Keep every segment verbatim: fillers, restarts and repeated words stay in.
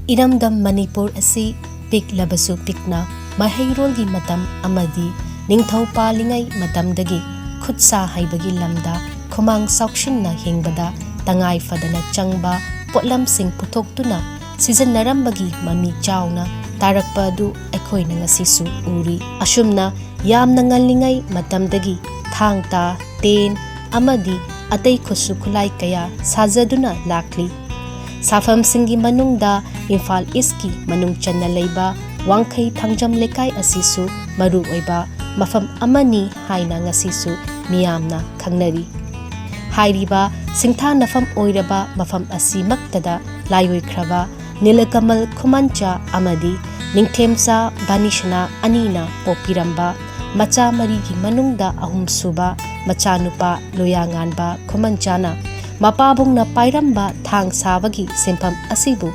ꯏꯔꯝꯗꯝ ꯃꯅꯤꯄꯨꯔ ꯑꯁꯤ ꯄꯤꯛꯂꯕꯁꯨ ꯄꯤꯛꯅ ꯃꯍꯩꯔꯣꯜꯒꯤ ꯃꯇꯝ ꯑꯃꯗꯤ ꯅꯤꯡꯊꯧ ꯄꯥꯜꯂꯤꯉꯩ ꯃꯇꯝꯗꯒꯤ ꯈꯨꯠ ꯁꯥ ꯍꯩꯕꯒꯤ ꯂꯝꯗ ꯈꯨꯃꯥꯡ ꯆꯥꯎꯁꯤꯟꯅ ꯍꯤꯡꯕꯗ ꯇꯉꯥꯏ ꯐꯗꯅ ꯆꯪꯕ ꯄꯣꯠꯂꯝꯁꯤꯡ ꯄꯨꯊꯣꯛꯇꯨꯅ ꯁꯤꯖꯤꯟꯅꯔꯝꯕꯒꯤ ꯃꯃꯤ ꯆꯥꯎꯅ ꯇꯥꯔꯛꯄ ꯑꯗꯨ ꯑꯩꯈꯣꯏꯅ ꯉꯁꯤꯁꯨ ꯎꯔꯤ꯫ ꯑꯁꯨꯝꯅ ꯌꯥꯝꯅ ꯉꯜꯂꯤꯉꯩ ꯃꯇꯝꯗꯒꯤ ꯊꯥꯡ ꯇꯥ, ꯇꯦꯟ ꯑꯃꯗꯤ ꯑꯇꯩ ꯈꯨꯠꯁꯨ ꯈꯨꯠꯂꯥꯏ ꯀꯌꯥ ꯁꯥꯖꯗꯨꯅ ꯂꯥꯛꯂꯤ꯫ ꯁꯥꯐꯝꯁꯤꯡꯒꯤ ꯃꯅꯨꯡꯗ ꯏꯝꯐꯥꯜ ꯏꯁꯀꯤ ꯃꯅꯨꯡ ꯆꯟꯅ ꯂꯩꯕ ꯋꯥꯡꯈꯩ ꯊꯥꯡꯖꯝ ꯂꯩꯀꯥꯏ ꯑꯁꯤꯁꯨ ꯃꯔꯨꯑꯣꯏꯕ ꯃꯐꯝ ꯑꯃꯅꯤ ꯍꯥꯏꯅ ꯉꯁꯤꯁꯨ ꯃꯤꯌꯥꯝꯅ ꯈꯪꯅꯔꯤ꯫ ꯍꯥꯏꯔꯤꯕ ꯁꯤꯡꯊꯥꯅꯐꯝ ꯑꯣꯏꯔꯕ ꯃꯐꯝ ꯑꯁꯤꯃꯛꯇꯗ ꯂꯥꯏꯑꯣꯏꯈ꯭ꯔꯕ ꯅꯤꯂꯀꯃꯜ ꯈꯨꯃꯟꯆꯥ ꯑꯃꯗꯤ ꯅꯤꯡꯊꯦꯝꯆꯥ ꯕꯥꯅꯤꯁꯅꯥ ꯑꯅꯤꯅ ꯄꯣꯛꯄꯤꯔꯝꯕ ꯃꯆꯥ ꯃꯔꯤꯒꯤ ꯃꯅꯨꯡꯗ ꯑꯍꯨꯝꯁꯨꯕ ꯃꯆꯥꯅꯨꯄꯥ ꯂꯣꯌꯥꯉꯥꯟꯕ ꯈꯨꯃꯟꯆꯥꯅ ꯃꯄꯥꯕꯨꯡꯅ ꯄꯥꯏꯔꯝꯕ ꯊꯥꯡ ꯁꯥꯕꯒꯤ ꯁꯤꯟꯐꯝ ꯑꯁꯤꯕꯨ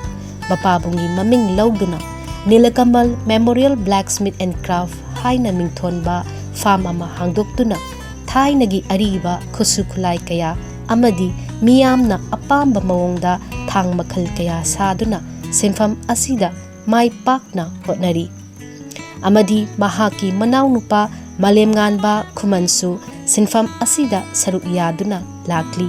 ꯃꯄꯥꯕꯨꯡꯒꯤ ꯃꯃꯤꯡ ꯂꯧꯗꯨꯅ ꯅꯤꯂꯀꯃꯜ Memorial Blacksmith and Craft ꯍꯥꯏꯅ ꯃꯤꯡꯊꯣꯟꯕ ꯐꯥꯝ ꯑꯃ ꯍꯥꯡꯗꯣꯛꯇꯨꯅ ꯊꯥꯏꯅꯒꯤ ꯑꯔꯤꯕ ꯈꯨꯠꯁꯨ ꯈꯨꯠꯂꯥꯏ ꯀꯌꯥ ꯑꯃꯗꯤ ꯃꯤꯌꯥꯝꯅ ꯑꯄꯥꯝꯕ ꯃꯑꯣꯡꯗ ꯊꯥꯡ ꯃꯈꯜ ꯀꯌꯥ ꯁꯥꯗꯨꯅ ꯁꯤꯟꯐꯝ ꯑꯁꯤꯗ ꯃꯥꯏ ꯄꯥꯛꯅ ꯍꯣꯠꯅꯔꯤ꯫ ꯑꯃꯗꯤ ꯃꯍꯥꯛꯀꯤ ꯃꯅꯥꯎꯅꯨꯄꯥ ꯃꯥꯂꯦꯝꯉꯥꯟꯕ ꯈꯨꯃꯟꯁꯨ ꯁꯤꯟꯐꯝ ꯑꯁꯤꯗ ꯁꯔꯨꯛ ꯌꯥꯗꯨꯅ ꯂꯥꯛꯂꯤ꯫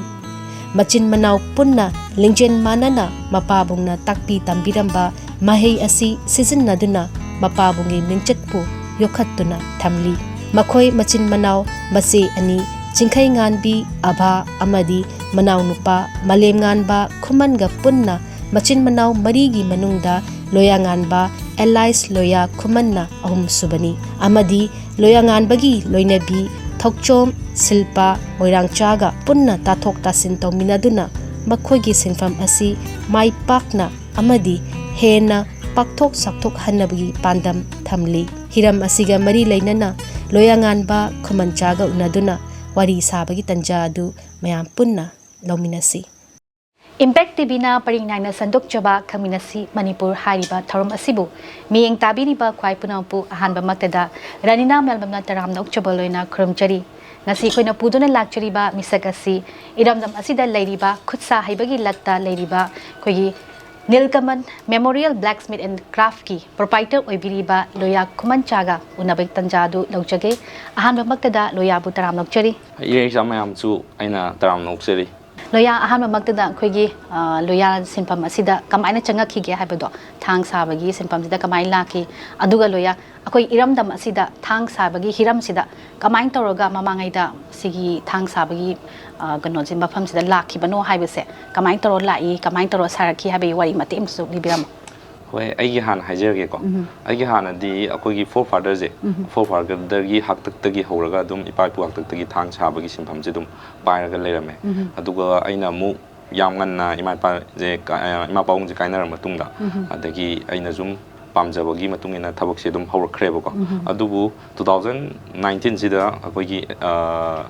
ꯃꯆꯤꯟ ꯃꯅꯥꯎ ꯄꯨꯟꯅ ꯂꯤꯡꯖꯦꯜ ꯃꯥꯟꯅꯅ ꯃꯄꯥꯕꯨꯡꯅ ꯇꯥꯛꯄꯤ ꯇꯝꯕꯤꯔꯝꯕ ꯃꯍꯩ ꯑꯁꯤ ꯁꯤꯖꯤꯟꯅꯗꯨꯅ ꯃꯄꯥꯕꯨꯡꯒꯤ ꯃꯤꯡꯆꯠꯄꯨ ꯌꯣꯛꯈꯠꯇꯨꯅ ꯊꯝꯂꯤ꯫ ꯃꯈꯣꯏ ꯃꯆꯤꯟ ꯃꯅꯥꯎ ꯃꯆꯦ ꯑꯅꯤ, ꯆꯤꯡꯈꯩꯉꯥꯟꯕꯤ ꯑꯚꯥ ꯑꯃꯗꯤ ꯃꯅꯥꯎꯅꯨꯄꯥ ꯃꯥꯂꯦꯝꯉꯥꯟꯕ ꯈꯨꯃꯟꯒ ꯄꯨꯟꯅ ꯃꯆꯤꯟ ꯃꯅꯥꯎ ꯃꯔꯤꯒꯤ ꯃꯅꯨꯡꯗ ꯂꯣꯌꯥꯉꯥꯟꯕ ꯑꯦꯂꯥꯏꯁ ꯂꯣꯌꯥ ꯈꯨꯃꯟꯅ ꯑꯍꯨꯝꯁꯨꯕꯅꯤ ꯑꯃꯗꯤ ꯂꯣꯌꯥꯉꯥꯟꯕꯒꯤ ꯂꯣꯏꯅꯕꯤ ꯊꯧꯆꯣꯝ ꯁꯤꯜꯄꯥ ꯃꯣꯏꯔꯥꯡꯆꯥꯒ ꯄꯨꯟꯅ ꯇꯥꯊꯣꯛ ꯇꯥꯁꯤꯟ ꯇꯧꯃꯤꯟꯅꯗꯨꯅ ꯃꯈꯣꯏꯒꯤ ꯁꯤꯟꯐꯝ ꯑꯁꯤ ꯃꯥꯏ ꯄꯥꯛꯅ ꯑꯃꯗꯤ ꯍꯦꯟꯅ ꯄꯥꯛꯊꯣꯛ ꯆꯥꯎꯊꯣꯛꯍꯟꯅꯕꯒꯤ ꯄꯥꯟꯗꯝ ꯊꯝꯂꯤ꯫ ꯍꯤꯔꯝ ꯑꯁꯤꯒ ꯃꯔꯤ ꯂꯩꯅꯅ ꯂꯣꯌꯥꯉꯥꯟꯕ ꯈꯨꯃꯟꯆꯥꯒ ꯎꯅꯗꯨꯅ ꯋꯥꯔꯤ ꯁꯥꯕꯒꯤ ꯇꯟꯖꯥ ꯑꯗꯨ ꯃꯌꯥꯝ ꯄꯨꯟꯅ ꯂꯧꯃꯤꯟꯅꯁꯤ꯫ Impact ꯇꯤꯚꯤꯅ ꯄꯔꯤꯡ ꯅꯥꯏꯅ ꯁꯟꯗꯣꯛꯆꯕ ꯈꯪꯃꯤꯟꯅꯁꯤ ꯃꯅꯤꯄꯨꯔ ꯍꯥꯏꯔꯤꯕ ꯊꯧꯔꯝ ꯑꯁꯤꯕꯨ ꯃꯤꯠꯌꯦꯡ ꯇꯥꯕꯤꯔꯤꯕ ꯈ꯭ꯋꯥꯏ ꯄꯨꯝꯅꯃꯛꯄꯨ ꯑꯍꯥꯟꯕꯃꯛꯇꯗ ꯔꯥꯅꯤꯅꯥ ꯃꯦꯜꯕꯝꯅ ꯇꯔꯥꯝꯅ ꯑꯣꯛꯆꯕ ꯂꯣꯏꯅ ꯈꯨꯔꯨꯝꯖꯔꯤ꯫ ꯉꯁꯤ ꯑꯩꯈꯣꯏꯅ ꯄꯨꯗꯨꯅ ꯂꯥꯛꯆꯔꯤꯕ ꯃꯤꯁꯛ ꯑꯁꯤ ꯏꯔꯝꯗꯝ ꯑꯁꯤꯗ ꯂꯩꯔꯤꯕ ꯈꯨꯠ ꯁꯥ ꯍꯩꯕꯒꯤ ꯂꯛꯇ ꯂꯩꯔꯤꯕ ꯑꯩꯈꯣꯏꯒꯤ ꯅꯤꯜꯀꯃꯟ ꯃꯦꯃꯣꯔꯤꯌꯦꯜ ꯕ꯭ꯂꯦꯛꯁꯃꯤꯊ ꯑꯦꯟ ꯀ꯭ꯔꯥꯐꯀꯤ ꯄ꯭ꯔꯣꯄꯥꯏꯇꯔ ꯑꯣꯏꯕꯤꯔꯤꯕ ꯂꯣꯌꯥ ꯈꯨꯃꯟꯆꯥꯒ ꯎꯅꯕꯒꯤ ꯇꯟꯖꯥ ꯑꯗꯨ ꯂꯧꯖꯒꯦ꯫ ꯑꯍꯥꯟꯕꯃꯛꯇꯗ ꯂꯣꯌꯥꯕꯨ ꯇꯔꯥꯝꯅ ꯑꯣꯛꯆꯔꯤ꯫ ꯏꯔꯩꯆꯥ ꯃꯌꯥꯝꯁꯨ ꯑꯩꯅ ꯇꯔꯥꯝꯅ ꯑꯣꯛꯆꯔꯤ꯫ ꯂꯣꯌꯥ, ꯑꯍꯥꯟꯕꯃꯛꯇꯗ ꯑꯩꯈꯣꯏꯒꯤ, ꯑ, ꯂꯣꯌꯥ ꯁꯤꯟꯐꯝ ꯑꯁꯤꯗ ꯀꯃꯥꯏꯅ ꯆꯪꯉꯛꯈꯤꯒꯦ ꯍꯥꯏꯕꯗꯣ, ꯊꯥꯡ ꯁꯥꯕꯒꯤ ꯁꯤꯟꯐꯝꯁꯤꯗ ꯀꯃꯥꯏꯅ ꯂꯥꯛꯈꯤ? ꯑꯗꯨꯒ ꯂꯣꯌꯥ, ꯑꯩꯈꯣꯏ ꯏꯔꯝꯗꯝ ꯑꯁꯤꯗ ꯊꯥꯡ ꯁꯥꯕꯒꯤ ꯍꯤꯔꯝꯁꯤꯗ ꯀꯃꯥꯏꯅ ꯇꯧꯔꯒ ꯃꯃꯥꯡꯉꯩꯗ ꯁꯤꯒꯤ ꯊꯥꯡ ꯁꯥꯕꯒꯤ, ꯑ, ꯀꯩꯅꯣꯁꯦ, ꯃꯐꯝꯁꯤꯗ ꯂꯥꯛꯈꯤꯕꯅꯣ ꯍꯥꯏꯕꯁꯦ, ꯀꯃꯥꯏꯅ ꯇꯧꯔ ꯂꯥꯛꯏ, ꯀꯃꯥꯏꯅ ꯇꯧꯔ ꯁꯥꯔꯛꯈꯤ ꯍꯥꯏꯕꯒꯤ ꯋꯥꯔꯤ ꯃꯇꯦꯛ ꯑꯃꯁꯨ ꯂꯤꯕꯤꯔꯝꯃꯣ꯫ ꯍꯣꯏ, ꯑꯩꯒꯤ ꯍꯥꯟꯅ ꯍꯥꯏꯖꯔꯒꯦꯀꯣ꯫ ꯎꯝ꯫ ꯑꯩꯒꯤ ꯍꯥꯟꯅꯗꯤ ꯑꯩꯈꯣꯏꯒꯤ forefatherꯁꯦ, ꯎꯝ꯫ Forefatherꯗꯒꯤ, ꯍꯥꯛꯇꯛꯇꯒꯤ ꯍꯧꯔꯒ ꯑꯗꯨꯝ ꯏꯄꯥ ꯏꯄꯨ ꯍꯥꯛꯇꯛꯇꯒꯤ ꯊꯥꯡ ꯁꯥꯕꯒꯤ ꯁꯤꯟꯐꯝꯁꯦ ꯑꯗꯨꯝ ꯄꯥꯏꯔꯒ ꯂꯩꯔꯝꯃꯦ꯫ ꯎꯝ꯫ ꯑꯗꯨꯒ ꯑꯩꯅ ꯑꯃꯨꯛ ꯌꯥꯝ ꯉꯟꯅ ꯏꯃꯥ ꯏꯄꯥꯁꯦ ꯀ-, ꯑ, ꯏꯃꯥ ꯄꯥꯕꯨꯡꯁꯦ ꯀꯥꯏꯅꯔ ꯃꯇꯨꯡꯗ, ꯎꯝ꯫ ꯑꯗꯒꯤ ꯑꯩꯅ ꯁꯨꯝ ꯄꯥꯝꯖꯕꯒꯤ ꯃꯇꯨꯡ ꯏꯟꯅ ꯊꯕꯛꯁꯦ ꯑꯗꯨꯝ ꯍꯧꯔꯛꯈ꯭ꯔꯦꯕꯀꯣ꯫ ꯎꯝ꯫ ꯑꯗꯨꯕꯨ two thousand nineteenꯁꯤꯗ ꯑꯩꯈꯣꯏꯒꯤ, ꯑ,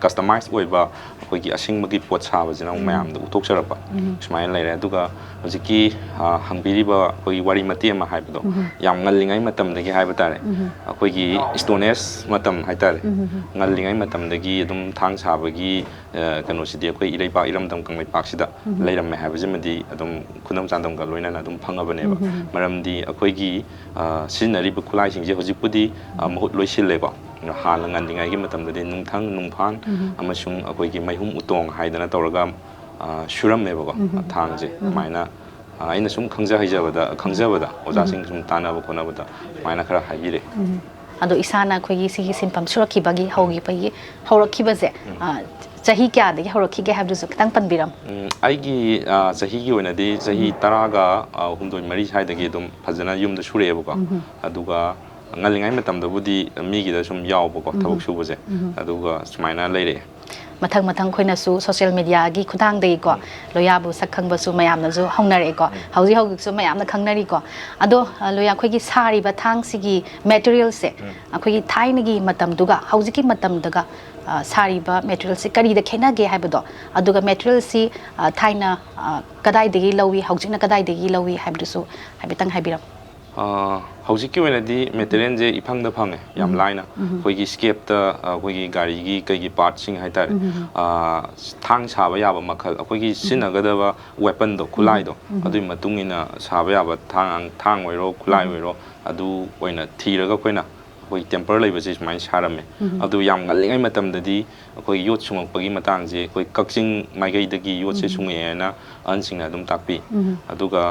customize ꯑꯣꯏꯕ ꯑꯩꯈꯣꯏꯒꯤ ꯑꯁꯦꯡꯕꯒꯤ ꯄꯣꯠ ꯁꯥꯕꯁꯤꯅ ꯑꯃꯨꯛ ꯎꯝ꯫ ꯃꯌꯥꯝꯗ ꯎꯠꯊꯣꯛꯆꯔꯛꯄ ꯎꯝ꯫ ꯁꯨꯃꯥꯏꯅ ꯂꯩꯔꯦ꯫ ꯑꯗꯨꯒ ꯍꯧꯖꯤꯛꯀꯤ, ꯑ, ꯍꯪꯕꯤꯔꯤꯕ ꯑꯩꯈꯣꯏꯒꯤ ꯋꯥꯔꯤ ꯃꯇꯦꯛ ꯑꯃ ꯍꯥꯏꯕꯗꯣ, ꯎꯝ꯫ ꯌꯥꯝ ꯉꯜꯂꯤꯉꯩ ꯃꯇꯝꯗꯒꯤ ꯍꯥꯏꯕ ꯇꯥꯔꯦ, ꯎꯝ꯫ ꯑꯩꯈꯣꯏꯒꯤ Stone Age ꯃꯇꯝ ꯍꯥꯏ ꯇꯥꯔꯦ, ꯎꯝ꯫ ꯉꯜꯂꯤꯉꯩ ꯃꯇꯝꯗꯒꯤ ꯑꯗꯨꯝ ꯊꯥꯡ ꯁꯥꯕꯒꯤ, ꯑ, ꯀꯩꯅꯣꯁꯤꯗꯤ ꯑꯩꯈꯣꯏ ꯏꯔꯩꯄꯥꯛ, ꯏꯔꯝꯗꯝ ꯀꯪꯂꯩꯄꯥꯛꯁꯤꯗ ꯎꯝ꯫ ꯂꯩꯔꯝꯃꯦ ꯍꯥꯏꯕꯁꯤꯃꯗꯤ ꯑꯗꯨꯝ ꯈꯨꯗꯝ ꯆꯥꯡꯗꯝꯒ ꯂꯣꯏꯅꯅ ꯑꯗꯨꯝ ꯈꯪꯉꯕꯅꯦꯕ꯫ ꯎꯝ꯫ ꯃꯔꯝꯗꯤ ꯑꯩꯈꯣꯏꯒꯤ, ꯑ, ꯁꯤꯖꯤꯟꯅꯔꯤꯕ ꯈꯨꯠꯂꯥꯏꯁꯤꯡꯁꯦ ꯍꯧꯖꯤꯛꯄꯨꯗꯤ, ꯑ, ꯃꯍꯨꯠ ꯂꯣꯏꯁꯤꯜꯂꯦꯀꯣ꯫ ꯍꯥꯟꯅ ꯉꯜꯂꯤꯉꯩꯒꯤ ꯃꯇꯝꯗꯗꯤ ꯅꯨꯡꯊꯪ, ꯅꯨꯡꯐꯥꯟ ꯎꯝ꯫ ꯑꯃꯁꯨꯡ ꯑꯩꯈꯣꯏꯒꯤ ꯃꯩꯍꯨꯝ ꯎꯇꯣꯡ ꯍꯥꯏꯗꯅ ꯇꯧꯔꯒ, ꯑ, ꯁꯨꯔꯝꯃꯦꯕꯀꯣ, ꯎꯝ꯫ ꯊꯥꯡꯁꯦ꯫ ꯎꯝ꯫ ꯑꯗꯨꯃꯥꯏꯅ, ꯑ, ꯑꯩꯅ ꯁꯨꯝ ꯈꯪꯖ ꯍꯩꯖꯕꯗ, ꯈꯪꯖꯕꯗ, ꯎꯝ꯫ ꯑꯣꯖꯥꯁꯤꯡ ꯁꯨꯝ ꯇꯥꯟꯅꯕ ꯈꯣꯠꯅꯕꯗ ꯑꯗꯨꯃꯥꯏꯅ ꯈꯔ ꯍꯥꯏꯕꯤꯔꯦ꯫ ꯎꯝ꯫ ꯑꯗꯣ ꯏꯁꯥꯅ ꯑꯩꯈꯣꯏꯒꯤ ꯁꯤꯒꯤ ꯁꯤꯟꯐꯝ ꯁꯨꯔꯛꯈꯤꯕꯒꯤ, ꯍꯧꯈꯤꯕꯒꯤ, ꯍꯧꯔꯛꯈꯤꯕꯁꯦ, ꯎꯝ꯫ ꯑ, ꯆꯍꯤ ꯀꯌꯥꯗꯒꯤ ꯍꯧꯔꯛꯈꯤꯒꯦ ꯍꯥꯏꯕꯗꯨꯁꯨ ꯈꯤꯇꯪ ꯄꯟꯕꯤꯔꯝꯃꯨ꯫ ꯎꯝ, ꯑꯩꯒꯤ, ꯑ, ꯆꯍꯤꯒꯤ ꯑꯣꯏꯅꯗꯤ ꯆꯍꯤ ꯎꯝ꯫ ꯇꯔꯥꯒ, ꯑ, ꯍꯨꯝꯗꯣꯏ ꯃꯔꯤ ꯁ꯭ꯋꯥꯏꯗꯒꯤ ꯑꯗꯨꯝ ꯐꯖꯅ ꯌꯨꯝꯗ ꯁꯨꯔꯛꯑꯦꯕꯀꯣ꯫ ꯎꯝ꯫ ꯑꯗꯨꯒ ꯉꯜꯂꯤꯉꯩ ꯃꯇꯝꯗꯕꯨꯗꯤ ꯃꯤꯒꯤꯗ ꯁꯨꯝ ꯌꯥꯎꯕꯀꯣ, ꯎꯝ꯫ ꯊꯕꯛ ꯁꯨꯕꯁꯦ꯫ ꯎꯝ꯫ ꯑꯗꯨꯒ ꯁꯨꯃꯥꯏꯅ ꯂꯩꯔꯛꯑꯦ꯫ ꯃꯊꯪ ꯃꯊꯪ ꯑꯩꯈꯣꯏꯅꯁꯨ social mediaꯒꯤ ꯈꯨꯠꯊꯥꯡꯗꯒꯤꯀꯣ, ꯎꯝ꯫ ꯂꯣꯌꯥꯕꯨ ꯁꯛ ꯈꯪꯕꯁꯨ ꯃꯌꯥꯝꯅꯁꯨ ꯍꯧꯅꯔꯛꯑꯦꯀꯣ꯫ ꯎꯝ꯫ ꯍꯧꯖꯤꯛ ꯍꯧꯖꯤꯛꯁꯨ ꯃꯌꯥꯝꯅ ꯈꯪꯅꯔꯤꯀꯣ꯫ ꯑꯗꯣ, ꯑ, ꯂꯣꯌꯥ, ꯑꯩꯈꯣꯏꯒꯤ ꯁꯥꯔꯤꯕ ꯊꯥꯡꯁꯤꯒꯤ materialꯁꯦ, ꯎꯝ꯫ ꯑꯩꯈꯣꯏꯒꯤ ꯊꯥꯏꯅꯒꯤ ꯃꯇꯝꯗꯨꯒ ꯍꯧꯖꯤꯛꯀꯤ ꯃꯇꯝꯗꯒ, ꯑ, ꯁꯥꯔꯤꯕ materialꯁꯦ ꯀꯔꯤꯗ ꯈꯦꯠꯅꯒꯦ ꯍꯥꯏꯕꯗꯣ, ꯑꯗꯨꯒ materialꯁꯤ, ꯑ, ꯊꯥꯏꯅ, ꯑ, ꯀꯗꯥꯏꯗꯒꯤ ꯂꯧꯏ, ꯍꯧꯖꯤꯛꯅ ꯀꯗꯥꯏꯗꯒꯤ ꯂꯧꯏ ꯍꯥꯏꯕꯗꯨꯁꯨ ꯍꯥꯏꯐꯦꯠꯇꯪ ꯍꯥꯏꯕꯤꯔꯝꯃꯨ꯫ ꯑ, ꯍꯧꯖꯤꯛꯀꯤ ꯑꯣꯏꯅꯗꯤ ꯃꯦꯇꯔꯤꯌꯦꯜꯁꯦ ꯏꯐꯪꯗ ꯐꯪꯉꯦ, ꯌꯥꯝ ꯎꯝ꯫ ꯂꯥꯏꯅ꯫ ꯎꯝ꯫ ꯑꯩꯈꯣꯏꯒꯤ ꯁ꯭ꯀꯦꯞꯇ, ꯑ, ꯑꯩꯈꯣꯏꯒꯤ ꯒꯥꯔꯤꯒꯤ ꯀꯩꯒꯤ ꯄꯥꯔꯠꯁꯤꯡ ꯍꯥꯏꯇꯥꯔꯦ, ꯎꯝ꯫ ꯑ, ꯊꯥꯡ ꯁꯥꯕ ꯌꯥꯕ ꯃꯈꯜ, ꯑꯩꯈꯣꯏꯒꯤ ꯎꯝ꯫ ꯁꯤꯖꯤꯟꯅꯒꯗꯕ ꯋꯦꯄꯟꯗꯣ, ꯎꯝ꯫ ꯈꯨꯠꯂꯥꯏꯗꯣ, ꯎꯝ꯫ ꯑꯗꯨꯒꯤ ꯃꯇꯨꯡ ꯏꯟꯅ ꯁꯥꯕ ꯌꯥꯕ ꯊꯥꯡ, ꯊꯥꯡ ꯑꯣꯏꯔꯣ, ꯈꯨꯠꯂꯥꯏ ꯎꯝ꯫ ꯑꯣꯏꯔꯣ, ꯑꯗꯨ ꯑꯣꯏꯅ ꯊꯤꯔꯒ ꯑꯩꯈꯣꯏꯅ ꯑꯩꯈꯣꯏ ꯇꯦꯝꯄꯔ ꯂꯩꯕꯁꯦ ꯁꯨꯃꯥꯏꯅ ꯁꯥꯔꯝꯃꯦ꯫ ꯎꯝ꯫ ꯑꯗꯨ ꯌꯥꯝ ꯉꯜꯂꯤꯉꯩ ꯃꯇꯝꯗꯗꯤ ꯑꯩꯈꯣꯏ ꯌꯣꯠ ꯁꯨꯡꯉꯛꯄꯒꯤ ꯃꯇꯥꯡꯁꯦ ꯑꯩꯈꯣꯏ ꯀꯛꯆꯤꯡ ꯃꯥꯏꯀꯩꯗꯒꯤ ꯌꯣꯠꯁꯦ ꯎꯝ꯫ ꯁꯨꯡꯉꯛꯑꯦꯅ ꯑꯍꯟꯁꯤꯡꯅ ꯑꯗꯨꯝ ꯇꯥꯛꯄꯤ꯫ ꯎꯝ꯫ ꯑꯗꯨꯒ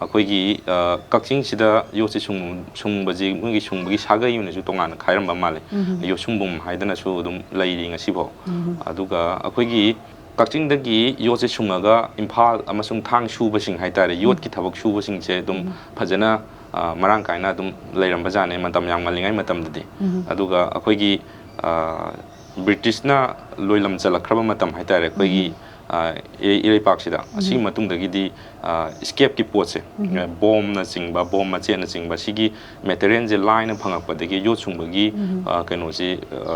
ꯑꯩꯈꯣꯏꯒꯤ, ꯑ, ꯀꯛꯆꯤꯡꯁꯤꯗ ꯌꯣꯠꯁꯦ ꯁꯨꯡ-, ꯁꯨꯡꯕꯁꯤ ꯃꯣꯏꯒꯤ ꯁꯨꯡꯕꯒꯤ ꯁꯥꯒꯩ ꯑꯣꯏꯅꯁꯨ ꯇꯣꯉꯥꯟꯅ ꯈꯥꯏꯔꯝꯕ ꯃꯥꯜꯂꯦ꯫ ꯎꯝ꯫ ꯌꯣꯠꯁꯨꯡꯕꯨꯝ ꯍꯥꯏꯗꯅꯁꯨ ꯑꯗꯨꯝ ꯂꯩꯔꯤ ꯉꯁꯤꯐꯥꯎ꯫ ꯎꯝ꯫ ꯑꯗꯨꯒ ꯑꯩꯈꯣꯏꯒꯤ ꯀꯛꯆꯤꯡꯗꯒꯤ ꯌꯣꯠꯁꯦ ꯁꯨꯡꯉꯒ ꯏꯝꯐꯥꯜ ꯑꯃꯁꯨꯡ ꯊꯥꯡ ꯁꯨꯕꯁꯤꯡ ꯍꯥꯏꯇꯥꯔꯦ, ꯎꯝ꯫ ꯌꯣꯠꯀꯤ ꯊꯕꯛ ꯁꯨꯕꯁꯤꯡꯁꯦ ꯑꯗꯨꯝ ꯎꯝ꯫ ꯐꯖꯅ, ꯑ, ꯃꯔꯥꯡ ꯀꯥꯏꯅ ꯑꯗꯨꯝ ꯂꯩꯔꯝꯕ ꯖꯥꯠꯅꯦ ꯃꯇꯝ ꯌꯥꯝ ꯉꯜꯂꯤꯉꯩ ꯃꯇꯝꯗꯗꯤ꯫ ꯎꯝ꯫ ꯑꯗꯨꯒ ꯑꯩꯈꯣꯏꯒꯤ, ꯑ, ꯕ꯭ꯔꯤꯇꯤꯁꯅ ꯂꯣꯏꯂꯝ ꯆꯜꯂꯛꯈ꯭ꯔꯕ ꯃꯇꯝ ꯍꯥꯏꯇꯥꯔꯦ, ꯑꯩꯈꯣꯏꯒꯤ, ꯎꯝ꯫ ꯑ, ꯏ-, ꯏꯔꯩꯄꯥꯛꯁꯤꯗ, ꯎꯝ꯫ ꯑꯁꯤꯒꯤ ꯃꯇꯨꯡꯗꯒꯤꯗꯤ, ꯑ, ꯏꯁꯀꯦꯞꯀꯤ ꯄꯣꯠꯁꯦ, ꯎꯝ꯫ ꯑ, ꯕꯣꯝꯅꯆꯤꯡꯕ, ꯕꯣꯝ ꯃꯆꯦꯠꯅꯆꯤꯡꯕ, ꯁꯤꯒꯤ ꯃꯦꯇꯔꯤꯌꯦꯜꯁꯦ ꯂꯥꯏꯅ ꯐꯪꯉꯛꯄꯗꯒꯤ ꯌꯣꯠ ꯁꯨꯡꯕꯒꯤ, ꯎꯝ꯫ ꯑ, ꯀꯩꯅꯣꯁꯤ, ꯑ,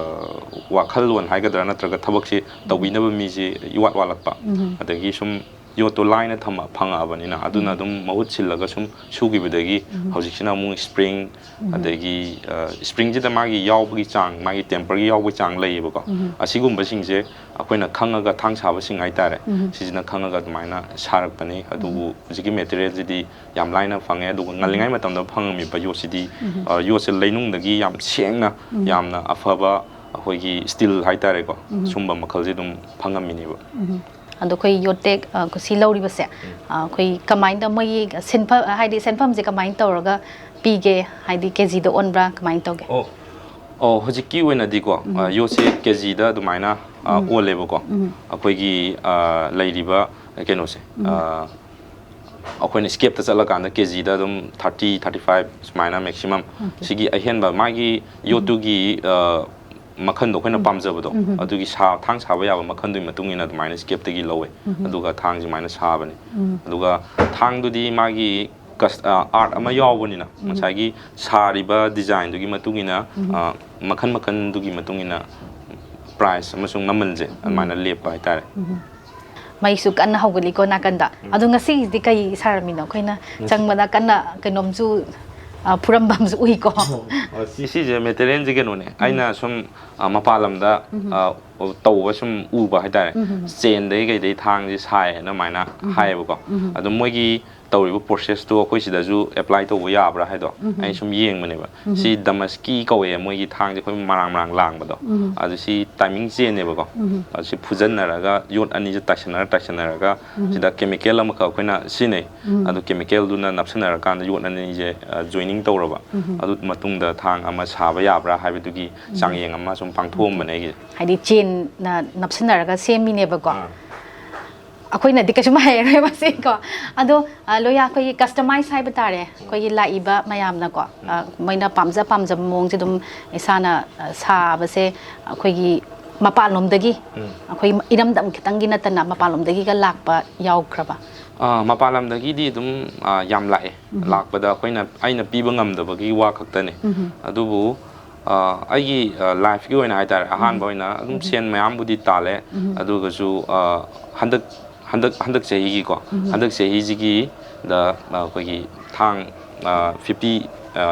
ꯋꯥꯈꯜꯂꯣꯟ ꯍꯥꯏꯒꯗ꯭ꯔꯥ ꯅꯠꯇ꯭ꯔꯒ ꯊꯕꯛꯁꯤ ꯎꯝ꯫ ꯇꯧꯕꯤꯅꯕ ꯃꯤꯁꯦ ꯏꯋꯥꯠ ꯋꯥꯠꯂꯛꯄ꯫ ꯎꯝ꯫ ꯑꯗꯒꯤ ꯁꯨꯝ ꯌꯣꯠꯇꯣ ꯂꯥꯏꯅ ꯊꯝꯃ-, ꯐꯪꯉꯛꯑꯕꯅꯤꯅ, ꯑꯗꯨꯅ ꯎꯝ꯫ ꯑꯗꯨꯝ ꯃꯍꯨꯠ ꯁꯤꯜꯂꯒ ꯁꯨꯝ ꯁꯨꯈꯤꯕꯗꯒꯤ ꯎꯝ꯫ ꯍꯧꯖꯤꯛꯁꯤꯅ ꯑꯃꯨꯛ ꯁ꯭ꯄ꯭ꯔꯤꯡ, ꯎꯝ꯫ ꯑꯗꯒꯤ, ꯑ, ꯁ꯭ꯄ꯭ꯔꯤꯡꯁꯤꯗ ꯃꯥꯒꯤ ꯌꯥꯎꯕꯒꯤ ꯆꯥꯡ, ꯃꯥꯒꯤ ꯇꯦꯝꯄꯔꯒꯤ ꯌꯥꯎꯕꯒꯤ ꯆꯥꯡ ꯂꯩꯌꯦꯕꯀꯣ꯫ ꯎꯝ꯫ ꯑꯁꯤꯒꯨꯝꯕꯁꯤꯡꯁꯦ ꯑꯩꯈꯣꯏꯅ ꯈꯪꯉꯒ, ꯊꯥꯡ ꯁꯥꯕꯁꯤꯡ ꯍꯥꯏꯇꯥꯔꯦ, ꯎꯝ꯫ ꯁꯤꯁꯤꯅ ꯈꯪꯉꯒ ꯑꯗꯨꯃꯥꯏꯅ ꯁꯥꯔꯛꯄꯅꯤ꯫ ꯑꯗꯨꯕꯨ ꯎꯝ꯫ ꯍꯧꯖꯤꯛꯀꯤ ꯃꯦꯇꯔꯤꯌꯦꯜꯁꯤꯗꯤ ꯌꯥꯝ ꯂꯥꯏꯅ ꯐꯪꯉꯦ, ꯑꯗꯨꯒ ꯉꯜꯂꯤꯉꯩ ꯎꯝ꯫ ꯃꯇꯝꯗ ꯐꯪꯉꯝꯃꯤꯕ ꯌꯣꯠꯁꯤꯗꯤ, ꯎꯝ꯫ ꯑ, ꯌꯣꯠꯁꯦ ꯂꯩꯅꯨꯡꯗꯒꯤ ꯌꯥꯝ ꯁꯦꯡꯅ, ꯎꯝ꯫ ꯌꯥꯝꯅ ꯑꯐꯕ ꯑꯩꯈꯣꯏꯒꯤ ꯁ꯭ꯇꯤꯜ ꯍꯥꯏꯇꯥꯔꯦꯀꯣ, ꯎꯝ꯫ ꯁꯨꯝꯕ ꯃꯈꯜꯁꯦ ꯑꯗꯨꯝ ꯐꯪꯉꯝꯃꯤꯅꯦꯕ꯫ ꯎꯝ꯫ ꯑꯗꯣ ꯑꯩꯈꯣꯏ ꯌꯣꯠꯇꯦꯛ, ꯑ, ꯀꯨꯁꯤ ꯂꯧꯔꯤꯕꯁꯦ, ꯎꯝ꯫ ꯑ, ꯑꯩꯈꯣꯏ ꯀꯃꯥꯏꯅ ꯇꯧ-, ꯃꯣꯏꯒꯤ ꯁꯤꯟꯐ-, ꯍꯥꯏꯗꯤ ꯁꯦꯟꯐꯝꯁꯦ ꯀꯃꯥꯏꯅ ꯇꯧꯔꯒ ꯄꯤꯒꯦ? ꯍꯥꯏꯗꯤ ꯀꯦ ꯖꯤꯗ ꯑꯣꯟꯕ꯭ꯔꯥ? ꯀꯃꯥꯏꯅ ꯇꯧꯒꯦ? ꯑꯣ, ꯑꯣ, ꯍꯧꯖꯤꯛꯀꯤ ꯑꯣꯏꯅꯗꯤꯀꯣ, ꯎꯝ꯫ ꯑ, ꯌꯣꯠꯁꯦ ꯀꯦ ꯖꯤꯗ ꯑꯗꯨꯃꯥꯏꯅ, ꯑ, ꯎꯝ꯫ ꯑꯣꯜꯂꯦꯕꯀꯣ꯫ ꯎꯝ꯫ ꯑꯩꯈꯣꯏꯒꯤ, ꯑ, ꯂꯩꯔꯤꯕ ꯀꯩꯅꯣꯁꯦ, ꯎꯝ꯫ ꯑ, ꯑꯩꯈꯣꯏꯅ ꯁ꯭ꯀꯦꯞꯇ ꯆꯠꯂꯀꯥꯟꯗ ꯀꯦ ꯖꯤꯗ ꯑꯗꯨꯝ ꯊꯥꯔꯇꯤ, ꯊꯥꯔꯇꯤ ꯐꯥꯏꯚ ꯁꯨꯃꯥꯏꯅ ꯃꯦꯛꯁꯤꯃꯝ꯫ ꯑꯣꯀꯦ꯫ ꯁꯤꯒꯤ ꯑꯍꯦꯟꯕ ꯃꯥꯒꯤ ꯎꯝ꯫ ꯌꯣꯠꯇꯨꯒꯤ, ꯑ, ꯃꯈꯟꯗꯣ ꯑꯩꯈꯣꯏꯅ ꯎꯝ꯫ ꯄꯥꯝꯖꯕꯗꯣ, ꯎꯝ, ꯎꯝ꯫ ꯑꯗꯨꯒꯤ ꯁꯥ-, ꯊꯥꯡ ꯁꯥꯕ ꯌꯥꯕ ꯃꯈꯟꯗꯨꯒꯤ ꯃꯇꯨꯡ ꯏꯟꯅ ꯑꯗꯨꯃꯥꯏꯅ ꯁ꯭ꯀꯦꯞꯇꯒꯤ ꯂꯧꯋꯦ꯫ ꯎꯝ, ꯎꯝ꯫ ꯑꯗꯨꯒ ꯊꯥꯡꯁꯤ ꯑꯗꯨꯃꯥꯏꯅ ꯁꯥꯕꯅꯦ꯫ ꯎꯝ꯫ ꯑꯗꯨꯒ ꯊꯥꯡꯗꯨꯗꯤ ꯃꯥꯒꯤ ꯀꯁ-, ꯑ, ꯑꯥꯔꯠ ꯑꯃ ꯌꯥꯎꯕꯅꯤꯅ, ꯎꯝ꯫ ꯉꯁꯥꯏꯒꯤ ꯁꯥꯔꯤꯕ ꯗꯤꯖꯥꯏꯟꯗꯨꯒꯤ ꯃꯇꯨꯡ ꯏꯟꯅ, ꯎꯝ꯫ ꯑ, ꯃꯈꯟ ꯃꯈꯟꯗꯨꯒꯤ ꯃꯇꯨꯡ ꯏꯟꯅ ꯄ꯭ꯔꯥꯏꯁ ꯑꯃꯁꯨꯡ ꯃꯃꯜꯁꯦ ꯎꯝ꯫ ꯑꯗꯨꯃꯥꯏꯅ ꯂꯦꯞꯄ ꯍꯥꯏꯇꯥꯔꯦ꯫ ꯎꯝ꯫ ꯃꯩꯁꯨ ꯀꯟꯅ ꯍꯧꯒꯠꯂꯤꯀꯣ ꯅꯥꯀꯟꯗ꯫ ꯎꯝ꯫ ꯑꯗꯣ ꯉꯁꯤꯒꯤꯗꯤ ꯀꯩ ꯁꯥꯔꯝꯃꯤꯅꯣ? ꯑꯩꯈꯣꯏꯅ ꯉꯁꯤ ꯆꯪꯕꯗ ꯀꯟꯅ ꯀꯩꯅꯣꯝꯁꯨ ꯑ, ꯐꯨꯔꯝꯕ ꯑꯃꯁꯨ ꯎꯏꯀꯣ꯫ ꯁꯤ ꯁꯤꯁꯦ ꯃꯦꯇꯦꯔꯤꯌꯦꯜꯁꯦ ꯀꯩꯅꯣꯅꯦ, ꯑꯩꯅ ꯁꯨꯝ ꯑ, ꯃꯄꯥꯟ ꯂꯝꯗ ꯑ, ꯇꯧꯕ ꯁꯨꯝ ꯎꯕ ꯍꯥꯏꯇꯥꯔꯦ꯫ ꯆꯦꯟꯗꯒꯤ ꯀꯩꯗꯩ ꯊꯥꯡꯁꯦ ꯁꯥꯏꯌꯦꯅ ꯑꯗꯨꯃꯥꯏꯅ ꯍꯥꯏꯌꯦꯕꯀꯣ꯫ ꯑꯗꯣ ꯃꯣꯏꯒꯤ ꯇꯧꯔꯤꯕ ꯄ꯭ꯔꯣꯁꯦꯁꯇꯣ ꯑꯩꯈꯣꯏ ꯁꯤꯗꯁꯨ ꯑꯦꯄ꯭ꯂꯥꯏ ꯇꯧꯕ ꯌꯥꯕ꯭ꯔꯥ ꯍꯥꯏꯗꯣ ꯑꯩꯅ ꯁꯨꯝ ꯌꯦꯡꯕꯅꯦꯕ꯫ ꯁꯤ ꯗꯃꯁꯀꯤ ꯀꯧꯋꯦ, ꯃꯣꯏꯒꯤ ꯊꯥꯡꯁꯦ ꯑꯩꯈꯣꯏ ꯃꯔꯥꯡ ꯃꯔꯥꯡ ꯂꯥꯡꯕꯗꯣ꯫ ꯑꯗꯨ ꯁꯤ ꯇꯥꯏꯃꯤꯡ ꯆꯦꯟꯅꯦꯕꯀꯣ꯫ ꯑꯗꯨ ꯁꯤ ꯐꯨꯖꯟꯅꯔꯒ ꯌꯣꯠ ꯑꯅꯤꯁꯦ ꯇꯥꯏꯁꯟꯅꯔ ꯇꯥꯏꯁꯟꯅꯔꯒ ꯁꯤꯗ ꯀꯦꯃꯤꯀꯦꯜ ꯑꯃꯈꯛ ꯑꯩꯈꯣꯏꯅ ꯁꯤꯖꯤꯟꯅꯩ꯫ ꯑꯗꯨ ꯀꯦꯃꯤꯀꯦꯜꯗꯨꯅ ꯅꯞꯁꯤꯟꯅꯔꯀꯥꯟꯗ ꯌꯣꯠ ꯑꯅꯤꯁꯦ ꯖꯣꯏꯅꯤꯡ ꯇꯧꯔꯕ꯫ ꯑꯗꯨ ꯃꯇꯨꯡꯗ ꯊꯥꯡ ꯑꯃ ꯁꯥꯕ ꯌꯥꯕ꯭ꯔꯥ ꯍꯥꯏꯕꯗꯨꯒꯤ ꯆꯥꯡꯌꯦꯡ ꯑꯃ ꯁꯨꯝ ꯄꯥꯡꯊꯣꯛꯑꯝꯕꯅꯦ ꯑꯩꯒꯤꯁꯦ꯫ ꯍꯥꯏꯗꯤ ꯆꯦꯟꯅ ꯅꯞꯁꯤꯟꯅꯔꯒ ꯁꯦꯝꯃꯤꯅꯦꯕꯀꯣ꯫ ꯑꯥ꯫ ꯑꯩꯈꯣꯏꯅꯗꯤ ꯀꯩꯁꯨꯝ ꯍꯩꯔꯔꯣꯏ ꯃꯁꯤꯀꯣ꯫ ꯑꯗꯣ ꯑ, ꯂꯣꯏꯌꯥ, ꯑꯩꯈꯣꯏꯒꯤ ꯀꯁꯇꯃꯥꯏꯁ ꯍꯥꯏꯕ ꯇꯥꯔꯦ, ꯑꯩꯈꯣꯏꯒꯤ ꯂꯥꯛꯏꯕ ꯃꯌꯥꯝꯅꯀꯣ, ꯑ, ꯃꯣꯏꯅ ꯄꯥꯝꯖ ꯄꯥꯝꯖꯕ ꯃꯑꯣꯡꯁꯦ ꯑꯗꯨꯝ ꯏꯁꯥꯅ ꯑ, ꯁꯥꯕꯁꯦ ꯑꯩꯈꯣꯏꯒꯤ ꯃꯄꯥꯟꯂꯣꯝꯗꯒꯤ, ꯑꯩꯈꯣꯏ ꯏꯔꯝꯗꯝ ꯈꯤꯇꯪꯒꯤ ꯅꯠꯇꯅ ꯃꯄꯥꯟꯂꯣꯝꯗꯒꯤꯒ ꯂꯥꯛꯄ ꯌꯥꯎꯈ꯭ꯔꯕ? ꯑ, ꯃꯄꯥꯟ ꯂꯝꯗꯒꯤꯗꯤ ꯑꯗꯨꯝ ꯑ, ꯌꯥꯝ ꯂꯥꯛꯑꯦ꯫ ꯂꯥꯛꯄꯗ ꯑꯩꯈꯣꯏꯅ, ꯑꯩꯅ ꯄꯤꯕ ꯉꯝꯗꯕꯒꯤ ꯋꯥ ꯈꯛꯇꯅꯦ꯫ ꯑꯗꯨꯕꯨ ꯑ, ꯑꯩꯒꯤ ꯂꯥꯏꯐꯀꯤ ꯑꯣꯏꯅ ꯍꯥꯏꯇꯥꯔꯦ, ꯑꯍꯥꯟꯕ ꯑꯣꯏꯅ ꯑꯗꯨꯝ ꯁꯦꯟ ꯃꯌꯥꯝꯕꯨꯗꯤ ꯇꯥꯜꯂꯦ꯫ ꯑꯗꯨꯒꯁꯨ ꯑ, ꯍꯟꯗꯛ ꯍꯟꯗꯛ ꯍꯟꯗꯛ ꯆꯍꯤꯒꯤꯀꯣ, ꯍꯟꯗꯛ ꯆꯍꯤꯁꯤꯒꯤ ꯗ ꯑꯩꯈꯣꯏꯒꯤ ꯊꯥꯡ ꯐꯤꯐꯇꯤ,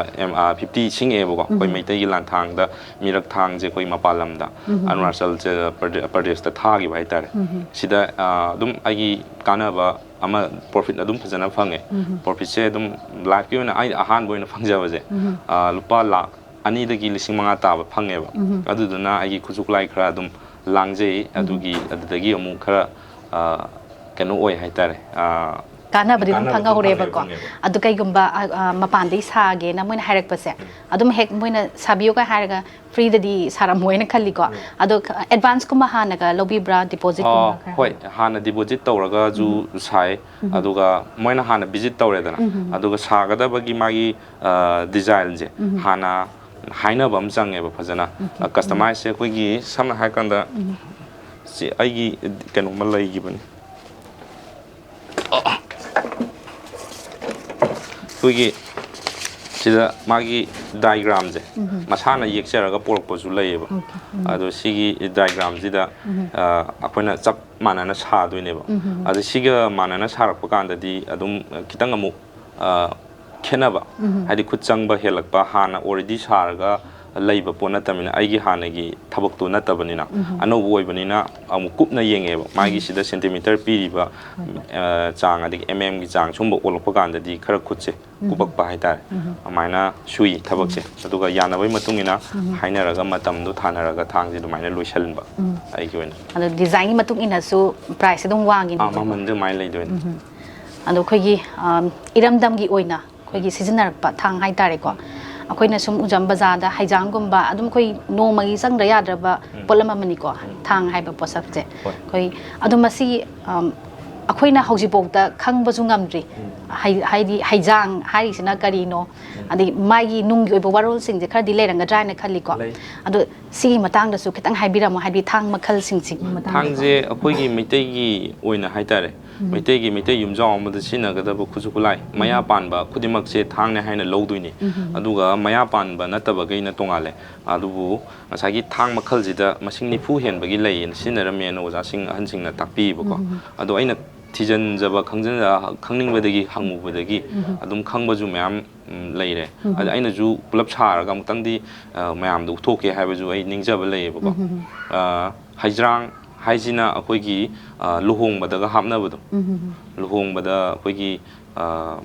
ꯐꯤꯐꯇꯤ ꯁꯤꯡꯉꯛꯑꯦꯕꯀꯣ, ꯑꯩꯈꯣꯏ ꯃꯩꯇꯩꯒꯤ ꯂꯥꯟꯊꯥꯡꯗ꯫ ꯃꯤꯔꯛ ꯊꯥꯡꯁꯦ ꯑꯩꯈꯣꯏ ꯃꯄꯥꯟ ꯂꯝꯗ, ꯑꯔꯨꯅꯥꯆꯜ ꯄ꯭ꯔꯗꯦ- ꯄ꯭ꯔꯗꯦꯁꯇ ꯊꯥꯈꯤꯕ ꯍꯥꯏꯇꯥꯔꯦ꯫ ꯁꯤꯗ ꯑ, ꯑꯗꯨꯝ ꯑꯩꯒꯤ ꯀꯥꯟꯅꯕ ꯑꯃ, ꯄ꯭ꯔꯣꯐꯤꯠ ꯑꯗꯨꯝ ꯐꯖꯅ ꯐꯪꯉꯦ꯫ ꯄ꯭ꯔꯣꯐꯤꯠꯁꯦ ꯑꯗꯨꯝ ꯂꯥꯏꯐꯀꯤ ꯑꯣꯏꯅ ꯑꯩ ꯑꯍꯥꯟꯕ ꯑꯣꯏꯅ ꯐꯪꯖꯕꯁꯦ, ꯑ, ꯂꯨꯄꯥ ꯂꯥꯛ ꯑꯅꯤꯗꯒꯤ ꯂꯤꯁꯤꯡ ꯃꯉꯥ ꯇꯥꯕ ꯐꯪꯉꯦꯕ꯫ ꯑꯗꯨꯗꯨꯅ ꯑꯩꯒꯤ ꯈꯨꯠꯁꯨ ꯈꯨꯠꯂꯥꯏ ꯈꯔ ꯑꯗꯨꯝ ꯂꯥꯡꯖꯩ꯫ ꯑꯗꯨꯒꯤ, ꯑꯗꯨꯗꯒꯤ ꯑꯃꯨꯛ ꯈꯔ ꯑ, ꯀꯩꯅꯣ ꯑꯣꯏ ꯍꯥꯏꯇꯥꯔꯦ꯫ ꯑ, ꯀꯥꯟꯅꯕꯗꯤ ꯑꯗꯨꯝ ꯀꯥꯟꯅꯕ ꯑꯗꯨꯝ ꯐꯪꯍꯧꯔꯦꯕꯀꯣ꯫ ꯐꯪꯉꯦ, ꯐꯪꯉꯦꯕ꯫ ꯑꯗꯨ ꯀꯩꯒꯨꯝꯕ ꯑ, ꯑ, ꯃꯄꯥꯟꯗꯒꯤ ꯁꯥꯒꯦꯅ ꯃꯣꯏꯅ ꯍꯥꯏꯔꯛꯄꯁꯦ, ꯑꯗꯨꯝ ꯍꯦꯛ ꯃꯣꯏꯅ ꯁꯥꯕꯤꯌꯨꯒ ꯍꯥꯏꯔꯒ ꯐ꯭ꯔꯤꯗꯗꯤ ꯁꯥꯔꯝꯃꯣꯏꯅ ꯈꯜꯂꯤꯀꯣ꯫ ꯑꯗꯣ ꯑꯦꯗꯚꯥꯟꯁꯀꯨꯝꯕ ꯍꯥꯟꯅꯒ ꯂꯧꯕꯤꯕ꯭ꯔꯥ, ꯗꯤꯄꯣꯖꯤꯠꯀꯨꯝꯕ ꯑ, ꯈꯔ? ꯍꯣꯏ, ꯍꯥꯟꯅ ꯗꯤꯄꯣꯖꯤꯠ ꯇꯧꯔꯒꯁꯨ ꯁꯥꯏ꯫ ꯑꯗꯨꯒ ꯃꯣꯏꯅ ꯍꯥꯟꯅ ꯚꯤꯖꯤꯠ ꯇꯧꯔꯦꯗꯅ, ꯑꯗꯨꯒ ꯁꯥꯒꯗꯕꯒꯤ ꯃꯥꯒꯤ ꯑ, ꯗꯤꯖꯥꯏꯟꯁꯦ ꯍꯥꯟꯅ ꯍꯥꯏꯅꯕ ꯑꯃ ꯆꯪꯉꯦꯕ ꯐꯖꯅ꯫ ꯑ, ꯀꯁꯇꯃꯥꯏꯖꯁꯦ ꯑꯩꯈꯣꯏꯒꯤ ꯁꯝꯅ ꯍꯥꯏꯔꯀꯥꯟꯗ ꯁꯤ ꯑꯩꯒꯤ ꯀꯩꯅꯣꯝꯃ ꯂꯩꯈꯤꯕꯅꯤ꯫ ꯑꯩꯈꯣꯏꯒꯤ ꯁꯤꯗ ꯃꯥꯒꯤ ꯗꯥꯏꯒ꯭ꯔꯥꯝꯁꯦ ꯃꯁꯥꯅ ꯌꯦꯛꯆꯔꯒ ꯄꯣꯔꯛꯄꯁꯨ ꯂꯩꯌꯦꯕ꯫ ꯑꯗꯣ ꯁꯤꯒꯤ ꯗꯥꯏꯒ꯭ꯔꯥꯝꯁꯤꯗ ꯑ, ꯑꯩꯈꯣꯏꯅ ꯆꯞ ꯃꯥꯟꯅꯅ ꯁꯥꯗꯣꯏꯅꯦꯕ꯫ ꯑꯗꯣ ꯁꯤꯒ ꯃꯥꯟꯅꯅ ꯁꯥꯔꯛꯄ ꯀꯥꯟꯗꯗꯤ ꯑꯗꯨꯝ ꯈꯤꯇꯪ ꯑꯃꯨꯛ ꯑ, ꯈꯦꯠꯅꯕ, ꯍꯥꯏꯗꯤ ꯈꯨꯠ ꯆꯪꯕ ꯍꯦꯜꯂꯛꯄ, ꯍꯥꯟꯅ already ꯁꯥꯔꯒ ꯂꯩꯕ ꯄꯣꯠ ꯅꯠꯇꯕꯅꯤꯅ, ꯑꯩꯒꯤ ꯍꯥꯟꯅꯒꯤ ꯊꯕꯛꯇꯣ ꯅꯠꯇꯕꯅꯤꯅ, ꯑꯅꯧꯕ ꯑꯣꯏꯕꯅꯤꯅ ꯑꯃꯨꯛ ꯀꯨꯞꯅ ꯌꯦꯡꯉꯦꯕ꯫ ꯃꯥꯒꯤ ꯁꯤꯗ ꯁꯦꯟꯇꯤꯃꯤꯇꯔ ꯄꯤꯔꯤꯕ, ꯑ, ꯆꯥꯡ, ꯑꯗꯒꯤ ꯑꯦꯝ ꯑꯦꯝꯒꯤ ꯆꯥꯡ, ꯁꯨꯝꯕ ꯑꯣꯜꯂꯛꯄ ꯀꯥꯟꯗꯗꯤ ꯈꯔ ꯈꯨꯠꯁꯦ ꯀꯨꯞꯄꯛꯄ ꯍꯥꯏꯇꯥꯔꯦ꯫ ꯑꯗꯨꯃꯥꯏꯅ ꯁꯨꯏ ꯊꯕꯛꯁꯦ꯫ ꯑꯗꯨꯒ ꯌꯥꯅꯕꯒꯤ ꯃꯇꯨꯡ ꯏꯟꯅ ꯍꯥꯏꯅꯔꯒ, ꯃꯇꯝꯗꯣ ꯊꯥꯅꯔꯒ ꯊꯥꯡꯁꯦ ꯑꯗꯨꯃꯥꯏꯅ ꯂꯣꯏꯁꯤꯟꯕ ꯑꯩꯒꯤ ꯑꯣꯏꯅ꯫ ꯑꯗꯣ ꯗꯤꯖꯥꯏꯟꯒꯤ ꯃꯇꯨꯡ ꯏꯟꯅꯁꯨ ꯄ꯭ꯔꯥꯏꯁꯁꯦ ꯑꯗꯨꯝ ꯋꯥꯡꯉꯤꯅꯦ꯫ ꯑꯥ, ꯃꯃꯜꯗꯤ ꯑꯗꯨꯃꯥꯏꯅ ꯂꯩꯗꯣꯏꯅꯦ꯫ ꯑꯗꯣ ꯑꯩꯈꯣꯏꯒꯤ, ꯑꯝ, ꯏꯔꯝꯗꯝꯒꯤ ꯑꯣꯏꯅ ꯑꯩꯈꯣꯏꯒꯤ ꯁꯤꯖꯤꯟꯅꯔꯛꯄ ꯊꯥꯡ ꯍꯥꯏꯇꯥꯔꯦꯀꯣ꯫ ꯑꯩꯈꯣꯏꯅ ꯁꯨꯝ ꯎꯖꯝ ꯕꯖꯥꯔꯗ ꯍꯩꯖꯥꯡꯒꯨꯝꯕ ꯑꯗꯨꯝ ꯑꯩꯈꯣꯏ ꯅꯣꯡꯃꯒꯤ ꯆꯪꯗ ꯌꯥꯗ꯭ꯔꯕ ꯄꯣꯠꯂꯝ ꯑꯃꯅꯤꯀꯣ, ꯊꯥꯡ ꯍꯥꯏꯕ ꯄꯣꯠꯁꯛꯁꯦ꯫ ꯍꯣꯏ꯫ ꯑꯩꯈꯣꯏ ꯑꯗꯣ ꯃꯁꯤ, ꯑꯝ, ꯑꯩꯈꯣꯏꯅ ꯍꯧꯖꯤꯛꯐꯥꯎꯗ ꯈꯪꯕꯁꯨ ꯉꯝꯗ꯭ꯔꯤ꯫ ꯍꯩ-, ꯍꯥꯏꯗꯤ ꯍꯩꯖꯥꯡ ꯍꯥꯏꯔꯤꯁꯤꯅ ꯀꯔꯤꯅꯣ? ꯑꯗꯩ ꯃꯥꯒꯤ ꯅꯨꯡꯒꯤ ꯑꯣꯏꯕ ꯋꯥꯔꯣꯜꯁꯤꯡꯁꯦ ꯈꯔꯗꯤ ꯂꯩꯔꯝꯒꯗ꯭ꯔꯥ ꯍꯥꯏꯅ ꯈꯜꯂꯤꯀꯣ꯫ ꯂꯩ꯫ ꯑꯗꯣ ꯁꯤꯒꯤ ꯃꯇꯥꯡꯗꯁꯨ ꯈꯤꯇꯪ ꯍꯥꯏꯕꯤꯔꯝꯃꯣ, ꯍꯥꯏꯕꯗꯤ ꯊꯥꯡ ꯃꯈꯜꯁꯤꯡꯁꯤ ꯃꯇꯥꯡꯗꯀꯣ꯫ ꯊꯥꯡꯁꯦ ꯑꯩꯈꯣꯏꯒꯤ ꯃꯩꯇꯩꯒꯤ ꯑꯣꯏꯅ ꯍꯥꯏꯇꯥꯔꯦ, ꯃꯩꯇꯩꯒꯤ, ꯃꯩꯇꯩ ꯌꯨꯝꯖꯥꯎ ꯑꯃꯗ ꯁꯤꯖꯤꯟꯅꯒꯗꯕ ꯈꯨꯠꯁꯨ ꯈꯨꯠꯂꯥꯏ, ꯃꯌꯥ ꯄꯥꯟꯕ ꯈꯨꯗꯤꯡꯃꯛꯁꯦ ꯊꯥꯡꯅꯦ ꯍꯥꯏꯅ ꯂꯧꯗꯣꯏꯅꯤ꯫ ꯑꯗꯨꯒ ꯃꯌꯥ ꯄꯥꯟꯕ ꯅꯠꯇꯕꯈꯩꯅ ꯇꯣꯉꯥꯜꯂꯦ꯫ ꯑꯗꯨꯕꯨ ꯉꯁꯥꯏꯒꯤ ꯊꯥꯡ ꯃꯈꯜꯁꯤꯗ ꯃꯁꯤꯡ ꯅꯤꯐꯨ ꯍꯦꯟꯕꯒꯤ ꯂꯩꯌꯦꯅ ꯁꯤꯖꯤꯟꯅꯔꯝꯃꯦꯅ ꯑꯣꯖꯥꯁꯤꯡ ꯑꯍꯟꯁꯤꯡꯅ ꯇꯥꯛꯄꯤꯕꯀꯣ꯫ ꯑꯗꯣ ꯑꯩꯅ ꯊꯤꯖꯤꯟꯖꯕ, ꯈꯪꯖꯤꯟꯖ-, ꯈꯪꯅꯤꯡꯕꯗꯒꯤ ꯍꯪꯉꯨꯕꯗꯒꯤ ꯑꯗꯨꯝ ꯈꯪꯕꯁꯨ ꯃꯌꯥꯝ, ꯎꯝ, ꯂꯩꯔꯦ꯫ ꯑꯗ ꯑꯩꯅꯁꯨ ꯄꯨꯂꯞ ꯁꯥꯔꯒ ꯑꯃꯨꯛꯇꯪꯗꯤ, ꯑ, ꯃꯌꯥꯝꯗ ꯎꯠꯊꯣꯛꯀꯦ ꯍꯥꯏꯕꯁꯨ ꯑꯩ ꯅꯤꯡꯖꯕ ꯂꯩꯌꯦꯕꯀꯣ꯫ ꯑ, ꯍꯩꯖ꯭ꯔꯥꯡ ꯍꯥꯏꯁꯤꯅ ꯑꯩꯈꯣꯏꯒꯤ, ꯑ, ꯂꯨꯍꯣꯡꯕꯗꯒ ꯍꯥꯞꯅꯕꯗꯣ, ꯂꯨꯍꯣꯡꯕꯗ ꯑꯩꯈꯣꯏꯒꯤ, ꯑ,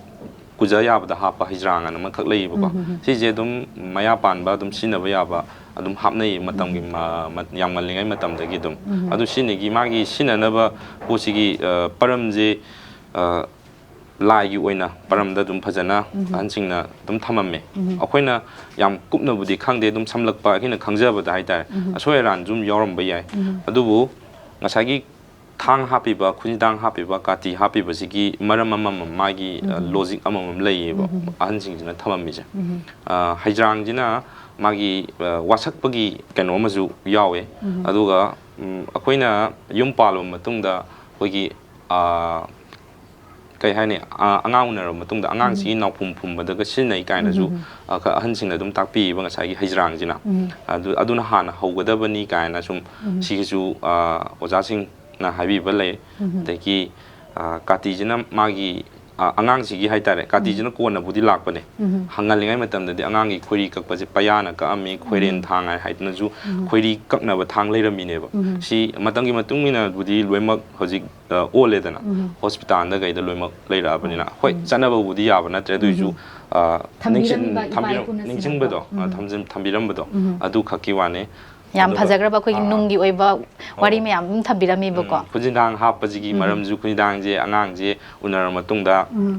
ꯀꯨꯖ ꯌꯥꯕꯗ ꯍꯥꯞꯄ ꯍꯩꯖ꯭ꯔꯥꯡ ꯑꯅ ꯑꯃꯈꯛ ꯂꯩꯌꯦꯕꯀꯣ꯫ ꯁꯤꯁꯦ ꯑꯗꯨꯝ ꯃꯌꯥ ꯄꯥꯟꯕ ꯑꯗꯨꯝ ꯁꯤꯖꯤꯟꯅꯕ ꯌꯥꯕ, ꯑꯗꯨꯝ ꯍꯥꯞꯅꯩ ꯃꯇꯝꯒꯤ ꯃ-, ꯃ-, ꯌꯥꯝ ꯉꯜꯂꯤꯉꯩ ꯃꯇꯝꯗꯒꯤ ꯑꯗꯨꯝ꯫ ꯑꯗꯨ ꯁꯤꯖꯤꯟꯅꯒꯤ ꯃꯥꯒꯤ ꯁꯤꯖꯤꯟꯅꯅꯕ ꯄꯣꯠꯁꯤꯒꯤ, ꯑ, ꯄꯔꯝꯁꯦ, ꯑ, ꯂꯥꯏꯒꯤ ꯑꯣꯏꯅ ꯄꯔꯝꯗ ꯑꯗꯨꯝ ꯐꯖꯅ ꯑꯍꯟꯁꯤꯡꯅ ꯑꯗꯨꯝ ꯊꯝꯃꯝꯃꯦ꯫ ꯑꯩꯈꯣꯏꯅ ꯌꯥꯝ ꯀꯨꯞꯅꯕꯨꯗꯤ ꯈꯪꯗꯦ, ꯑꯗꯨꯝ ꯁꯝꯂꯛꯄ ꯑꯩꯈꯣꯏꯅ ꯈꯪꯖꯕꯗ ꯍꯥꯏꯇꯥꯔꯦ꯫ ꯑꯁꯣꯏ ꯑꯔꯥꯟꯁꯨ ꯑꯗꯨꯝ ꯌꯥꯎꯔꯝꯕ ꯌꯥꯏ꯫ ꯑꯗꯨꯕꯨ ꯉꯁꯥꯏꯒꯤ ꯊꯥꯡ ꯍꯥꯞꯄꯤꯕ, ꯈꯨꯖꯤꯟꯗꯥꯡ ꯍꯥꯞꯄꯤꯕ, ꯀꯥꯇꯤ ꯍꯥꯞꯄꯤꯕꯁꯤꯒꯤ ꯃꯔꯝ ꯑꯃꯃꯝ, ꯃꯥꯒꯤ, ꯑ, ꯂꯣꯖꯤꯛ ꯑꯃꯃꯝ ꯂꯩꯌꯦꯕ ꯑꯍꯟꯁꯤꯡꯁꯤꯅ ꯊꯝꯃꯝꯃꯤꯁꯦ꯫ ꯑ, ꯍꯩꯖ꯭ꯔꯥꯡꯁꯤꯅ ꯃꯥꯒꯤ, ꯑ, ꯋꯥꯁꯛꯄꯒꯤ ꯀꯩꯅꯣ ꯑꯃꯁꯨ ꯌꯥꯎꯋꯦ꯫ ꯑꯗꯨꯒ, ꯎꯝ, ꯑꯩꯈꯣꯏꯅ ꯌꯨꯝ ꯄꯥꯜꯂꯕ ꯃꯇꯨꯡꯗ ꯑꯩꯈꯣꯏꯒꯤ, ꯑ, ꯀꯩ ꯍꯥꯏꯅꯤ, ꯑ, ꯑꯉꯥꯡ ꯎꯅꯔꯕ ꯃꯇꯨꯡꯗ ꯑꯉꯥꯡꯁꯤꯒꯤ ꯅꯥꯎꯐꯨꯝ ꯐꯨꯝꯕꯗꯒ ꯁꯤꯖꯤꯟꯅꯩ ꯀꯥꯏꯅꯁꯨ, ꯑ, ꯈ-, ꯑꯍꯟꯁꯤꯡꯅ ꯑꯗꯨꯝ ꯇꯥꯛꯄꯤꯌꯦꯕ ꯉꯁꯥꯏꯒꯤ ꯍꯩꯖ꯭ꯔꯥꯡꯁꯤꯅ꯫ ꯑꯗꯨ, ꯑꯗꯨꯅ ꯍꯥꯟꯅ ꯍꯧꯒꯗꯕꯅꯤ ꯀꯥꯏꯅ ꯁꯨꯝ ꯁꯤꯒꯤꯁꯨ, ꯑ, ꯑꯣꯖꯥꯁꯤꯡꯅ ꯍꯥꯏꯕꯤꯕ ꯂꯩ꯫ ꯑꯗꯒꯤ, ꯑ, ꯀꯥꯇꯤꯁꯤꯅ ꯃꯥꯒꯤ ꯑ, ꯑꯉꯥꯡꯁꯤꯒꯤ ꯍꯥꯏꯇꯥꯔꯦ, ꯀꯥꯇꯤꯁꯤꯅ ꯀꯣꯟꯅꯕꯨꯗꯤ ꯂꯥꯛꯄꯅꯦ꯫ ꯎꯝ꯫ ꯍꯪꯉꯜꯂꯤꯉꯩ ꯃꯇꯝꯗꯗꯤ ꯑꯉꯥꯡꯒꯤ ꯈꯣꯏꯔꯤ ꯀꯛꯄꯁꯦ ꯄꯌꯥꯅ ꯀꯛꯑꯝꯃꯤ, ꯈꯣꯏꯔꯦꯟ ꯎꯝ꯫ ꯊꯥꯡ ꯍꯥꯏ ꯍꯥꯏꯗꯅꯁꯨ ꯎꯝ꯫ ꯈꯣꯏꯔꯤ ꯀꯛꯅꯕ ꯊꯥꯡ ꯂꯩꯔꯝꯃꯤꯅꯦꯕ꯫ ꯎꯝ꯫ ꯁꯤ ꯃꯇꯝꯒꯤ ꯃꯇꯨꯡ ꯏꯟꯅꯕꯨꯗꯤ ꯂꯣꯏꯅꯃꯛ ꯍꯧꯖꯤꯛ, ꯑ, ꯑꯣꯜꯂꯦꯗꯅ, ꯎꯝ꯫ ꯍꯣꯁꯄꯤꯇꯥꯜꯗ ꯀꯩꯗ ꯂꯣꯏꯅꯃꯛ ꯂꯩꯔꯛꯑꯕꯅꯤꯅ꯫ ꯍꯣꯏ, ꯎꯝ꯫ ꯆꯠꯅꯕꯕꯨꯗꯤ ꯌꯥꯕ ꯅꯠꯇ꯭ꯔꯦ, ꯑꯗꯨꯏꯁꯨ, ꯎꯝ꯫ ꯑ, ꯊꯝꯕꯤꯔꯝꯃꯤꯕ ꯅꯤꯡꯁꯤꯡ-, ꯏꯄꯥ ꯊꯝꯕꯤꯔꯝ-, ꯏꯄꯨꯅ ꯅꯤꯡꯁꯤꯡꯕꯗꯣ, ꯁꯤꯖꯤꯟꯅꯕ꯫ ꯑ, ꯎꯝ꯫ ꯊꯝꯖꯤꯟ-, ꯊꯝꯕꯤꯔꯝꯕꯗꯣ, ꯎꯝ꯫ ꯑꯗꯨ ꯈꯛꯀꯤ ꯋꯥꯅꯤ꯫ ꯌꯥꯝ ꯑꯗꯨꯒ, ꯐꯖꯈ꯭ꯔꯕ ꯑꯩꯈꯣꯏꯒꯤ ꯑ, ꯅꯨꯡꯒꯤ ꯑꯣꯏꯕ ꯋꯥꯔꯤ ꯑꯧ꯫ ꯃꯌꯥꯝ ꯑꯃ ꯊꯝꯕꯤꯔꯝꯃꯤꯕꯀꯣ꯫ ꯎꯝ, ꯈꯨꯖꯤꯟꯗꯥꯡ ꯍꯥꯞꯄꯁꯤꯒꯤ ꯎꯝ꯫ ꯃꯔꯝꯁꯨ, ꯈꯨꯖꯤꯟꯗꯥꯡꯁꯦ ꯑꯉꯥꯡꯁꯦ ꯎꯅꯔ ꯃꯇꯨꯡꯗ ꯎꯝ꯫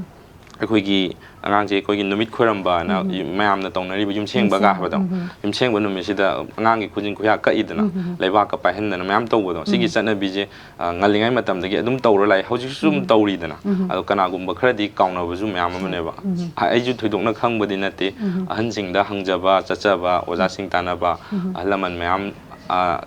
ꯑꯩꯈꯣꯏꯒꯤ ꯑꯉꯥꯡꯁꯦ ꯑꯩꯈꯣꯏꯒꯤ ꯅꯨꯃꯤꯠ ꯈꯣꯏꯔꯝꯕꯅ ꯎꯝ꯫ ꯌꯨꯝ-, ꯃꯌꯥꯝꯅ ꯇꯧꯅꯔꯤꯕ ꯌꯨꯝꯁꯦꯡꯕꯒ ꯌꯨꯝꯁꯦꯡꯕ, ꯍꯥꯏꯕꯗꯣ, ꯎꯝ꯫ ꯌꯨꯝꯁꯦꯡꯕ ꯅꯨꯃꯤꯠꯁꯤꯗ ꯑꯉꯥꯡꯒꯤ ꯈꯨꯖꯤꯟ ꯈꯨꯌꯥ ꯀꯛꯏꯗꯅ, ꯎꯝ꯫ ꯂꯩꯕꯥꯛꯀ ꯄꯥꯏꯍꯟꯗꯅ ꯃꯌꯥꯝ ꯇꯧꯕꯗꯣ, ꯁꯤꯒꯤ ꯎꯝ꯫ ꯆꯠꯅꯕꯤꯁꯦ, ꯑ, ꯉꯜꯂꯤꯉꯩ ꯃꯇꯝꯗꯒꯤ ꯑꯗꯨꯝ ꯇꯧꯔ ꯂꯥꯛꯑꯦ, ꯍꯧꯖꯤꯛꯁꯨ ꯑꯗꯨꯝ ꯎꯝ꯫ ꯇꯧꯔꯤꯗꯅ꯫ ꯎꯝ꯫ ꯑꯗꯣ ꯀꯅꯥꯒꯨꯝꯕ ꯈꯔꯗꯤ ꯀꯥꯎꯅꯕꯁꯨ ꯃꯌꯥꯝ ꯑꯃꯅꯦꯕ꯫ ꯎꯝ꯫ ꯑ, ꯑꯩꯁꯨ ꯊꯣꯏꯗꯣꯛꯅ ꯈꯪꯕꯗꯤ ꯅꯠꯇꯦ, ꯎꯝ꯫ ꯑꯍꯟꯁꯤꯡꯗ ꯍꯪꯖꯕ, ꯆꯠꯆꯕ, ꯑꯣꯖꯥꯁꯤꯡ ꯇꯥꯟꯅꯕ, ꯎꯝ꯫ ꯑꯍꯜ ꯂꯃꯟ ꯃꯌꯥꯝ, ꯑ,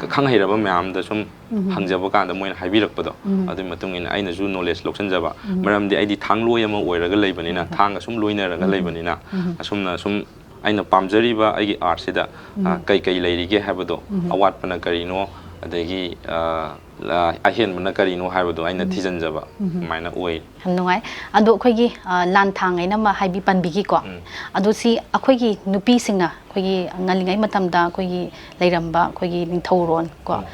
ꯈꯪ ꯍꯩꯔꯕ ꯃꯌꯥꯝꯗ ꯁꯨꯝ ꯎꯝ꯫ ꯍꯪꯖꯕ ꯀꯥꯟꯗ ꯃꯣꯏꯅ ꯍꯥꯏꯕꯤꯔꯛꯄꯗꯣ, ꯎꯝ꯫ ꯑꯗꯨꯒꯤ ꯃꯇꯨꯡ ꯏꯟꯅ ꯑꯩꯅꯁꯨ ꯅꯣꯂꯦꯖ ꯂꯧꯁꯤꯟꯖꯕ꯫ ꯎꯝ꯫ ꯃꯔꯝꯗꯤ ꯑꯩꯗꯤ ꯊꯥꯡꯂꯣꯏ ꯑꯃ ꯑꯣꯏꯔꯒ ꯂꯩꯕꯅꯤꯅ, ꯎꯝ꯫ ꯊꯥꯡꯒ ꯁꯨꯝ ꯂꯣꯏꯅꯔꯒ ꯎꯝ꯫ ꯂꯩꯕꯅꯤꯅ, ꯎꯝ꯫ ꯑꯁꯨꯝꯅ ꯁꯨꯝ ꯑꯩꯅ ꯄꯥꯝꯖꯔꯤꯕ ꯑꯩꯒꯤ ꯑꯥꯔꯠꯁꯤꯗ, ꯑ, ꯎꯝ꯫ ꯀꯩ ꯀꯩ ꯂꯩꯔꯤꯒꯦ ꯍꯥꯏꯕꯗꯣ, ꯎꯝ꯫ ꯑꯋꯥꯠꯄꯅ ꯀꯔꯤꯅꯣ, ꯑꯗꯒꯤ, ꯑ, ꯑ, ꯑꯍꯦꯟꯕꯅ ꯀꯔꯤꯅꯣ ꯍꯥꯏꯕꯗꯣ ꯑꯩꯅ ꯎꯝ꯫ ꯊꯤꯖꯤꯟꯖꯕ, ꯎꯝ꯫ ꯑꯗꯨꯃꯥꯏꯅ ꯑꯣꯏ꯫ ꯌꯥꯝ ꯅꯨꯡꯉꯥꯏ꯫ ꯑꯗꯣ ꯑꯩꯈꯣꯏꯒꯤ, ꯑ, ꯂꯥꯟꯊꯥꯡ ꯍꯥꯏꯅ ꯑꯃ ꯍꯥꯏꯕꯤ ꯄꯟꯕꯤꯈꯤꯀꯣ꯫ ꯎꯝ꯫ ꯑꯗꯣ ꯁꯤ ꯑꯩꯈꯣꯏꯒꯤ ꯅꯨꯄꯤꯁꯤꯡꯅ ꯑꯩꯈꯣꯏꯒꯤ ꯉꯜꯂꯤꯉꯩ ꯃꯇꯝꯗ ꯑꯩꯈꯣꯏꯒꯤ ꯂꯩꯔꯝꯕ ꯑꯩꯈꯣꯏꯒꯤ ꯅꯤꯡꯊꯧꯔꯣꯟ ꯀꯣ, ꯎꯝ꯫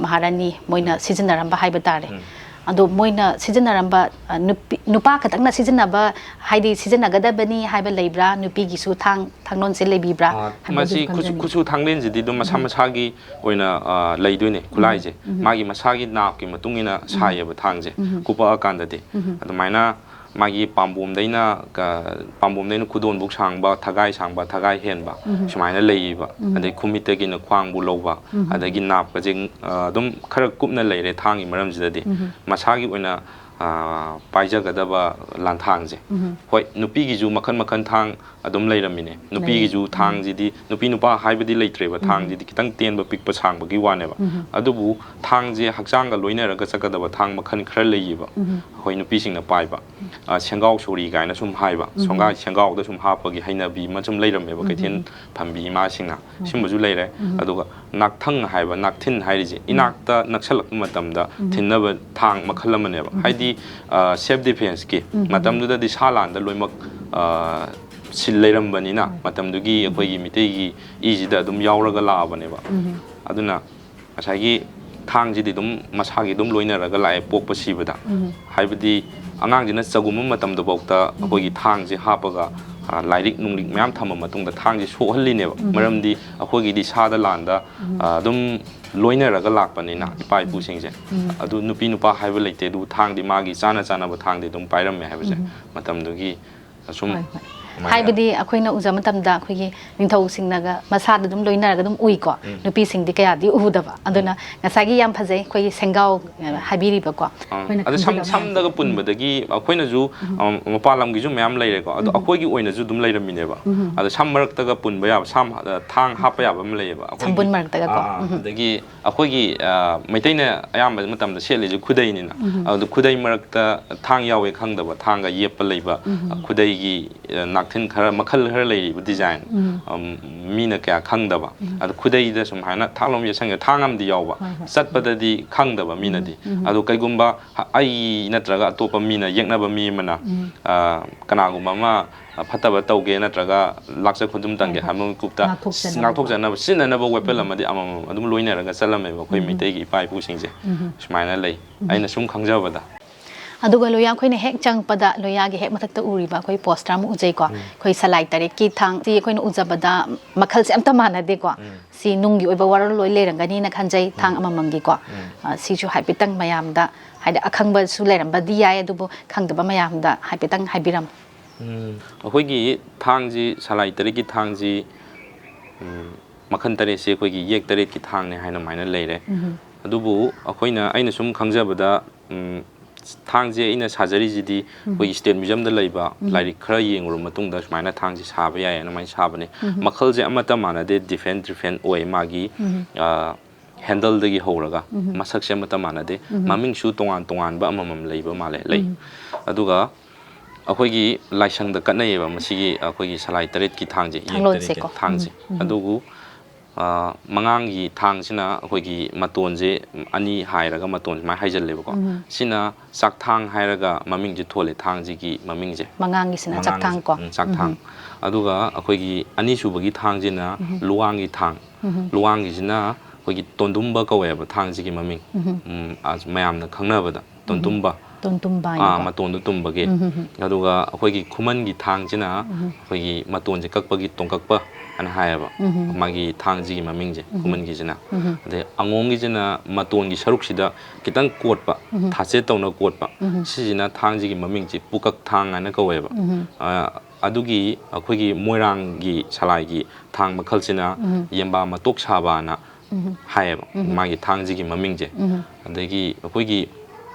ꯃꯍꯥꯔꯥꯅꯤ ꯃꯣꯏꯅ ꯎꯝ꯫ ꯁꯤꯖꯤꯟꯅꯔꯝꯕ ꯍꯥꯏꯕ ꯇꯥꯔꯦ꯫ ꯎꯝ꯫ ꯑꯗꯣ ꯃꯣꯏꯅ ꯁꯤꯖꯤꯟꯅꯔꯝꯕ, ꯑ, ꯅꯨꯄꯤ, ꯅꯨꯄꯥ ꯈꯛꯇꯪꯅ ꯁꯤꯖꯤꯟꯅꯕ, ꯍꯥꯏꯗꯤ ꯁꯤꯖꯤꯟꯅꯒꯗꯕꯅꯤ ꯍꯥꯏꯕ ꯂꯩꯕ꯭ꯔꯥ? ꯅꯨꯄꯤꯒꯤꯁꯨ ꯊꯥꯡ, ꯊꯥꯡꯂꯣꯟꯁꯦ ꯂꯩꯕꯤꯕ꯭ꯔꯥ? ꯑ, ꯍꯥꯏꯕꯗꯨꯁꯨ ꯃꯁꯤ ꯈꯨꯠꯁꯨ, ꯈꯪꯖꯅꯤꯡꯉꯤ꯫ ꯈꯨꯠꯁꯨ ꯊꯥꯡꯂꯦꯟꯁꯤꯗꯤ ꯑꯗꯨꯝ ꯃꯁꯥ ꯎꯝ꯫ ꯃꯁꯥꯒꯤ ꯑꯣꯏꯅ, ꯑ, ꯂꯩꯗꯣꯏꯅꯦ, ꯎꯝ꯫ ꯈꯨꯠꯂꯥꯏꯁꯦ꯫ ꯎꯝ꯫ ꯃꯥꯒꯤ ꯃꯁꯥꯒꯤ ꯅꯥꯞꯀꯤ ꯃꯇꯨꯡ ꯏꯟꯅ ꯎꯝ꯫ ꯁꯥꯏꯌꯦꯕ ꯊꯥꯡꯁꯦ, ꯎꯝ꯫ ꯀꯨꯞꯄꯛꯑꯀꯥꯟꯗꯗꯤ꯫ ꯎꯝ꯫ ꯑꯗꯨꯃꯥꯏꯅ ꯃꯥꯒꯤ ꯄꯥꯝꯕꯣꯝꯗꯩꯅ ꯀ-, ꯄꯥꯝꯕꯣꯝꯗꯩꯅ ꯈꯨꯗꯣꯟꯕꯨꯛ ꯁꯥꯡꯕ, ꯊꯒꯥꯏ ꯁꯥꯡꯕ, ꯊꯒꯥꯏ ꯍꯦꯟꯕ, ꯎꯝ꯫ ꯁꯨꯃꯥꯏꯅ ꯂꯩꯌꯦꯕ꯫ ꯎꯝ꯫ ꯑꯗꯩ ꯈꯨꯃꯤꯠꯇꯒꯤꯅ ꯈ꯭ꯋꯥꯡꯕꯨ ꯂꯧꯕ, ꯎꯝ꯫ ꯑꯗꯒꯤ ꯅꯥꯞꯀꯁꯦ, ꯑ, ꯑꯗꯨꯝ ꯈꯔ ꯀꯨꯞꯅ ꯂꯩꯔꯦ ꯊꯥꯡꯒꯤ ꯃꯔꯝꯁꯤꯗꯗꯤ꯫ ꯎꯝ꯫ ꯃꯁꯥꯒꯤ ꯑꯣꯏꯅ, ꯑ, ꯄꯥꯏꯖꯒꯗꯕ ꯂꯥꯟꯊꯥꯡꯁꯦ꯫ ꯎꯝ꯫ ꯍꯣꯏ, ꯅꯨꯄꯤꯒꯤꯁꯨ ꯃꯈꯟ ꯃꯈꯟ ꯊꯥꯡ ꯑꯗꯨꯝ ꯂꯩꯔꯝꯃꯤꯅꯦ꯫ ꯅꯨꯄꯤꯒꯤꯁꯨ ꯂꯩꯔꯦ꯫ ꯎꯝ꯫ ꯊꯥꯡꯁꯤꯗꯤ, ꯅꯨꯄꯤ ꯅꯨꯄꯥ ꯍꯥꯏꯕꯗꯤ ꯂꯩꯇ꯭ꯔꯦꯕ, ꯎꯝ꯫ ꯊꯥꯡꯁꯤꯗꯤ ꯈꯤꯇꯪ ꯇꯦꯟꯕ ꯄꯤꯛꯄ ꯁꯥꯡꯕꯒꯤ ꯋꯥꯅꯦꯕ꯫ ꯎꯝ꯫ ꯑꯗꯨꯕꯨ ꯊꯥꯡꯁꯦ ꯍꯛꯆꯥꯡꯒ ꯂꯣꯏꯅꯔꯒ ꯆꯠꯀꯗꯕ ꯊꯥꯡ ꯃꯈꯜ ꯈꯔ ꯂꯩꯌꯦꯕ꯫ ꯎꯝ꯫ ꯑꯩꯈꯣꯏ ꯅꯨꯄꯤꯁꯤꯡꯅ ꯄꯥꯏꯕ, ꯑ, ꯁꯦꯡꯒꯥꯎ ꯁꯣꯔꯤ ꯀꯥꯏꯅ ꯁꯨꯝ ꯍꯥꯏꯕ, ꯎꯝ꯫ ꯁꯣꯡꯒꯥꯏ-, ꯁꯦꯡꯒꯥꯎꯗ ꯁꯨꯝ ꯍꯥꯞꯄꯒꯤ ꯍꯩꯅꯕꯤ ꯑꯃ ꯁꯨꯝ ꯂꯩꯔꯝꯃꯦꯕ ꯎꯝ꯫ ꯀꯩꯊꯦꯜ ꯐꯝꯕꯤ ꯏꯃꯥꯁꯤꯡꯅ꯫ ꯎꯝ꯫ ꯁꯤꯒꯨꯝꯕꯁꯨ ꯂꯩꯔꯦ꯫ ꯎꯝ꯫ ꯑꯗꯨꯒ ꯅꯥꯛꯊꯪ ꯍꯥꯏꯕ, ꯅꯥꯛꯊꯤꯟ ꯍꯥꯏꯔꯤꯁꯦ, ꯎꯝ꯫ ꯏꯅꯥꯛꯇ ꯅꯛꯁꯜꯂꯛꯄ ꯃꯇꯝꯗ ꯎꯝ꯫ ꯊꯤꯟꯅꯕ ꯊꯥꯡ ꯃꯈꯜ ꯑꯃꯅꯦꯕ꯫ ꯎꯝ꯫ ꯍꯥꯏꯗꯤ ꯁꯦꯜꯐ ꯗꯤꯐꯦꯟꯁꯀꯤ ꯃꯇꯝꯗꯨꯗꯗꯤ ꯁꯥ ꯂꯥꯟꯗ ꯂꯣꯏꯅꯃꯛ ꯑ, ꯁꯤꯜ ꯂꯩꯔꯝꯕꯅꯤꯅ, ꯃꯇꯝꯗꯨꯒꯤ ꯑꯩꯈꯣꯏꯒꯤ ꯃꯤꯇꯩꯒꯤ ꯏꯁꯤꯗ ꯑꯗꯨꯝ ꯌꯥꯎꯔꯒ ꯂꯥꯛꯑꯕꯅꯦꯕ꯫ ꯑꯗꯨꯅ ꯉꯁꯥꯏꯒꯤ ꯊꯥꯡꯁꯤꯗꯤ ꯑꯗꯨꯝ ꯃꯁꯥꯒꯤ ꯑꯗꯨꯝ ꯂꯣꯏꯅꯔꯒ ꯂꯥꯛꯑꯦ ꯄꯣꯛꯄ ꯁꯤꯕꯗ꯫ ꯍꯥꯏꯕꯗꯤ ꯑꯉꯥꯡꯁꯤꯅ ꯆꯒꯨꯝꯕ ꯃꯇꯝꯗꯐꯥꯎꯗ ꯑꯩꯈꯣꯏꯒꯤ ꯊꯥꯡꯁꯦ ꯍꯥꯞꯄꯒ ꯑ, ꯂꯥꯏꯔꯤꯛ ꯅꯨꯡꯂꯤꯛ ꯃꯌꯥꯝ ꯊꯝꯃ ꯃꯇꯨꯡꯗ ꯊꯥꯡꯁꯦ ꯁꯣꯛꯍꯜꯂꯤꯅꯦꯕ꯫ ꯃꯔꯝꯗꯤ ꯑꯩꯈꯣꯏꯒꯤꯗꯤ ꯁꯥꯗ ꯂꯥꯟꯗ ꯑ, ꯑꯗꯨꯝ ꯂꯣꯏꯅꯔꯒ ꯂꯥꯛꯄꯅꯤꯅ ꯏꯄꯥ ꯏꯄꯨꯁꯤꯡꯁꯦ꯫ ꯑꯗꯨ ꯅꯨꯄꯤ ꯅꯨꯄꯥ ꯍꯥꯏꯕ ꯂꯩꯇꯦ꯫ ꯑꯗꯨ ꯊꯥꯡꯗꯤ ꯃꯥꯒꯤ ꯆꯥꯅ ꯆꯥꯅꯕ ꯊꯥꯡꯗꯤ ꯑꯗꯨꯝ ꯄꯥꯏꯔꯝꯃꯦ ꯍꯥꯏꯕꯁꯦ ꯃꯇꯝꯗꯨꯒꯤ ꯑꯁꯨꯝ ꯍꯣꯏ, ꯍꯣꯏ꯫ ꯑꯗꯨꯃꯥꯏꯅ ꯍꯥꯏꯕꯗꯤ ꯑꯩꯈꯣꯏꯅ ꯎꯖ ꯃꯇꯝꯗ ꯑꯩꯈꯣꯏꯒꯤ ꯅꯤꯡꯊꯧꯁꯤꯡꯅꯒ ꯃꯁꯥꯗ ꯑꯗꯨꯝ ꯂꯣꯏꯅꯔꯒ ꯑꯗꯨꯝ ꯎꯏꯀꯣ꯫ ꯅꯨꯄꯤꯁꯤꯡꯗꯤ ꯀꯌꯥꯗꯤ ꯎꯗꯕ꯫ ꯑꯗꯨꯅ ꯉꯁꯥꯏꯒꯤ ꯌꯥꯝ ꯐꯖꯩ ꯑꯩꯈꯣꯏꯒꯤ ꯁꯦꯡꯒꯥꯎ, ꯑ, ꯍꯥꯏꯕꯤꯔꯤꯕꯀꯣ꯫ ꯑꯥ, ꯑꯩꯈꯣꯏꯅ ꯑꯗ ꯁꯝ-, ꯈꯪꯖꯗꯕ ꯃꯌꯥꯝꯁꯦ꯫ ꯁꯝꯗꯒ ꯄꯨꯟꯕꯗꯒꯤ ꯑꯩꯈꯣꯏꯅꯁꯨ, ꯑ, ꯃꯄꯥꯟ ꯂꯝꯒꯤꯁꯨ ꯃꯌꯥꯝ ꯂꯩꯔꯦꯀꯣ꯫ ꯑꯗꯣ ꯑꯩꯈꯣꯏꯒꯤ ꯑꯣꯏꯅꯁꯨ ꯑꯗꯨꯝ ꯂꯩꯔꯝꯃꯤꯅꯦꯕ꯫ ꯑꯗ ꯁꯝ ꯃꯔꯛꯇꯒ ꯄꯨꯟꯕ ꯌꯥꯕ, ꯁꯝ, ꯑ, ꯊꯥꯡ ꯍꯥꯞꯄ ꯌꯥꯕ ꯑꯃ ꯂꯩꯌꯦꯕ꯫ ꯑꯩꯈꯣꯏꯒꯤ, ꯁꯝꯕꯨꯟ ꯃꯔꯛꯇꯒꯀꯣ꯫ ꯑꯥ, ꯑꯥ, ꯑꯗꯒꯤ ꯑꯩꯈꯣꯏꯒꯤ, ꯑ, ꯃꯩꯇꯩꯅ ꯑꯌꯥꯝꯕ ꯃꯇꯝꯗ ꯁꯦꯠꯂꯤꯁꯦ ꯈꯨꯗꯩꯅꯤꯅ꯫ ꯑꯗꯨ ꯈꯨꯗꯩ ꯃꯔꯛꯇ ꯊꯥꯡ ꯌꯥꯎꯋꯦ ꯈꯪꯗꯕ, ꯊꯥꯡꯒ ꯌꯦꯞꯄ ꯂꯩꯕ, ꯑ, ꯈꯨꯗꯩꯒꯤ, ꯑ, ꯅꯥꯛꯊꯤꯟ ꯈꯔ, ꯃꯈꯜ ꯈꯔ ꯂꯩꯔꯤꯕ ꯗꯤꯖꯥꯏꯟ, ꯑꯝ, ꯃꯤꯅ ꯀꯌꯥ ꯈꯪꯗꯕ꯫ ꯑꯗꯣ ꯈꯨꯗꯩꯗ ꯁꯨꯃꯥꯏꯅ ꯊꯥꯡ ꯂꯣꯝ ꯌꯦꯠꯁꯟꯒꯦ, ꯊꯥꯡ ꯑꯃꯗꯤ ꯌꯥꯎꯕ꯫ ꯆꯠꯄꯗꯗꯤ ꯈꯪꯗꯕ ꯃꯤꯅꯗꯤ꯫ ꯑꯗꯣ ꯀꯩꯒꯨꯝꯕ ꯍ-, ꯑꯩ ꯅꯠꯇ꯭ꯔꯒ ꯑꯇꯣꯞꯄ ꯃꯤꯅ ꯌꯦꯛꯅꯕ ꯃꯤ ꯑꯃꯅ, ꯑ, ꯀꯅꯥꯒꯨꯝꯕ ꯑꯃ, ꯑ, ꯐꯠꯇꯕ ꯇꯧꯒꯦ ꯅꯠꯇ꯭ꯔꯒ ꯂꯥꯛꯆ ꯈꯣꯟꯖꯨꯝ ꯇꯪꯒꯦ ꯍꯥꯏꯕ ꯃꯤꯀꯨꯞꯇ ꯉꯥꯛꯊꯣꯛꯆꯅꯕ꯫ ꯉꯥꯛꯊꯣꯛꯆꯅꯕ ꯁꯤꯖꯤꯟꯅꯅꯕ ꯋꯦꯄꯟ ꯑꯃꯗꯤ ꯑꯃꯃꯝ ꯑꯗꯨꯝ ꯂꯣꯏꯅꯔꯒ ꯆꯠꯂꯝꯃꯦꯕ ꯑꯩꯈꯣꯏ ꯃꯩꯇꯩꯒꯤ ꯏꯄꯥ ꯏꯄꯨꯁꯤꯡꯁꯦ꯫ ꯁꯨꯃꯥꯏꯅ ꯂꯩ꯫ ꯑꯩꯅ ꯁꯨꯝ ꯈꯪꯖꯕꯗ꯫ ꯑꯗꯨꯒ ꯂꯣꯌꯥ ꯑꯩꯈꯣꯏꯅ ꯍꯦꯛ ꯆꯪꯉꯛꯄꯗ ꯂꯣꯌꯥꯒꯤ ꯍꯦꯛ ꯃꯊꯛꯇ ꯎꯔꯤꯕ ꯑꯩꯈꯣꯏ ꯄꯣꯁꯇꯔ ꯑꯃ ꯎꯖꯩꯀꯣ꯫ ꯑꯩꯈꯣꯏ ꯁꯂꯥꯏ ꯇꯔꯦꯠꯀꯤ ꯊꯥꯡ ꯁꯤ ꯑꯩꯈꯣꯏꯅ ꯎꯖꯕꯗ ꯃꯈꯜꯁꯦ ꯑꯝꯇ ꯃꯥꯟꯅꯗꯦꯀꯣ꯫ ꯁꯤ ꯅꯨꯡꯒꯤ ꯑꯣꯏꯕ ꯋꯥꯔꯣꯜ ꯂꯣꯏ ꯂꯩꯔꯝꯒꯅꯤꯅ ꯈꯟꯖꯩ, ꯊꯥꯡ ꯑꯃꯃꯝꯒꯤꯀꯣ꯫ ꯑ, ꯁꯤꯁꯨ ꯍꯥꯏꯐꯦꯠꯇꯪ ꯃꯌꯥꯝꯗ, ꯍꯥꯏꯗꯤ ꯑꯈꯪꯕꯁꯨ ꯂꯩꯔꯝꯕꯗꯤ ꯌꯥꯏ, ꯑꯗꯨꯕꯨ ꯈꯪꯗꯕ ꯃꯌꯥꯝꯗ ꯍꯥꯏꯐꯦꯠꯇꯪ ꯍꯥꯏꯕꯤꯔꯝꯃꯨ꯫ ꯎꯝ, ꯑꯩꯈꯣꯏꯒꯤ ꯊꯥꯡꯁꯤ, ꯁꯂꯥꯏ ꯇꯔꯦꯠꯀꯤ ꯊꯥꯡꯁꯤ, ꯎꯝ, ꯃꯈꯜ ꯇꯔꯦꯠꯁꯤ ꯑꯩꯈꯣꯏꯒꯤ ꯌꯦꯛ ꯇꯔꯦꯠꯀꯤ ꯊꯥꯡꯅꯦ ꯍꯥꯏꯅ ꯑꯗꯨꯃꯥꯏꯅ ꯂꯩꯔꯦ꯫ ꯑꯗꯨꯕꯨ ꯑꯩꯈꯣꯏꯅ, ꯑꯩꯅ ꯁꯨꯝ ꯈꯪꯖꯕꯗ, ꯎꯝ, ꯊꯥꯡꯁꯦ ꯑꯩꯅ ꯁꯥꯖꯔꯤꯁꯤꯗꯤ ꯑꯩꯈꯣꯏꯒꯤ ꯁ꯭ꯇꯦꯠ ꯃ꯭ꯌꯨꯖꯤꯌꯝꯗ ꯂꯩꯕ ꯂꯥꯏꯔꯤꯛ ꯈꯔ ꯌꯦꯡꯉꯨꯔꯕ ꯃꯇꯨꯡꯗ ꯁꯨꯃꯥꯏꯅ ꯊꯥꯡꯁꯤ ꯁꯥꯕ ꯌꯥꯏꯌꯦꯅ ꯑꯗꯨꯃꯥꯏꯅ ꯁꯥꯕꯅꯦ꯫ ꯃꯈꯜꯁꯦ ꯑꯃꯠꯇ ꯃꯥꯟꯅꯗꯦ, ꯗꯤꯐ꯭ꯔꯦꯟ ꯗꯤꯐ꯭ꯔꯦꯟ ꯑꯣꯏ ꯃꯥꯒꯤ, ꯑ, ꯍꯦꯟꯗꯜꯗꯒꯤ ꯍꯧꯔꯒ ꯃꯁꯛꯁꯦ ꯑꯃꯠꯇ ꯃꯥꯟꯅꯗꯦ꯫ ꯃꯃꯤꯡꯁꯨ ꯇꯣꯉꯥꯟ ꯇꯣꯉꯥꯟꯕ ꯑꯃꯃꯝ ꯂꯩꯕ ꯃꯥꯜꯂꯦ, ꯂꯩ꯫ ꯑꯗꯨꯒ ꯑꯩꯈꯣꯏꯒꯤ ꯂꯥꯏꯁꯪꯗ ꯀꯠꯅꯩꯌꯦꯕ ꯃꯁꯤꯒꯤ, ꯑꯩꯈꯣꯏꯒꯤ ꯁꯂꯥꯏ ꯇꯔꯦꯠꯀꯤ ꯊꯥꯡꯁꯦ, ꯌꯦꯛ ꯊꯥꯡꯂꯣꯟꯁꯦꯀꯣ꯫ ꯇꯔꯦꯠꯀꯤ ꯊꯥꯡꯁꯦ꯫ ꯑꯗꯨꯕꯨ ꯑ, ꯃꯉꯥꯡꯒꯤ ꯊꯥꯡꯁꯤꯅ ꯑꯩꯈꯣꯏꯒꯤ ꯃꯇꯣꯟꯁꯦ ꯑꯅꯤ ꯍꯥꯏꯔꯒ ꯃꯇꯣꯟ ꯁꯨꯃꯥꯏꯅ ꯍꯥꯏꯖꯜꯂꯦꯕꯀꯣ꯫ ꯎꯝ꯫ ꯁꯤꯅ ꯆꯥꯛꯊꯥꯡ ꯍꯥꯏꯔꯒ ꯃꯃꯤꯡꯁꯦ ꯊꯣꯜꯂꯦ, ꯊꯥꯡꯁꯤꯒꯤ ꯃꯃꯤꯡꯁꯦ꯫ ꯃꯉꯥꯡꯒꯤꯁꯤꯅ ꯃꯉꯥꯡꯒꯤ-, ꯆꯥꯛꯊꯥꯡ ꯀꯣ? ꯎꯝ, ꯆꯥꯛꯊꯥꯡ꯫ ꯎꯝ꯫ ꯑꯗꯨꯒ ꯑꯩꯈꯣꯏꯒꯤ ꯑꯅꯤꯁꯨꯕꯒꯤ ꯊꯥꯡꯁꯤꯅ ꯎꯝ꯫ ꯂꯨꯋꯥꯡꯒꯤ ꯊꯥꯡ꯫ ꯎꯝ꯫ ꯂꯨꯋꯥꯡꯒꯤꯁꯤꯅ ꯑꯩꯈꯣꯏꯒꯤ ꯇꯣꯟꯗꯨꯝꯕ ꯀꯧꯋꯦꯕ ꯊꯥꯡꯁꯤꯒꯤ ꯃꯃꯤꯡ꯫ ꯎꯝ꯫ ꯎꯝ, ꯑ, ꯃꯌꯥꯝꯅ ꯈꯪꯅꯕꯗ ꯇꯣꯟꯗꯨꯝꯕ꯫ ꯇꯣꯟꯇꯨꯝꯕ ꯑꯥ, ꯍꯥꯏꯅꯀꯣ? ꯃꯇꯣꯟꯗꯣ ꯇꯨꯝꯕꯒꯤ꯫ ꯎꯝ, ꯍꯝ, ꯍꯝ꯫ ꯑꯗꯨꯒ ꯑꯩꯈꯣꯏꯒꯤ ꯈꯨꯃꯟꯒꯤ ꯊꯥꯡꯁꯤꯅ ꯎꯝ, ꯍꯝ꯫ ꯑꯩꯈꯣꯏꯒꯤ ꯃꯇꯣꯟꯁꯦ ꯀꯛꯄꯒꯤ ꯇꯣꯡꯀꯛꯄ ꯍꯥꯏꯅ ꯍꯥꯏꯌꯦꯕ꯫ ꯎꯝ, ꯍꯝ꯫ ꯃꯥꯒꯤ ꯊꯥꯡꯁꯤꯒꯤ ꯃꯃꯤꯡꯁꯦ, ꯎꯝ, ꯍꯝ꯫ ꯈꯨꯃꯟꯒꯤꯁꯤꯅ꯫ ꯎꯝ, ꯍꯝ꯫ ꯑꯗꯩ ꯑꯉꯣꯝꯒꯤꯁꯤꯅ ꯃꯇꯣꯟꯒꯤ ꯁꯔꯨꯛꯁꯤꯗ ꯈꯤꯇꯪ ꯀꯣꯠꯄ, ꯎꯝ, ꯍꯝ꯫ ꯊꯥꯆꯦꯠ ꯇꯧꯅ ꯀꯣꯠꯄ꯫ ꯎꯝ, ꯍꯝ꯫ ꯁꯤꯁꯤꯅ ꯊꯥꯡꯁꯤꯒꯤ ꯃꯃꯤꯡꯁꯤ ꯄꯨꯀꯛ ꯊꯥꯡ ꯍꯥꯏꯅ ꯀꯧꯋꯦꯕ꯫ ꯎꯝ, ꯍꯝ꯫ ꯑ, ꯑꯗꯨꯒꯤ ꯑꯩꯈꯣꯏꯒꯤ ꯃꯣꯏꯔꯥꯡꯒꯤ ꯁꯂꯥꯏꯒꯤ ꯊꯥꯡ ꯃꯈꯜꯁꯤꯅ ꯎꯝ, ꯍꯝ꯫ ꯌꯦꯝꯕꯥ ꯃꯇꯣꯛ ꯁꯥꯕꯅ ꯎꯝ꯫ ꯍꯥꯏꯌꯦꯕ, ꯎꯝ꯫ ꯃꯥꯒꯤ ꯊꯥꯡꯁꯤꯒꯤ ꯃꯃꯤꯡꯁꯦ꯫ ꯎꯝ꯫ ꯑꯗꯒꯤ ꯑꯩꯈꯣꯏꯒꯤ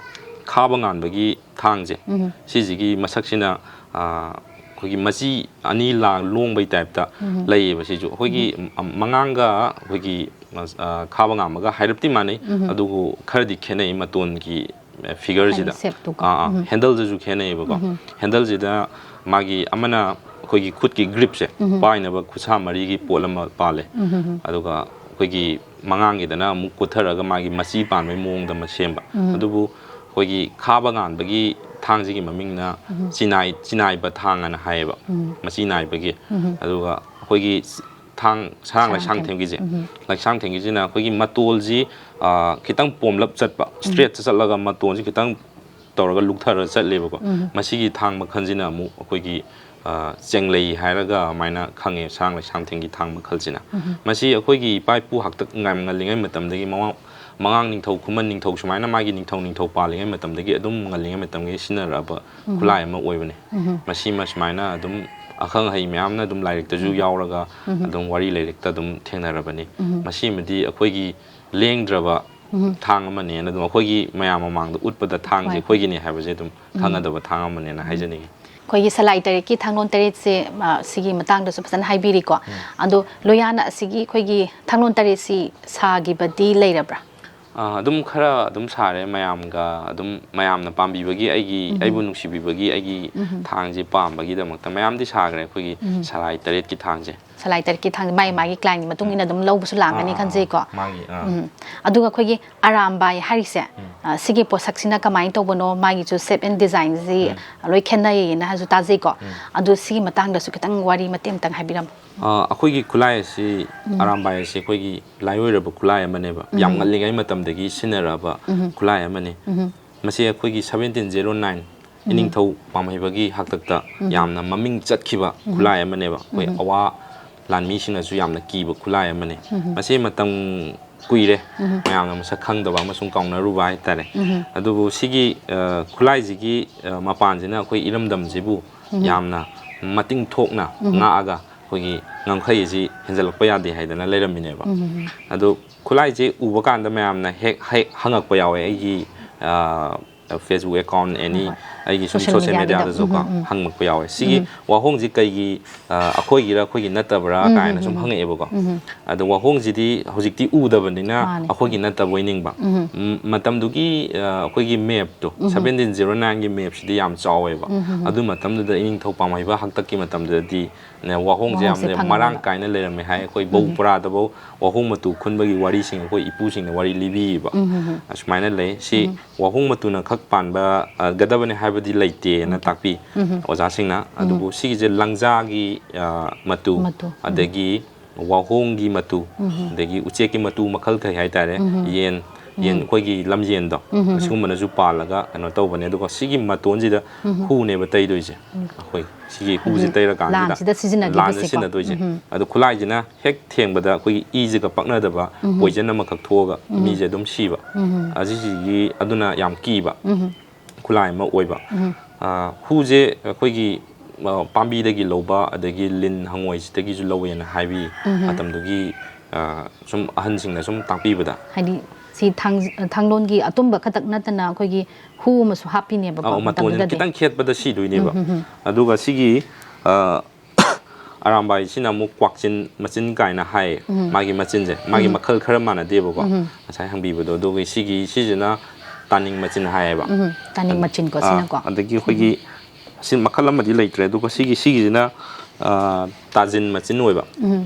ꯈꯥꯕ ꯉꯥꯟꯕꯒꯤ ꯊꯥꯡꯁꯦ, ꯎꯝ꯫ ꯁꯤꯁꯤꯒꯤ ꯃꯁꯛꯁꯤꯅ, ꯑ, ꯑꯩꯈꯣꯏꯒꯤ ꯃꯆꯤ ꯑꯅꯤ ꯂꯥ-, ꯂꯣꯡꯕꯩ ꯇꯥꯏꯞꯇ ꯎꯝ꯫ ꯂꯩꯌꯦꯕ ꯁꯤꯁꯨ꯫ ꯑꯩꯈꯣꯏꯒꯤ, ꯎꯝ꯫ ꯑ, ꯃꯉꯥꯡꯒ ꯑꯩꯈꯣꯏꯒꯤ, ꯑ, ꯈꯥꯕ ꯉꯥꯟꯕꯒ ꯍꯥꯏꯔꯞꯇꯤ ꯃꯥꯟꯅꯩ, ꯎꯝ꯫ ꯑꯗꯨꯕꯨ ꯈꯔꯗꯤ ꯈꯦꯠꯅꯩ ꯃꯇꯣꯟꯒꯤ, ꯑ, figure ꯁꯤꯗ꯫ ꯍꯥꯏꯗꯤ shape ꯇꯨꯀꯣ꯫ ꯑꯥ, ꯑꯥ, ꯎꯝ꯫ Handle ꯗꯁꯨ ꯈꯦꯠꯅꯩꯌꯦꯕꯀꯣ꯫ ꯎꯝ꯫ Handle ꯁꯤꯗ ꯃꯥꯒꯤ ꯑꯃꯅ ꯑꯩꯈꯣꯏꯒꯤ ꯈꯨꯠꯀꯤ grip ꯁꯦ ꯎꯝ꯫ ꯄꯥꯏꯅꯕ ꯈꯨꯠꯁꯥ ꯃꯔꯤꯒꯤ ꯄꯣꯠ ꯑꯃ ꯄꯥꯜꯂꯦ꯫ ꯎꯝ꯫ ꯑꯗꯨꯒ ꯑꯩꯈꯣꯏꯒꯤ ꯃꯉꯥꯡꯒꯤꯗꯅ ꯑꯃꯨꯛ ꯀꯣꯠꯊꯔꯒ ꯃꯥꯒꯤ ꯃꯆꯤ ꯄꯥꯟꯕꯒꯤ ꯃꯑꯣꯡꯗ ꯑꯃ ꯁꯦꯝꯕ꯫ ꯎꯝ꯫ ꯑꯗꯨꯕꯨ ꯑꯩꯈꯣꯏꯒꯤ ꯈꯥꯕ ꯉꯥꯟꯕꯒꯤ ꯊꯥꯡꯁꯤꯒꯤ ꯃꯃꯤꯡꯅ ꯎꯝ꯫ ꯆꯤꯅꯥꯏ-, ꯆꯤꯅꯥꯏꯕ ꯊꯥꯡ ꯑꯅ ꯍꯥꯏꯌꯦꯕ, ꯎꯝ꯫ ꯃꯆꯤ ꯅꯥꯏꯕꯒꯤ꯫ ꯎꯝ꯫ ꯑꯗꯨꯒ ꯑꯩꯈꯣꯏꯒꯤ ꯊꯥꯡ ꯁꯔꯥꯡ ꯁꯔꯥꯡ ꯂꯩꯁꯥꯡ ꯊꯦꯝ-, ꯊꯦꯝꯒꯤꯁꯦ꯫ ꯎꯝ꯫ ꯂꯩꯁꯥꯡ ꯊꯦꯝꯒꯤꯁꯤꯅ ꯑꯩꯈꯣꯏꯒꯤ ꯃꯇꯣꯜꯁꯤ, ꯑ, ꯈꯤꯇꯪ ꯄꯣꯝꯂꯞ ꯆꯠꯄ, ꯎꯝ꯫ Straight ꯇ ꯆꯠꯂꯒ ꯃꯇꯣꯟꯁꯤ ꯈꯤꯇꯪ ꯇꯧꯔꯒ ꯂꯨꯛꯊꯔꯒ ꯆꯠꯂꯦꯕꯀꯣ꯫ ꯎꯝ꯫ ꯃꯁꯤꯒꯤ ꯊꯥꯡ ꯃꯈꯜꯁꯤꯅ ꯑꯃꯨꯛ ꯑꯩꯈꯣꯏꯒꯤ, ꯑ, ꯆꯦꯡꯂꯩ ꯍꯥꯏꯔꯒ ꯑꯗꯨꯃꯥꯏꯅ ꯈꯪꯉꯦ, ꯁꯔꯥꯡ ꯂꯩꯁꯥꯡꯊꯦꯝꯒꯤ ꯊꯥꯡ ꯃꯈꯜꯁꯤꯅ꯫ ꯎꯝ꯫ ꯃꯁꯤ ꯑꯩꯈꯣꯏꯒꯤ ꯏꯄꯥ ꯏꯄꯨ ꯍꯥꯛꯇꯛ ꯉꯥꯏ-, ꯉꯜꯂꯤꯉꯩ ꯃꯇꯝꯗꯒꯤ ꯃꯃꯥ-, ꯃꯉꯥꯡ ꯅꯤꯡꯊꯧ, ꯈꯨꯃꯟ ꯅꯤꯡꯊꯧ ꯁꯨꯃꯥꯏꯅ ꯃꯥꯒꯤ ꯅꯤꯡꯊꯧ ꯅꯤꯡꯊꯧ ꯄꯥꯜꯂꯤꯉꯩ ꯃꯇꯝꯗꯒꯤ ꯑꯗꯨꯝ ꯉꯜꯂꯤꯉꯩ ꯃꯇꯝꯗꯒꯤ ꯁꯤꯖꯤꯟꯅꯔꯛꯑꯕ ꯎꯝ꯫ ꯈꯨꯠꯂꯥꯏ ꯑꯃ ꯑꯣꯏꯕꯅꯤ꯫ ꯎꯝ꯫ ꯃꯁꯤꯃ ꯁꯨꯃꯥꯏꯅ ꯑꯗꯨꯝ ꯑꯈꯪ ꯑꯍꯩ ꯃꯌꯥꯝꯅ ꯑꯗꯨꯝ ꯂꯥꯏꯔꯤꯛꯇꯁꯨ ꯎꯝ꯫ ꯌꯥꯎꯔꯒ ꯎꯝ꯫ ꯑꯗꯨꯝ ꯋꯥꯔꯤ ꯂꯥꯏꯔꯤꯛꯇ ꯑꯗꯨꯝ ꯊꯦꯡꯅꯔꯕꯅꯤ꯫ ꯎꯝ꯫ ꯃꯁꯤꯃꯗꯤ ꯑꯩꯈꯣꯏꯒꯤ ꯂꯦꯡꯗ꯭ꯔꯕ ꯎꯝ꯫ ꯊꯥꯡ ꯑꯃꯅꯦꯅ ꯑꯗꯨꯝ ꯑꯩꯈꯣꯏꯒꯤ ꯃꯌꯥꯝ ꯃꯃꯥꯡꯗ ꯎꯠꯄꯗ ꯊꯥꯡꯁꯦ ꯍꯣꯏ꯫ ꯑꯩꯈꯣꯏꯒꯤꯅꯦ ꯍꯥꯏꯕꯁꯦ ꯑꯗꯨꯝ ꯎꯝ꯫ ꯈꯪꯒꯗꯕ ꯊꯥꯡ ꯑꯃꯅꯦꯅ ꯎꯝ꯫ ꯍꯥꯏꯖꯅꯤꯡꯉꯤ꯫ ꯑꯩꯈꯣꯏꯒꯤ ꯁꯂꯥꯏ ꯇꯔꯦꯠꯀꯤ ꯊꯥꯡꯂꯣꯟ ꯇꯔꯦꯠꯁꯦ, ꯑ, ꯁꯤꯒꯤ ꯃꯇꯥꯡꯗꯁꯨ ꯐꯖꯅ ꯍꯥꯏꯕꯤꯔꯤꯀꯣ꯫ ꯎꯝ꯫ ꯑꯗꯣ ꯂꯣꯌꯥꯅ ꯑꯁꯤꯒꯤ ꯑꯩꯈꯣꯏꯒꯤ ꯊꯥꯡꯂꯣꯟ ꯇꯔꯦꯠꯁꯤ ꯁꯥꯈꯤꯕꯗꯤ ꯂꯩꯔꯕ꯭ꯔꯥ? ꯑ, ꯑꯗꯨꯝ ꯈꯔ ꯑꯗꯨꯝ ꯁꯥꯔꯦ ꯃꯌꯥꯝꯒ, ꯑꯗꯨꯝ ꯃꯌꯥꯝꯅ ꯄꯥꯝꯕꯤꯕꯒꯤ ꯑꯩꯒꯤ, ꯎꯝ꯫ ꯑꯩꯕꯨ ꯅꯨꯡꯁꯤꯕꯤꯕꯒꯤ ꯑꯩꯒꯤ ꯎꯝ꯫ ꯊꯥꯡꯁꯦ ꯄꯥꯝꯕꯒꯤꯗꯃꯛꯇ ꯃꯌꯥꯝꯗꯤ ꯁꯥꯈ꯭ꯔꯦ ꯑꯩꯈꯣꯏꯒꯤ ꯎꯝ꯫ ꯁꯂꯥꯏ ꯇꯔꯦꯠꯀꯤ ꯊꯥꯡꯁꯦ꯫ ꯁꯂꯥꯏ ꯇꯔꯦꯠꯀꯤ ꯊꯥꯡ ꯃꯥꯒꯤ ꯃꯥꯒꯤ ꯀ꯭ꯂꯥꯏꯟꯒꯤ ꯃꯇꯨꯡ ꯏꯟꯅ ꯑꯗꯨꯝ ꯂꯧꯕꯁꯨ ꯂꯥꯛꯀꯅꯤ ꯑꯥ, ꯈꯟꯖꯩꯀꯣ꯫ ꯃꯥꯒꯤ ꯑꯥ, ꯎꯝ꯫ ꯑꯗꯨꯒ ꯑꯩꯈꯣꯏꯒꯤ ꯑꯔꯥꯝꯕꯥꯏ ꯍꯥꯏꯔꯤꯁꯦ, ꯑ, ꯁꯤꯒꯤ ꯄꯣꯠꯁꯛꯁꯤꯅ ꯀꯃꯥꯏꯅ ꯇꯧꯕꯅꯣ, ꯃꯥꯒꯤꯁꯨ shape and designꯁꯤ ꯂꯣꯏ ꯈꯦꯠꯅꯩꯌꯦꯅ ꯍꯥꯏꯁꯨ ꯇꯥꯖꯩꯀꯣ꯫ ꯑꯗꯨ ꯁꯤꯒꯤ ꯃꯇꯥꯡꯗꯁꯨ ꯈꯤꯇꯪ ꯋꯥꯔꯤ ꯃꯇꯦꯛ ꯑꯃꯇꯪ ꯍꯥꯏꯕꯤꯔꯝꯃꯣ꯫ ꯑ, ꯑꯩꯈꯣꯏꯒꯤ ꯈꯨꯠꯂꯥꯏ ꯑꯁꯤ, ꯑꯔꯥꯝꯕꯥꯏ ꯑꯁꯤ ꯑꯩꯈꯣꯏꯒꯤ ꯂꯥꯏꯑꯣꯏꯔꯕ ꯈꯨꯠꯂꯥꯏ ꯑꯃꯅꯦꯕ꯫ ꯌꯥꯝ ꯉꯜꯂꯤꯉꯩ ꯃꯇꯝꯗꯒꯤ ꯁꯤꯖꯤꯟꯅꯔꯛꯑꯕ ꯈꯨꯠꯂꯥꯏ ꯑꯃꯅꯤ꯫ ꯃꯁꯤ ꯑꯩꯈꯣꯏꯒꯤ seventeen zero nine ꯏꯅꯤꯡꯊꯧ ꯄꯥꯝꯍꯩꯕꯒꯤ ꯍꯥꯛꯇꯛꯇ ꯌꯥꯝꯅ ꯃꯃꯤꯡ ꯆꯠꯈꯤꯕ ꯈꯨꯠꯂꯥꯏ ꯑꯃꯅꯦꯕ꯫ ꯑꯩꯈꯣꯏ ꯑꯋꯥ ꯂꯥꯟꯃꯤꯁꯤꯡꯅꯁꯨ ꯌꯥꯝꯅ ꯀꯤꯕ ꯈꯨꯠꯂꯥꯏ ꯑꯃꯅꯤ꯫ ꯃꯁꯤ ꯃꯇꯝ ꯀꯨꯏꯔꯦ ꯃꯌꯥꯝꯅ ꯃꯁꯛ ꯈꯪꯗꯕ ꯑꯃꯁꯨꯡ ꯀꯥꯎꯅꯔꯨꯕ ꯍꯥꯏꯇꯥꯔꯦ꯫ ꯑꯗꯨꯕꯨ ꯁꯤꯒꯤ, ꯑ, ꯈꯨꯠꯂꯥꯏꯁꯤꯒꯤ, ꯑ, ꯃꯄꯥꯟꯁꯤꯅ ꯑꯩꯈꯣꯏ ꯏꯔꯝꯗꯝꯁꯤꯕꯨ ꯌꯥꯝꯅ ꯃꯇꯤꯡ ꯊꯣꯛꯅ ꯉꯥꯛꯑꯒ ꯑꯩꯈꯣꯏꯒꯤ ꯉꯝꯈꯩ ꯑꯁꯤ ꯍꯦꯟꯖꯜꯂꯛꯄ ꯌꯥꯗꯦ ꯍꯥꯏꯗꯅ ꯂꯩꯔꯝꯃꯤꯅꯦꯕ꯫ ꯑꯗꯣ ꯈꯨꯠꯂꯥꯏꯁꯦ ꯎꯕ ꯀꯥꯟꯗ ꯃꯌꯥꯝꯅ ꯍꯦꯛ ꯍꯦꯛ ꯍꯪꯉꯛꯄ ꯌꯥꯎꯋꯦ꯫ ꯑꯩꯒꯤ, ꯑ, Facebook account, any, ꯑꯩꯒꯤ ꯁꯨꯝ social mediaꯗꯁꯨꯀꯣ ꯍꯪꯉꯛꯄ ꯌꯥꯎꯋꯦ꯫ ꯁꯤꯒꯤ ꯋꯥꯍꯣꯡꯁꯤ ꯀꯩꯒꯤ, ꯑ, ꯑꯩꯈꯣꯏꯒꯤꯔ ꯑꯩꯈꯣꯏꯒꯤ ꯅꯠꯇꯕ꯭ꯔꯥ ꯀꯥꯏꯅ ꯁꯨꯝ ꯍꯪꯉꯛꯑꯦꯕꯀꯣ꯫ ꯑꯗꯣ ꯋꯥꯍꯣꯡꯁꯤꯗꯤ ꯍꯧꯖꯤꯛꯇꯤ ꯎꯗꯕꯅꯤꯅ ꯑꯩꯈꯣꯏꯒꯤ ꯅꯠꯇꯕꯣꯏ ꯅꯤꯡꯕ꯫ ꯎꯝ, ꯃꯇꯝꯗꯨꯒꯤ, ꯑ, ꯑꯩꯈꯣꯏꯒꯤ mapꯇꯣ, seventeen zero nineꯒꯤ mapꯁꯤꯗꯤ ꯌꯥꯝ ꯆꯥꯎꯋꯦꯕ꯫ ꯑꯗꯨ ꯃꯇꯝꯗꯨꯗ ꯏꯅꯤꯡꯊꯧ ꯄꯥꯝꯍꯩꯕ ꯍꯥꯛꯇꯛꯀꯤ ꯃꯇꯝꯗꯨꯗꯗꯤ, ꯅ, ꯋꯥꯍꯣꯡꯁꯦ ꯋꯥꯍꯣꯡꯁꯦ ꯌꯥꯝꯅ ꯐꯪꯉꯝꯃꯦꯕ꯫ ꯃꯔꯥꯡ ꯀꯥꯏꯅ ꯂꯩꯔꯝꯃꯦ ꯍꯥꯏ꯫ ꯑꯩꯈꯣꯏ ꯕꯧ ꯄꯨꯔꯥꯗꯐꯧ ꯋꯥꯍꯣꯡ ꯃꯇꯨ ꯈꯨꯟꯕꯒꯤ ꯋꯥꯔꯤꯁꯤꯡ ꯑꯩꯈꯣꯏ ꯏꯄꯨꯁꯤꯡꯅ ꯋꯥꯔꯤ ꯂꯤꯕꯤꯌꯦꯕ꯫ ꯑꯁꯨꯃꯥꯏꯅ ꯂꯩ꯫ ꯁꯤ ꯋꯥꯍꯣꯡ ꯃꯇꯨꯅ ꯈꯛ ꯄꯥꯟꯕ, ꯑ, ꯒꯗꯕꯅꯤ ꯍꯥꯏꯕꯗꯤ ꯂꯩꯇꯦꯅ ꯇꯥꯛꯄꯤ ꯑꯣꯖꯥꯁꯤꯡꯅ꯫ ꯑꯗꯨꯕꯨ ꯁꯤꯒꯤꯁꯦ ꯂꯪꯖꯥꯒꯤ, ꯑ, ꯃꯇꯨ, ꯃꯇꯨ, ꯎꯝ꯫ ꯑꯗꯒꯤ ꯋꯥꯍꯣꯡꯒꯤ ꯃꯇꯨ, ꯑꯗꯒꯤ ꯎꯆꯦꯛꯀꯤ ꯃꯇꯨ ꯃꯈꯜ ꯀꯩ ꯍꯥꯏꯇꯥꯔꯦ, ꯌꯦꯟ, ꯌꯦꯟ ꯑꯩꯈꯣꯏꯒꯤ ꯂꯝꯖꯦꯟꯗꯣ, ꯑꯁꯤꯒꯨꯝꯕꯅꯁꯨ ꯄꯥꯜꯂꯒ ꯀꯩꯅꯣ ꯇꯧꯕꯅꯦ꯫ ꯑꯗꯨꯒ ꯁꯤꯒꯤ ꯃꯇꯣꯟꯁꯤꯗ ꯍꯨꯅꯦꯕ ꯇꯩꯗꯣꯏꯁꯦ꯫ ꯑꯩꯈꯣꯏ ꯁꯤꯒꯤ ꯍꯨꯁꯦ ꯍꯥꯏꯗꯤ ꯇꯩꯔꯀꯥꯟꯁꯤꯗ ꯂꯥꯟꯁꯤꯗ ꯁꯤꯖꯤꯟꯅꯈꯤꯕꯁꯦꯀꯣ꯫ ꯂꯥꯟꯁꯤꯗ ꯁꯤꯖꯤꯟꯅꯗꯣꯏꯁꯦ꯫ ꯑꯗꯣ ꯈꯨꯠꯂꯥꯏꯁꯤꯅ ꯍꯦꯛ ꯊꯦꯡꯕꯗ ꯑꯩꯈꯣꯏꯒꯤ ꯏꯁꯤꯒ ꯄꯛꯅꯗꯕ poison ꯑꯃꯈꯛ ꯊꯣꯛꯑꯒ ꯃꯤꯁꯦ ꯑꯗꯨꯝ ꯁꯤꯕ꯫ ꯑꯁꯤꯁꯤꯒꯤ ꯑꯗꯨꯅ ꯌꯥꯝ ꯀꯤꯕ ꯈꯨꯠꯂꯥꯏ ꯑꯃ ꯑꯣꯏꯕ꯫ ꯑ, ꯍꯨꯁꯦ ꯑꯩꯈꯣꯏꯒꯤ, ꯑ, ꯄꯥꯝꯕꯤꯗꯒꯤ ꯂꯧꯕ, ꯑꯗꯒꯤ ꯂꯤꯟ ꯍꯪꯉꯣꯏꯁꯤꯗꯒꯤꯁꯨ ꯂꯧꯋꯦꯅ ꯍꯥꯏꯕꯤ꯫ ꯃꯇꯝꯗꯨꯒꯤ, ꯑ, ꯁꯨꯝ ꯑꯍꯟꯁꯤꯡꯅ ꯁꯨꯝ ꯇꯥꯛꯄꯤꯕꯗ꯫ ꯍꯥꯏꯗꯤ ꯁꯤ ꯊꯥꯡ-, ꯊꯥꯡꯂꯣꯟꯒꯤ ꯑꯇꯨꯝꯕ ꯈꯛꯇꯛ ꯅꯠꯇꯅ ꯑꯩꯈꯣꯏꯒꯤ ꯍꯨ ꯑꯃꯁꯨ ꯍꯥꯞꯄꯤꯅꯦꯕꯀꯣ ꯑꯧ, ꯃꯇꯣꯟꯁꯤꯅ ꯃꯇꯝꯗꯨꯗꯗꯤ꯫ ꯈꯤꯇꯪ ꯈꯦꯠꯄꯗ ꯁꯤꯗꯣꯏꯅꯦꯕ꯫ ꯑꯗꯨꯒ ꯁꯤꯒꯤ, ꯑ, ꯑꯔꯥꯝꯕꯥꯏꯁꯤꯅ ꯑꯃꯨꯛ ꯀ꯭ꯋꯥꯛꯆꯤꯟ ꯃꯆꯤꯟ ꯀꯥꯏꯅ ꯍꯥꯏ꯫ ꯃꯥꯒꯤ ꯃꯆꯤꯟꯁꯦ, ꯃꯥꯒꯤ ꯃꯈꯜ ꯈꯔ ꯃꯥꯟꯅꯗꯦꯕꯀꯣ꯫ ꯉꯁꯥꯏ ꯍꯪꯕꯤꯕꯗꯣ, ꯑꯗꯨꯒ ꯁꯤꯒꯤ, ꯁꯤꯁꯤꯅ ꯇꯥꯅꯤꯡ ꯃꯆꯤꯟ ꯍꯥꯏꯌꯦꯕ꯫ ꯎꯝ, ꯇꯥꯅꯤꯡ ꯃꯆꯤꯟꯀꯣ, ꯑꯥ, ꯁꯤꯅꯀꯣ꯫ ꯑꯗꯒꯤ ꯑꯩꯈꯣꯏꯒꯤ ꯁꯤ ꯃꯈꯜ ꯑꯃꯗꯤ ꯂꯩꯇ꯭ꯔꯦ꯫ ꯑꯗꯨꯒ ꯁꯤꯒꯤ, ꯁꯤꯒꯤꯁꯤꯅ ꯑ, ꯇꯥꯖꯤꯟ ꯃꯆꯤꯟ ꯑꯣꯏꯕ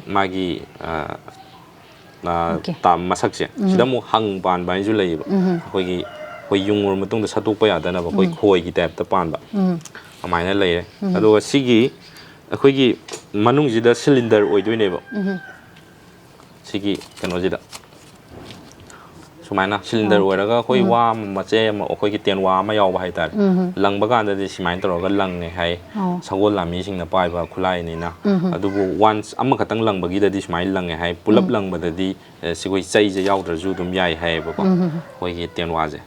ꯃꯥꯒꯤ, ꯑ, ꯑ, Okay. ꯇꯥ-, ꯃꯁꯛꯁꯦ꯫ ꯁꯤꯗ ꯑꯃꯨꯛ ꯍꯪ ꯄꯥꯟꯕ ꯍꯥꯏꯅꯁꯨ ꯂꯩꯌꯦꯕ꯫ ꯑꯩꯈꯣꯏꯒꯤ, ꯑꯩꯈꯣꯏ ꯌꯨꯡꯉꯨꯔ ꯃꯇꯨꯡꯗ ꯁꯠꯇꯣꯛꯄ ꯌꯥꯗꯅꯕ ꯑꯩꯈꯣꯏ ꯈꯣꯏꯒꯤ type ꯇ ꯄꯥꯟꯕ꯫ ꯑꯗꯨꯃꯥꯏꯅ ꯂꯩꯔꯦ꯫ ꯑꯗꯨꯒ ꯁꯤꯒꯤ ꯑꯩꯈꯣꯏꯒꯤ ꯃꯅꯨꯡꯁꯤꯗ cylinder ꯑꯣꯏꯗꯣꯏꯅꯦꯕ꯫ ꯁꯤꯒꯤ ꯀꯩꯅꯣꯁꯤꯗ ꯁꯨꯃꯥꯏꯅ cylinder Okay. ꯑꯣꯏꯔꯒ ꯑꯩꯈꯣꯏ ꯋꯥ ꯑꯃ, ꯃꯆꯦ ꯑꯃ, ꯑꯩꯈꯣꯏꯒꯤ ꯇꯦꯟꯋꯥ ꯑꯃ ꯌꯥꯎꯕ ꯍꯥꯏꯇꯥꯔꯦ꯫ ꯂꯪꯕ ꯀꯥꯟꯗꯗꯤ ꯁꯨꯃꯥꯏꯅ ꯇꯧꯔꯒ ꯂꯪꯉꯦ ꯍꯥꯏ꯫ ꯑꯣ꯫ ꯁꯒꯣꯜ ꯂꯥꯟꯃꯤꯁꯤꯡꯅ ꯄꯥꯏꯕ ꯈꯨꯠꯂꯥꯏꯅꯤꯅ꯫ ꯑꯗꯨꯕꯨ once ꯑꯃꯈꯛꯇꯪ ꯂꯪꯕꯒꯤꯗꯗꯤ ꯁꯨꯃꯥꯏꯅ ꯂꯪꯉꯦ ꯍꯥꯏ꯫ ꯄꯨꯂꯞ ꯂꯪꯕꯗꯗꯤ, ꯑꯦ, ꯁꯤꯈꯣꯏ ꯆꯩꯁꯦ ꯌꯥꯎꯗ꯭ꯔꯁꯨ ꯑꯗꯨꯝ ꯌꯥꯏ ꯍꯥꯏꯌꯦꯕꯀꯣ꯫ ꯑꯩꯈꯣꯏꯒꯤ ꯇꯦꯟꯋꯥꯁꯦ꯫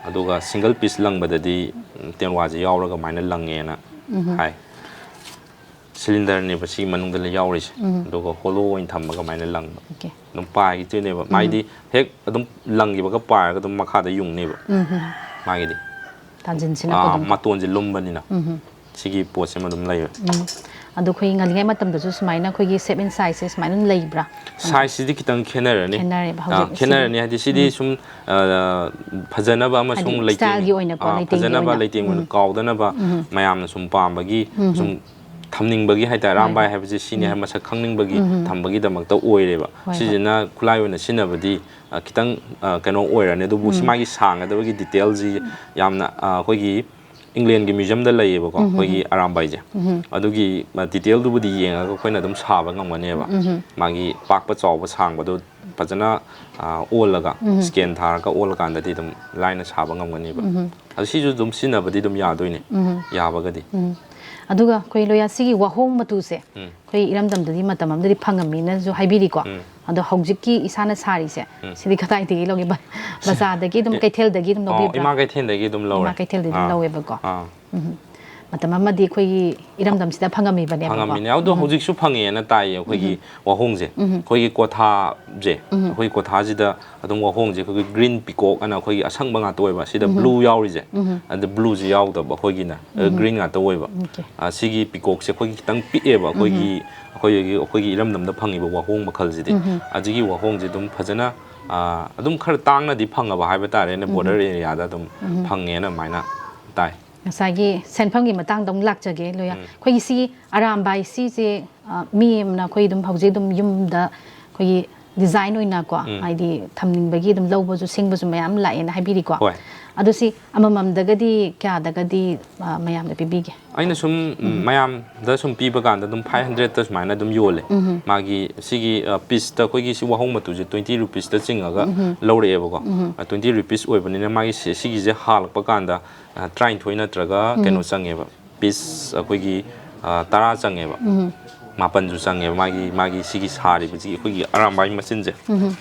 ꯑꯗꯨꯒ single piece ꯂꯪꯕꯗꯗꯤ, ꯎꯝ, ꯇꯦꯟꯋꯥꯁꯦ ꯌꯥꯎꯔꯒ ꯑꯗꯨꯃꯥꯏꯅ ꯂꯪꯉꯦꯅ ꯍꯥꯏ꯫ Cylinder ꯅꯦꯕ ꯁꯤꯒꯤ ꯃꯅꯨꯡꯗ ꯌꯥꯎꯔꯤꯁꯦ꯫ ꯑꯗꯨꯒ hollow ꯑꯣꯏꯅ ꯊꯝꯃꯒ ꯑꯗꯨꯃꯥꯏꯅ ꯂꯪꯕ꯫ Okay. ꯑꯗꯨꯝ ꯄꯥꯏꯈꯤꯗꯣꯏꯅꯦꯕ꯫ ꯃꯥꯏꯗꯤ ꯍꯦꯛ ꯑꯗꯨꯝ ꯂꯪꯈꯤꯕꯒ ꯄꯥꯏꯔꯒ ꯑꯗꯨꯝ ꯃꯈꯥꯗ ꯌꯨꯡꯅꯦꯕ꯫ ꯃꯥꯒꯤꯗꯤ꯫ ꯇꯥꯟꯁꯤꯟꯁꯤꯜꯂꯛꯄ ꯑꯥ, ꯑꯗꯨꯝ꯫ ꯃꯇꯣꯟꯁꯦ ꯂꯨꯝꯕꯅꯤꯅ꯫ ꯁꯤꯒꯤ ꯄꯣꯠꯁꯤꯃ ꯑꯗꯨꯝ ꯂꯩꯔꯦ꯫ ꯑꯗꯣ ꯑꯩꯈꯣꯏ ꯉꯜꯂꯤꯉꯩ ꯃꯇꯝꯗꯁꯨ ꯁꯨꯃꯥꯏꯅ ꯑꯩꯈꯣꯏꯒꯤ shape and size ꯁꯦ ꯁꯨꯃꯥꯏꯅ ꯑꯗꯨꯝ ꯂꯩꯕ꯭ꯔꯥ? Size ꯁꯤꯗꯤ ꯈꯤꯇꯪ ꯈꯦꯠꯅꯔꯅꯤ꯫ ꯈꯦꯠꯅꯔꯦꯕ ꯑꯥ, ꯍꯧꯖꯤꯛ ꯈꯦꯠꯅꯔꯅꯤ ꯁꯤꯗꯤ꯫ ꯍꯥꯏꯗꯤ ꯁꯤꯗꯤ ꯁꯨꯝ, ꯑ, ꯐꯖꯅꯕ ꯍꯥꯏꯗꯤ ꯑꯃꯁꯨꯡ ꯂꯩꯇꯦꯡ-, style ꯒꯤ ꯑꯣꯏꯅꯀꯣ, ꯑꯥ, ꯂꯩꯇꯦꯡꯒꯤ ꯐꯖꯅꯕ, ꯑꯣꯏꯅ꯫ ꯂꯩꯇꯦꯡ ꯑꯣꯏꯅ ꯀꯥꯎꯗꯅꯕ ꯃꯌꯥꯝꯅ ꯁꯨꯝ ꯄꯥꯝꯕꯒꯤ ꯁꯨꯝ ꯊꯝꯅꯤꯡꯕꯒꯤ ꯍꯥꯏꯇꯥꯔꯦ꯫ ꯍꯣꯏ, ꯑꯔꯥꯝꯕꯥꯏ ꯍꯣꯏ꯫ ꯍꯥꯏꯕꯁꯤ ꯁꯤꯅꯤ ꯍꯥꯏꯕ ꯃꯁꯛ ꯈꯪꯅꯤꯡꯕꯒꯤ ꯊꯝꯕꯒꯤꯗꯃꯛꯇ ꯑꯣꯏꯔꯦꯕ꯫ ꯍꯣꯏ, ꯍꯣꯏ꯫ ꯁꯤꯁꯤꯅ ꯈꯨꯠꯂꯥꯏ ꯑꯣꯏꯅ ꯁꯤꯖꯤꯟꯅꯕꯗꯤ, ꯑ, ꯈꯤꯇꯪ, ꯑ, ꯀꯩꯅꯣ ꯑꯣꯏꯔꯅꯤ꯫ ꯑꯗꯨꯕꯨ ꯁꯤ ꯃꯥꯒꯤ ꯁꯥꯡꯒꯗꯕꯒꯤ detail ꯁꯤ ꯌꯥꯝꯅ, ꯑ, ꯑꯩꯈꯣꯏꯒꯤ England ꯒꯤ museum ꯗ ꯂꯩꯌꯦꯕꯀꯣ, ꯑꯩꯈꯣꯏꯒꯤ ꯑꯔꯥꯝꯕꯥꯏꯁꯦ꯫ ꯑꯗꯨꯒꯤ, ꯑ, detail ꯗꯨꯕꯨꯗꯤ ꯌꯦꯡꯉꯒ ꯑꯩꯈꯣꯏꯅ ꯑꯗꯨꯝ ꯁꯥꯕ ꯉꯝꯒꯅꯦꯕ꯫ ꯃꯥꯒꯤ ꯄꯥꯛꯄ ꯆꯥꯎꯕ ꯁꯥꯡꯕꯗꯣ ꯐꯖꯅ, ꯑ, ꯑꯣꯜꯂꯒ, scan ꯊꯥꯔꯒ ꯑꯣꯜꯂꯀꯥꯟꯗꯗꯤ ꯑꯗꯨꯝ ꯂꯥꯏꯅ ꯁꯥꯕ ꯉꯝꯒꯅꯦꯕ꯫ ꯑꯗꯨ ꯁꯤꯁꯨ ꯑꯗꯨꯝ ꯁꯤꯖꯤꯟꯅꯕꯗꯤ ꯑꯗꯨꯝ ꯌꯥꯗꯣꯏꯅꯦ, ꯌꯥꯕꯒꯗꯤ꯫ ꯑꯗꯨꯒ ꯑꯩꯈꯣꯏ ꯂꯣꯌꯥ ꯁꯤꯒꯤ ꯋꯥꯍꯣꯡ ꯃꯇꯨꯁꯦ, ꯎꯝ꯫ ꯑꯩꯈꯣꯏ ꯏꯔꯝꯗꯝꯗꯗꯤ ꯃꯇꯝ ꯑꯃꯗꯗꯤ ꯐꯪꯉꯝꯃꯤꯅꯁꯨ ꯍꯥꯏꯕꯤꯔꯤꯀꯣ꯫ ꯎꯝ꯫ ꯑꯗꯣ ꯍꯧꯖꯤꯛꯀꯤ ꯏꯁꯥꯅ ꯁꯥꯔꯤꯁꯦ, ꯎꯝ꯫ ꯁꯤꯗꯤ ꯀꯗꯥꯏꯗꯒꯤ ꯂꯧꯒꯦ? ꯕ-, ꯕꯖꯥꯔꯗꯒꯤ ꯑꯗꯨꯝ, ꯑꯦ, ꯀꯩꯊꯦꯜꯗꯒꯤ ꯑꯗꯨꯝ ꯑꯣ, ꯂꯧꯕꯤꯕ꯭ꯔꯥ? ꯏꯃꯥ ꯀꯩꯊꯦꯜꯗꯒꯤ ꯑꯗꯨꯝ ꯂꯧꯔꯦ꯫ ꯏꯃꯥ ꯀꯩꯊꯦꯜꯗꯒꯤ ꯑꯗꯨꯝ ꯑꯥ꯫ ꯂꯧꯋꯦꯕꯀꯣ꯫ ꯑꯥ꯫ ꯎꯝ꯫ ꯃꯇꯝ ꯑꯃꯗꯤ ꯑꯩꯈꯣꯏꯒꯤ ꯏꯔꯝꯗꯝꯁꯤꯗ ꯐꯪꯉꯝꯃꯤꯕꯅꯦꯕꯀꯣ꯫ ꯐꯪꯉꯝꯃꯤꯅꯦ꯫ ꯑꯗꯣ ꯎꯝ꯫ ꯍꯧꯖꯤꯛꯁꯨ ꯐꯪꯉꯦꯅ ꯇꯥꯏꯌꯦ꯫ ꯑꯩꯈꯣꯏꯒꯤ ꯎꯝ꯫ ꯋꯥꯍꯣꯡꯁꯦ, ꯎꯝ꯫ ꯑꯩꯈꯣꯏꯒꯤ ꯀꯣꯊꯥꯁꯦ, ꯎꯝ꯫ ꯑꯩꯈꯣꯏꯒꯤ ꯀꯣꯊꯥꯁꯤꯗ ꯑꯗꯨꯝ ꯋꯥꯍꯣꯡꯁꯦ ꯑꯩꯈꯣꯏꯒꯤ green peacock ꯑꯅ ꯑꯩꯈꯣꯏꯒꯤ ꯑꯁꯪꯕ ꯉꯥꯛꯇ ꯑꯣꯏꯕ, ꯁꯤꯗ ꯎꯝ꯫ blue ꯌꯥꯎꯔꯤꯁꯦ, ꯎꯝ꯫ ꯑꯗ blue ꯁꯦ ꯌꯥꯎꯗꯕ ꯑꯩꯈꯣꯏꯒꯤꯅ, ꯑ, ꯎꯝ꯫ green ꯉꯥꯛꯇ ꯑꯣꯏꯕ꯫ Okay꯫ ꯑ, ꯁꯤꯒꯤ peacock ꯁꯦ ꯑꯩꯈꯣꯏꯒꯤ ꯈꯤꯇꯪ ꯄꯤꯛꯑꯦꯕ, ꯑꯩꯈꯣꯏꯒꯤ, ꯎꯝ꯫ ꯑꯩꯈꯣꯏꯒꯤ, ꯑꯩꯈꯣꯏꯒꯤ ꯏꯔꯝꯗꯝꯗ ꯐꯪꯉꯤꯕ ꯋꯥꯍꯣꯡ ꯃꯈꯜꯁꯤꯗꯤ꯫ ꯎꯝ꯫ ꯑꯁꯤꯒꯤ ꯋꯥꯍꯣꯡꯁꯦ ꯑꯗꯨꯝ ꯐꯖꯅ, ꯑ, ꯑꯗꯨꯝ ꯈꯔ ꯇꯥꯡꯅꯗꯤ ꯐꯪꯉꯕ ꯍꯥꯏꯕ ꯇꯥꯔꯦꯅꯦ, ꯎꯝ꯫ border area ꯗ ꯑꯗꯨꯝ ꯎꯝ꯫ ꯐꯪꯉꯦꯅ ꯑꯗꯨꯃꯥꯏꯅ ꯇꯥꯏ꯫ ꯉꯁꯥꯏꯒꯤ ꯁꯦꯟꯐꯝꯒꯤ ꯃꯇꯥꯡꯗ ꯑꯃꯨꯛ ꯂꯥꯛꯆꯒꯦ, ꯂꯣꯌꯥ꯫ ꯎꯝ꯫ ꯑꯩꯈꯣꯏꯒꯤ ꯁꯤꯒꯤ ꯑꯔꯥꯝꯕꯥꯏ ꯁꯤꯁꯦ, ꯑ, ꯃꯤ ꯑꯃꯅ ꯑꯩꯈꯣꯏ ꯑꯗꯨꯝ ꯍꯧꯖꯤꯛ ꯑꯗꯨꯝ ꯌꯨꯝꯗ ꯑꯩꯈꯣꯏꯒꯤ ꯗꯤꯖꯥꯏꯟ ꯑꯣꯏꯅꯀꯣ, ꯎꯝ꯫ ꯍꯥꯏꯗꯤ ꯊꯝꯅꯤꯡꯕꯒꯤ ꯑꯗꯨꯝ ꯂꯧꯕꯁꯨ ꯁꯤꯡꯕꯁꯨ ꯃꯌꯥꯝ ꯂꯥꯛꯑꯦꯅ ꯍꯥꯏꯕꯤꯔꯤꯀꯣ꯫ ꯍꯣꯏ꯫ ꯑꯗꯣ ꯁꯤ ꯑꯃꯃꯝꯗꯒꯗꯤ ꯀꯌꯥꯗꯒꯗꯤ, ꯑ, ꯃꯌꯥꯝꯗ ꯄꯤꯕꯤꯒꯦ? ꯑꯩꯅ ꯁꯨꯝ, ꯎꯝ, ꯎꯝ꯫ ꯃꯌꯥꯝꯗ ꯁꯨꯝ ꯄꯤꯕ ꯀꯥꯟꯗ ꯑꯗꯨꯝ five hundredꯇ ꯁꯨꯃꯥꯏꯅ ꯑꯗꯨꯝ ꯌꯣꯜꯂꯦ꯫ ꯎꯝ꯫ ꯃꯥꯒꯤ ꯁꯤꯒꯤ, ꯑ, pieceꯇ ꯑꯩꯈꯣꯏꯒꯤ ꯁꯤ ꯋꯥꯍꯣꯡ ꯃꯇꯨꯁꯦ twenty rupeesꯇ ꯆꯤꯡꯉꯒ ꯎꯝ꯫ ꯂꯧꯔꯛꯑꯦꯕꯀꯣ꯫ ꯎꯝ꯫ ꯑ, twenty rupees ꯑꯣꯏꯕꯅꯤꯅ ꯃꯥꯒꯤ ꯁꯤ-, ꯁꯤꯒꯤꯁꯦ ꯍꯥꯜꯂꯛꯄ ꯀꯥꯟꯗ, ꯑ, ꯇꯔꯥꯅꯤꯊꯣꯏ ꯅꯠꯇ꯭ꯔꯒ ꯎꯝ꯫ ꯀꯩꯅꯣ ꯆꯪꯉꯦꯕ꯫ Piece ꯑꯩꯈꯣꯏꯒꯤ, ꯑ, ꯇꯔꯥ ꯆꯪꯉꯦꯕ꯫ ꯎꯝ꯫ ꯃꯥꯄꯟꯁꯨ ꯆꯪꯉꯦꯕ꯫ ꯃꯥꯒꯤ, ꯃꯥꯒꯤ ꯁꯤꯒꯤ ꯁꯥꯔꯤꯕꯁꯤꯒꯤ ꯑꯩꯈꯣꯏꯒꯤ ꯑꯔꯥꯝꯕꯥꯏ ꯃꯆꯤꯟꯁꯦ꯫ ꯎꯝ꯫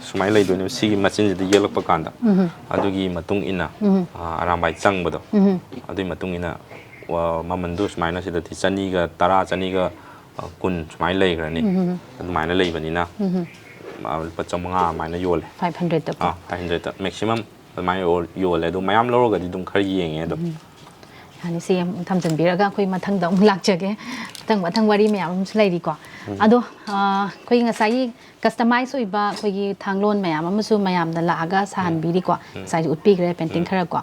ꯁꯨꯃꯥꯏꯅ ꯂꯩꯗꯣꯏꯅꯦꯕ꯫ ꯁꯤꯒꯤ ꯃꯆꯤꯟꯁꯤꯗ ꯌꯦꯛꯂꯛꯄ ꯀꯥꯟꯗ꯫ ꯎꯝ꯫ ꯑꯗꯨꯒꯤ ꯃꯇꯨꯡ ꯏꯟꯅ, ꯎꯝ꯫ ꯑ, ꯑꯔꯥꯝꯕꯥꯏ ꯆꯪꯕꯗꯣ꯫ ꯎꯝ꯫ ꯑꯗꯨꯒꯤ ꯃꯇꯨꯡ ꯏꯟꯅ, ꯑ, ꯃꯃꯟꯗꯣ ꯁꯨꯃꯥꯏꯅ ꯁꯤꯗꯗꯤ ꯆꯅꯤꯒ ꯇꯔꯥ, ꯆꯅꯤꯒ, ꯑ, ꯀꯨꯟ ꯁꯨꯃꯥꯏꯅ ꯂꯩꯈ꯭ꯔꯅꯤ꯫ ꯎꯝ꯫ ꯑꯗꯨꯃꯥꯏꯅ ꯂꯩꯕꯅꯤꯅ, ꯎꯝ꯫ ꯑ, ꯂꯨꯄꯥ ꯆꯥꯝꯃꯉꯥ ꯑꯗꯨꯃꯥꯏꯅ ꯌꯣꯜꯂꯦ꯫ Five hundredꯇꯀꯣ? ꯑꯥ, five hundredꯇ꯫ Maximum ꯑꯗꯨꯃꯥꯏꯅ ꯌꯣꯜ-, ꯌꯣꯜꯂꯦ꯫ ꯑꯗꯣ ꯃꯌꯥꯝ ꯂꯧꯔꯒꯗꯤ ꯑꯗꯨꯝ ꯈꯔ ꯌꯦꯡꯉꯦ ꯑꯗꯨꯝ꯫ ꯎꯝ꯫ ꯌꯥꯅꯤ, ꯁꯤ ꯑꯃꯨꯛ ꯊꯝꯖꯤꯟꯕꯤꯔꯒ ꯑꯩꯈꯣꯏ ꯃꯊꯪꯗ ꯑꯃꯨꯛ ꯂꯥꯛꯆꯒꯦ꯫ ꯃꯊꯪ, ꯃꯊꯪ ꯋꯥꯔꯤ ꯃꯌꯥꯝ ꯑꯃꯁꯨ ꯂꯩꯔꯤꯀꯣ꯫ ꯎꯝ꯫ ꯑꯗꯣ, ꯑ, ꯑꯩꯈꯣꯏꯒꯤ ꯉꯁꯥꯏꯒꯤ customize ꯑꯣꯏꯕ ꯑꯩꯈꯣꯏꯒꯤ ꯊꯥꯡꯂꯣꯟ ꯃꯌꯥꯝ ꯑꯃꯁꯨ ꯃꯌꯥꯝꯅ ꯂꯥꯛꯑꯒ ꯁꯥꯍꯟꯕꯤꯔꯤꯀꯣ꯫ ꯎꯝ꯫ ꯉꯁꯥꯏꯁꯨ ꯎꯠꯄꯤꯈ꯭ꯔꯦ painting ꯎꯝ꯫ ꯈꯔ ꯀꯣ꯫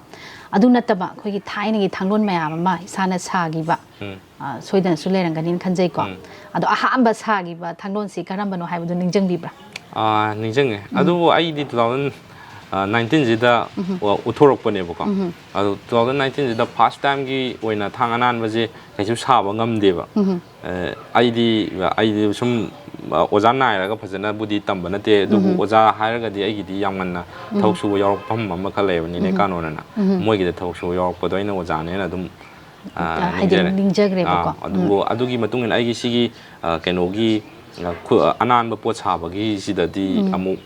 ꯑꯗꯨ ꯅꯠꯇꯕ ꯑꯩꯈꯣꯏꯒꯤ ꯊꯥꯏꯅꯒꯤ ꯊꯥꯡꯂꯣꯟ ꯃꯌꯥꯝ ꯑꯃ ꯏꯁꯥꯅ ꯁꯥꯈꯤꯕ, ꯎꯝ꯫ ꯑ, ꯁꯣꯏꯗꯅꯁꯨ ꯂꯩꯔꯝꯒꯅꯤꯅ ꯈꯟꯖꯩꯀꯣ꯫ ꯎꯝ꯫ ꯑꯗꯣ ꯑꯍꯥꯟꯕ ꯁꯥꯈꯤꯕ ꯊꯥꯡꯂꯣꯟꯁꯤ ꯀꯔꯝꯕꯅꯣ ꯍꯥꯏꯕꯗꯨ ꯅꯤꯡꯁꯤꯡꯕꯤꯕ꯭ꯔꯥ? ꯑꯥ, ꯅꯤꯡꯁꯤꯡꯉꯦ꯫ ꯎꯝ꯫ ꯑꯗꯨꯕꯨ ꯑꯩꯗꯤ two thousand nineteenꯁꯤꯗ ꯎꯝ꯫ ꯎ-, ꯎꯠꯊꯣꯔꯛꯄꯅꯦꯕꯀꯣ꯫ ꯎꯝ꯫ ꯑꯗꯣ two thousand nineteenꯁꯤꯗ first timeꯒꯤ ꯑꯣꯏꯅ ꯊꯥꯡ ꯑꯅꯥꯟꯕꯁꯦ ꯀꯩꯁꯨ ꯁꯥꯕ ꯉꯝꯗꯦꯕ꯫ ꯎꯝ꯫ ꯑ, ꯑꯩꯗꯤ, ꯑꯩꯗꯤ ꯁꯨꯝ, ꯑ, ꯑꯣꯖꯥ ꯅꯥꯏꯔꯒ ꯐꯖꯅꯕꯨꯗꯤ ꯇꯝꯕ ꯅꯠꯇꯦ, ꯑꯗꯨꯕꯨ ꯎꯝ꯫ ꯑꯣꯖꯥ ꯍꯥꯏꯔꯒꯗꯤ ꯑꯩꯒꯤꯗꯤ ꯌꯥꯝ ꯉꯟꯅ ꯎꯝ꯫ ꯊꯕꯛ ꯁꯨꯕ ꯌꯥꯎꯔꯛꯐꯝ ꯑꯃꯈꯛ ꯂꯩꯌꯦꯕ, ꯅꯤꯅꯦ ꯎꯝ꯫ ꯀꯥꯅꯣꯅ꯫ ꯎꯝ꯫ ꯃꯣꯏꯒꯤꯗ ꯊꯕꯛ ꯁꯨꯕ ꯌꯥꯎꯔꯛꯄꯗꯣ ꯑꯩꯅ ꯑꯣꯖꯥꯅꯦꯅ ꯑꯗꯨꯝ, ꯑ, ꯑ, ꯍꯥꯏꯗꯤ ꯅꯤꯡꯖꯔꯦ꯫ ꯅꯤꯡꯖꯈ꯭ꯔꯦꯕꯀꯣ꯫ ꯑꯥ, ꯑꯗꯨꯕꯨ ꯎꯝ꯫ ꯑꯗꯨꯒꯤ ꯃꯇꯨꯡ ꯏꯟꯅ ꯑꯩꯒꯤ ꯁꯤꯒꯤ, ꯑ, ꯀꯩꯅꯣꯒꯤ, ꯑ, ꯈꯨ-, ꯑ, ꯑꯅꯥꯟꯕ ꯄꯣꯠ ꯁꯥꯕꯒꯤꯁꯤꯗꯗꯤ ꯎꯝ꯫ ꯑꯃꯨꯛ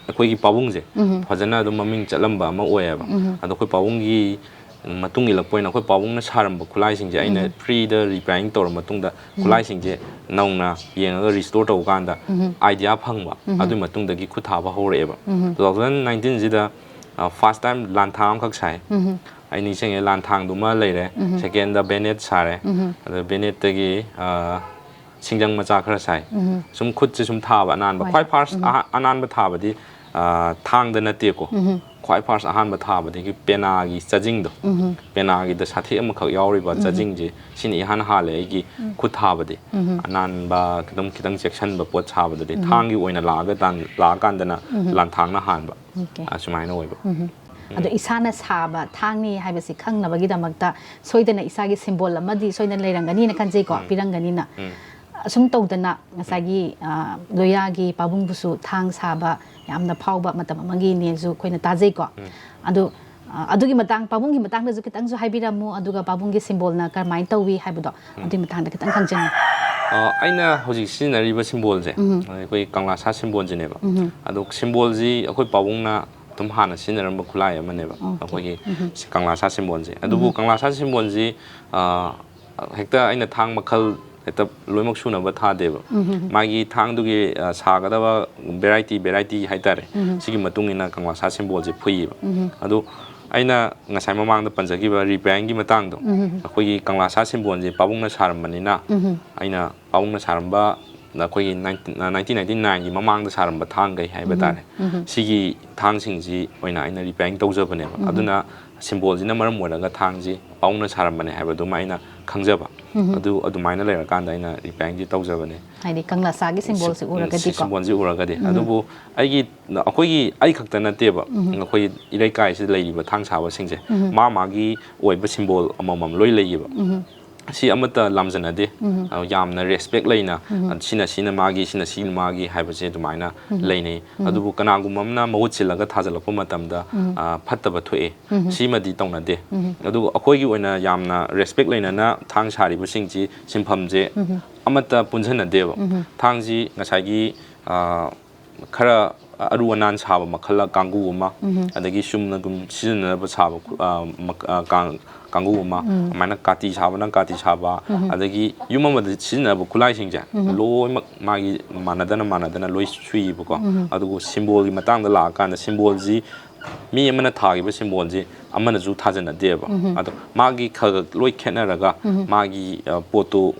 ꯑꯩꯈꯣꯏꯒꯤ ꯄꯥꯕꯨꯡꯁꯦ ꯎꯝ꯫ ꯐꯖꯅ ꯑꯗꯨꯝ ꯃꯃꯤꯡ ꯆꯠꯂꯝꯕ ꯑꯃ ꯑꯣꯏꯌꯦꯕ꯫ ꯎꯝ꯫ ꯑꯗꯣ ꯑꯩꯈꯣꯏ ꯄꯥꯕꯨꯡꯒꯤ ꯃꯇꯨꯡ ꯏꯜꯂꯛꯄ ꯑꯣꯏꯅ ꯑꯩꯈꯣꯏ ꯄꯥꯕꯨꯡꯅ ꯁꯥꯔꯝꯕ ꯈꯨꯠꯂꯥꯏꯁꯤꯡꯁꯦ ꯑꯩꯅ ꯎꯝ꯫ Freeꯗ repairing ꯇꯧꯔ ꯃꯇꯨꯡꯗ ꯎꯝ꯫ ꯈꯨꯠꯂꯥꯏꯁꯤꯡꯁꯦ ꯅꯧꯅ ꯌꯦꯡꯉꯒ restore ꯇꯧꯕ ꯀꯥꯟꯗ ꯎꯝ꯫ Idea ꯐꯪꯕ꯫ ꯎꯝ꯫ ꯑꯗꯨꯒꯤ ꯃꯇꯨꯡꯗꯒꯤ ꯈꯨꯠ ꯊꯥꯕ ꯍꯧꯔꯛꯑꯦꯕ꯫ ꯎꯝ꯫ Two thousand nineteenꯁꯤꯗ, ꯑ, first time ꯂꯥꯟꯊꯥꯡ ꯑꯃꯈꯛ ꯁꯥꯏ꯫ ꯎꯝ꯫ ꯑꯩ ꯅꯤꯡꯁꯤꯡꯉꯦ, ꯂꯥꯟꯊꯥꯡꯗꯨꯃ ꯂꯩꯔꯦ꯫ ꯎꯝ꯫ Secondꯗ bayonet ꯁꯥꯔꯦ꯫ ꯎꯝ꯫ ꯑꯗ bayonetꯇꯒꯤ, ꯑ, ꯁꯤꯡꯖꯪ ꯃꯆꯥ ꯈꯔ ꯁꯥꯏ꯫ ꯎꯝ꯫ ꯁꯨꯝ ꯈꯨꯠꯁꯦ ꯁꯨꯝ ꯊꯥꯕ ꯑꯅꯥꯟꯕ꯫ ꯍꯣꯏ꯫ ꯈ꯭ꯋꯥꯏ first ꯎꯝ꯫ ꯑꯍꯥ-, ꯑꯅꯥꯟꯕ ꯊꯥꯕꯗꯤ, ꯑ, ꯊꯥꯡꯗ ꯅꯠꯇꯦꯀꯣ꯫ ꯎꯝ꯫ ꯈ꯭ꯋꯥꯏ ꯐꯥꯔꯁ ꯑꯍꯥꯟꯕ ꯊꯥꯕꯗꯒꯤ ꯄꯦꯅꯥꯒꯤ ꯆꯥꯖꯤꯡꯗꯣ, ꯄꯦꯅꯥꯒꯤꯗ ꯁꯥꯊꯦꯛ ꯑꯃꯈꯛ ꯌꯥꯎꯔꯤꯕ ꯆꯥꯖꯤꯡꯁꯦ, ꯁꯤꯅ ꯏꯍꯥꯟ ꯍꯥꯜꯂꯦ ꯑꯩꯒꯤ ꯈꯨꯠ ꯊꯥꯕꯗꯤ꯫ ꯑꯅꯥꯟꯕ, ꯈꯤꯇꯪ, ꯈꯤꯇꯪ ꯆꯦꯛꯁꯤꯟꯕ ꯄꯣꯠ ꯁꯥꯕꯗꯗꯤ꯫ ꯊꯥꯡꯒꯤ ꯑꯣꯏꯅ ꯂꯥꯛꯑꯒ ꯇꯥꯟ-, ꯂꯥꯛꯑꯀꯥꯟꯗꯅ ꯂꯥꯟꯊꯥꯡꯅ ꯍꯥꯟꯕ꯫ ꯑꯣꯀꯦ꯫ ꯑꯁꯨꯃꯥꯏꯅ ꯑꯣꯏꯕ꯫ ꯑꯗꯣ ꯏꯁꯥꯅ ꯁꯥꯕ ꯊꯥꯡꯅꯤ ꯍꯥꯏꯕꯁꯤ ꯈꯪꯅꯕꯒꯤꯗꯃꯛꯇ ꯁꯣꯏꯗꯅ ꯏꯁꯥꯒꯤ ꯁꯤꯝꯕꯣꯜ ꯑꯃꯗꯤ ꯁꯣꯏꯗꯅ ꯂꯩꯔꯝꯒꯅꯤꯅ ꯈꯟꯖꯩꯀꯣ, ꯄꯤꯔꯝꯒꯅꯤꯅ꯫ ꯑꯁꯨꯝ ꯇꯧꯗꯅ ꯉꯁꯥꯏꯒꯤ, ꯑ, ꯂꯣꯌꯥꯒꯤ ꯄꯥꯕꯨꯡꯕꯨꯁꯨ ꯊꯥꯡ ꯁꯥꯕ ꯌꯥꯝꯅ ꯐꯥꯎꯕ ꯃꯇꯝ ꯑꯃꯒꯤꯅꯦꯁꯨ ꯑꯩꯈꯣꯏꯅ ꯇꯥꯖꯩꯀꯣ꯫ ꯑꯗꯨ, ꯑ, ꯑꯗꯨꯒꯤ ꯃꯇꯥꯡ, ꯄꯥꯕꯨꯡꯒꯤ ꯃꯇꯥꯡꯗꯁꯨ ꯈꯤꯇꯪꯁꯨ ꯍꯥꯏꯕꯤꯔꯝꯃꯨ, ꯑꯗꯨꯒ ꯄꯥꯕꯨꯡꯒꯤ ꯁꯤꯝꯕꯣꯜꯅ ꯀꯔꯝꯍꯥꯏꯅ ꯇꯧꯏ ꯍꯥꯏꯕꯗꯣ, ꯑꯗꯨꯒꯤ ꯃꯇꯥꯡꯗ ꯈꯤꯇꯪ ꯈꯪꯖꯅꯤꯡꯉꯤ꯫ ꯑ, ꯑꯩꯅ ꯍꯧꯖꯤꯛ ꯁꯤꯖꯤꯟꯅꯔꯤꯕ ꯁꯤꯝꯕꯣꯜꯁꯦ, ꯑꯩꯈꯣꯏ ꯀꯪꯂꯥꯁꯥ ꯁꯤꯝꯕꯣꯜꯁꯤꯅꯦꯕ꯫ ꯑꯗꯣ ꯁꯤꯝꯕꯣꯜꯁꯤ ꯑꯩꯈꯣꯏ ꯄꯥꯕꯨꯡꯅ ꯑꯗꯨꯝ ꯍꯥꯟꯅ ꯁꯤꯖꯤꯟꯅꯔꯝꯕ ꯈꯨꯠꯂꯥꯏ ꯑꯃꯅꯦꯕ, ꯑꯣꯀꯦ꯫ ꯑꯩꯈꯣꯏꯒꯤ ꯁꯤ ꯀꯪꯂꯥꯁꯥ ꯁꯤꯝꯕꯣꯜꯁꯦ꯫ ꯑꯗꯨꯕꯨ ꯀꯪꯂꯥꯁꯥ ꯁꯤꯝꯕꯣꯜꯁꯤ, ꯑ, ꯍꯦꯛꯇ ꯑꯩꯅ ꯊꯥꯡ ꯃꯈꯜ ꯍꯦꯛꯇ ꯂꯣꯏꯅꯃꯛ ꯁꯨꯅꯕ ꯊꯥꯗꯦꯕ꯫ ꯃꯥꯒꯤ ꯊꯥꯡꯗꯨꯒꯤ, ꯑ, ꯁꯥꯒꯗꯕ ꯚꯦꯔꯥꯏꯇꯤ, ꯚꯦꯔꯥꯏꯇꯤ ꯍꯥꯏꯇꯥꯔꯦ꯫ ꯁꯤꯒꯤ ꯃꯇꯨꯡ ꯏꯟꯅ ꯀꯪꯂꯥꯁꯥ ꯁꯤꯝꯕꯣꯜꯁꯦ ꯐꯨꯏꯌꯦꯕ꯫ ꯑꯗꯨ ꯑꯩꯅ ꯉꯁꯥꯏ ꯃꯃꯥꯡꯗ ꯄꯟꯖꯈꯤꯕ ꯔꯤꯄꯦꯌꯥꯔꯤꯡꯒꯤ ꯃꯇꯥꯡꯗꯣ, ꯑꯩꯈꯣꯏꯒꯤ ꯀꯪꯂꯥꯁꯥ ꯁꯤꯝꯕꯣꯜꯁꯦ ꯄꯥꯕꯨꯡꯅ ꯁꯥꯔꯝꯕꯅꯤꯅ, ꯑꯩꯅ ꯄꯥꯕꯨꯡꯅ ꯁꯥꯔꯝꯕ ꯑꯩꯈꯣꯏꯒꯤ nineteen, nineteen ninety nineꯒꯤ ꯃꯃꯥꯡꯗ ꯁꯥꯔꯝꯕ ꯊꯥꯡꯈꯩ ꯍꯥꯏꯕ ꯇꯥꯔꯦ꯫ ꯁꯤꯒꯤ ꯊꯥꯡꯁꯤꯡꯁꯤ ꯑꯣꯏꯅ ꯑꯩꯅ ꯔꯤꯄꯦꯌꯥꯔꯤꯡ ꯇꯧꯖꯕꯅꯦꯕ꯫ ꯑꯗꯨꯅ ꯁꯤꯝꯕꯣꯜꯁꯤꯅ ꯃꯔꯝ ꯑꯣꯏꯔꯒ ꯊꯥꯡꯁꯤ ꯄꯥꯕꯨꯡꯅ ꯁꯥꯔꯝꯕꯅꯦ ꯍꯥꯏꯕꯗꯨꯃ ꯑꯩꯅ ꯈꯪꯖꯕ꯫ ꯑꯗꯨ ꯑꯗꯨꯃꯥꯏꯅ ꯂꯩꯔꯀꯥꯟꯗ ꯑꯩꯅ ꯔꯤꯄꯦꯌꯥꯔꯤꯡꯁꯤ ꯇꯧꯖꯕꯅꯦ꯫ ꯍꯥꯏꯗꯤ ꯀꯪꯂꯥꯁꯥꯒꯤ ꯁꯤꯝꯕꯣꯜꯁꯤ ꯎꯔꯒꯗꯤꯀꯣ꯫ ꯁꯤꯝꯕꯣꯜꯁꯤ ꯎꯔꯒꯗꯤ꯫ ꯑꯗꯨꯕꯨ ꯑꯩꯒꯤ, ꯑꯩꯈꯣꯏꯒꯤ, ꯑꯩ ꯈꯛꯇ ꯅꯠꯇꯦꯕ, ꯑꯩꯈꯣꯏ ꯏꯔꯩꯀꯥꯏꯁꯤꯗ ꯂꯩꯔꯤꯕ ꯊꯥꯡ ꯁꯥꯕꯁꯤꯡꯁꯦ ꯃꯥ ꯃꯥꯒꯤ ꯑꯣꯏꯕ ꯁꯤꯝꯕꯣꯜ ꯑꯃꯃꯝ ꯂꯣꯏ ꯂꯩꯌꯦꯕ꯫ ꯁꯤ ꯑꯃꯠꯇ ꯂꯥꯝꯖꯟꯅꯗꯦ꯫ ꯑ, ꯌꯥꯝꯅ ꯔꯦꯁꯄꯦꯛ ꯂꯩꯅ, ꯑ, ꯁꯤꯅ ꯁꯤꯅ ꯃꯥꯒꯤ, ꯁꯤꯅ ꯁꯤꯅ ꯃꯥꯒꯤ ꯍꯥꯏꯕꯁꯦ ꯑꯗꯨꯃꯥꯏꯅ ꯂꯩꯅꯩ꯫ ꯑꯗꯨꯕꯨ ꯀꯅꯥꯒꯨꯝꯕ ꯑꯃꯅ ꯃꯍꯨꯠ ꯁꯤꯜꯂꯒ ꯊꯥꯖꯤꯜꯂꯛꯄ ꯃꯇꯝꯗ, ꯑ, ꯐꯠꯇꯕ ꯊꯣꯛꯑꯦ꯫ ꯁꯤꯃꯗꯤ ꯇꯧꯅꯗꯦ꯫ ꯑꯗꯨꯕꯨ ꯑꯩꯈꯣꯏꯒꯤ ꯑꯣꯏꯅ ꯌꯥꯝꯅ ꯔꯦꯁꯄꯦꯛ ꯂꯩꯅꯅ ꯊꯥꯡ ꯁꯥꯔꯤꯕꯁꯤꯡꯁꯤ ꯁꯤꯟꯐꯝꯁꯦ ꯑꯃꯠꯇ ꯄꯨꯟꯁꯤꯟꯅꯗꯦꯕ꯫ ꯊꯥꯡꯁꯤ ꯉꯁꯥꯏꯒꯤ, ꯑ, ꯈꯔ ꯑꯔꯨ ꯑꯅꯥꯟ ꯁꯥꯕ ꯃꯈꯜ ꯀꯥꯡꯒꯨ ꯑꯃ, ꯑꯗꯒꯤ ꯆꯨꯝꯅ ꯑꯗꯨꯝ ꯁꯤꯖꯤꯟꯅꯅꯕ ꯁꯥꯕ ꯈꯨ-, ꯑ, ꯃꯛ-, ꯑ, ꯀꯥꯡ-, ꯀꯥꯡꯒꯨ ꯑꯃ, ꯑꯗꯨꯃꯥꯏꯅ ꯀꯥꯇꯤ ꯁꯥꯕꯅ ꯀꯥꯇꯤ ꯁꯥꯕ, ꯑꯗꯒꯤ ꯌꯨꯝ ꯑꯃꯗ ꯁꯤꯖꯤꯟꯅꯕ ꯈꯨꯠꯂꯥꯏꯁꯤꯡꯁꯦ ꯂꯣꯏꯅꯃꯛ ꯃꯥꯒꯤ ꯃꯥꯟꯅꯗꯅ, ꯃꯥꯟꯅꯗꯅ ꯂꯣꯏ ꯁꯨꯏꯌꯦꯕꯀꯣ꯫ ꯑꯗꯨꯕꯨ ꯁꯤꯝꯕꯣꯜꯒꯤ ꯃꯇꯥꯡꯗ ꯂꯥꯛꯑꯀꯥꯟꯗ, ꯁꯤꯝꯕꯣꯜꯁꯤ ꯃꯤ ꯑꯃꯅ ꯊꯥꯈꯤꯕ ꯁꯤꯝꯕꯣꯜꯁꯤ ꯑꯃꯅꯁꯨ ꯊꯥꯖꯟꯅꯗꯦꯕ꯫ ꯑꯗꯣ ꯃꯥꯒꯤ ꯈꯔ ꯈꯔ ꯂꯣꯏ ꯈꯦꯠꯅꯔꯒ ꯃꯥꯒꯤ, ꯑ, ꯄꯣꯠꯇꯨ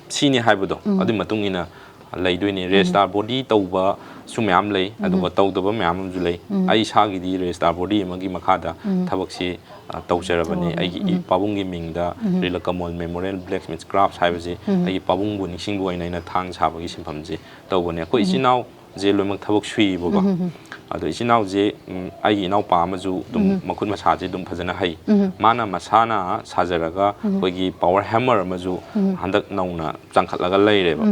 ꯁꯤꯅꯤ ꯍꯥꯏꯕꯗꯣ, ꯑꯗꯨꯒꯤ ꯃꯇꯨꯡ ꯏꯟꯅ ꯂꯩꯗꯣꯏꯅꯤ꯫ ꯔꯦꯖꯤꯁꯇꯥꯔ ꯕꯣꯗꯤ ꯇꯧꯕꯁꯨ ꯃꯌꯥꯝ ꯂꯩ, ꯑꯗꯨꯒ ꯇꯧꯗꯕ ꯃꯌꯥꯝ ꯑꯃꯁꯨ ꯂꯩ꯫ ꯑꯩ ꯏꯁꯥꯒꯤꯗꯤ ꯔꯦꯖꯤꯁꯇꯥꯔ ꯕꯣꯗꯤ ꯑꯃꯒꯤ ꯃꯈꯥꯗ ꯊꯕꯛꯁꯤ, ꯑ, ꯇꯧꯖꯔꯕꯅꯤ꯫ ꯑꯩꯒꯤ ꯏ-, ꯄꯥꯕꯨꯡꯒꯤ ꯃꯤꯡꯗ ꯔꯤꯂꯀꯃꯣꯜ ꯃꯦꯃꯣꯔꯤꯌꯦꯜ ꯕ꯭ꯂꯦꯛꯁꯃꯤꯊ ꯀ꯭ꯔꯥꯐ ꯍꯥꯏꯕꯁꯤ ꯑꯩꯒꯤ ꯄꯥꯕꯨꯡꯕꯨ ꯅꯤꯡꯁꯤꯡꯕ ꯑꯣꯏꯅ ꯑꯩꯅ ꯊꯥꯡ ꯁꯥꯕꯒꯤ ꯁꯤꯟꯐꯝꯁꯤ ꯇꯧꯕꯅꯦ꯫ ꯑꯩꯈꯣꯏ ꯏꯆꯤꯟ ꯏꯅꯥꯎꯁꯦ ꯂꯣꯏꯅꯃꯛ ꯊꯕꯛ ꯁꯨꯏꯕꯀꯣ꯫ ꯑꯗꯣ ꯏꯆꯤꯟ ꯏꯅꯥꯎꯁꯦ, ꯎꯝ, ꯑꯩꯒꯤ ꯏꯅꯥꯎꯄꯥ ꯑꯃꯁꯨ ꯑꯗꯨꯝ ꯃꯈꯨꯠ ꯃꯁꯥꯁꯦ ꯑꯗꯨꯝ ꯐꯖꯅ ꯍꯩ꯫ ꯃꯥꯅ ꯃꯁꯥꯅ ꯁꯥꯖꯔꯒ ꯑꯩꯈꯣꯏꯒꯤ ꯄꯥꯋꯔ ꯍꯦꯃꯔ ꯑꯃꯁꯨ ꯍꯟꯗꯛ ꯅꯧꯅ ꯆꯪꯈꯠꯂꯒ ꯂꯩꯔꯦꯕ꯫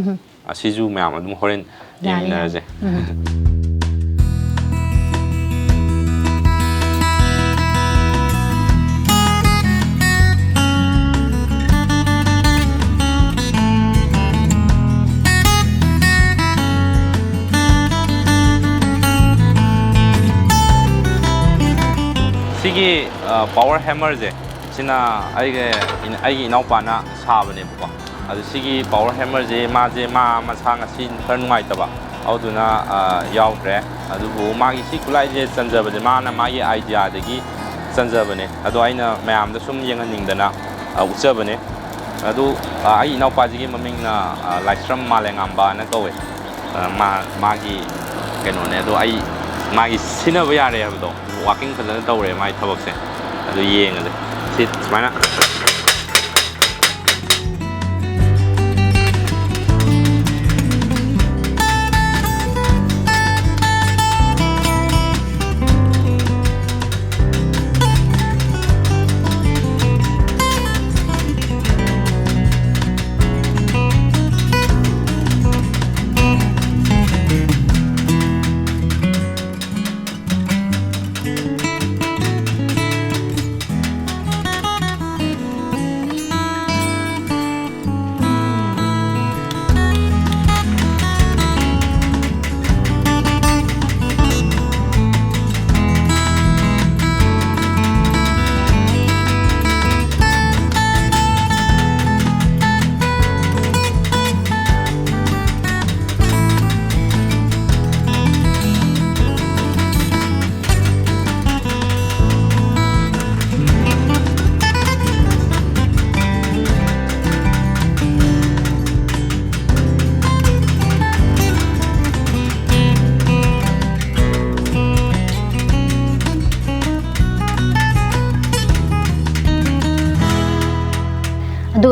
ꯑꯁꯤꯁꯨ ꯃꯌꯥꯝ ꯑꯗꯨꯝ ꯍꯣꯔꯦꯟ ꯌꯥꯏ, ꯌꯥꯏ꯫ ꯌꯦꯡꯃꯤꯟꯅꯔꯁꯦ꯫ ꯁꯤꯒꯤ, ꯑ, ꯄꯥꯋꯔ ꯍꯦꯃꯔꯁꯦ, ꯁꯤꯅ ꯑꯩꯒ, ꯑꯩꯒꯤ ꯏꯅꯥꯎꯄꯥꯅ ꯁꯥꯕꯅꯦꯕꯀꯣ꯫ ꯑꯗꯨ ꯁꯤꯒꯤ ꯄꯥꯋꯔ ꯍꯦꯃꯔꯁꯦ, ꯃꯥꯁꯦ, ꯃꯥ ꯃꯁꯥ ꯉꯁꯤ ꯈꯔ ꯅꯨꯡꯉꯥꯏꯇꯕ, ꯑꯗꯨꯗꯨꯅ, ꯑ, ꯌꯥꯎꯗ꯭ꯔꯦ꯫ ꯑꯗꯨꯕꯨ ꯃꯥꯒꯤ ꯁꯤ ꯈꯨꯠꯂꯥꯏꯁꯦ ꯆꯟꯖꯕꯁꯦ ꯃꯥꯅ ꯃꯥꯒꯤ ꯑꯥꯏꯗꯤꯌꯥꯗꯒꯤ ꯆꯟꯖꯕꯅꯦ꯫ ꯑꯗꯣ ꯑꯩꯅ ꯃꯌꯥꯝꯗ ꯁꯨꯝ ꯌꯦꯡꯍꯟꯅꯤꯡꯗꯅ, ꯑ, ꯎꯠꯆꯕꯅꯦ꯫ ꯑꯗꯨ, ꯑ, ꯑꯩ ꯏꯅꯥꯎꯄꯥꯁꯤꯒꯤ ꯃꯃꯤꯡꯅ, ꯑ, ꯂꯥꯏꯁ꯭ꯔꯝ ꯃꯥꯂꯦꯉꯥꯝꯕꯅ ꯀꯧꯋꯦ꯫ ꯑ, ꯃꯥ, ꯃꯥꯒꯤ ꯀꯩꯅꯣꯅꯦ꯫ ꯑꯗꯣ ꯑꯩ ꯃꯥꯒꯤ ꯁꯤꯟꯅꯕ ꯌꯥꯔꯦ ꯍꯥꯏꯕꯗꯣ, ꯋꯥꯀꯤꯡ ꯐꯖꯅ ꯇꯧꯔꯦ ꯃꯥꯒꯤ ꯊꯕꯛꯁꯦ꯫ ꯑꯗꯨ ꯌꯦꯡꯉꯁꯦ꯫ ꯁꯤ ꯁꯨꯃꯥꯏꯅ꯫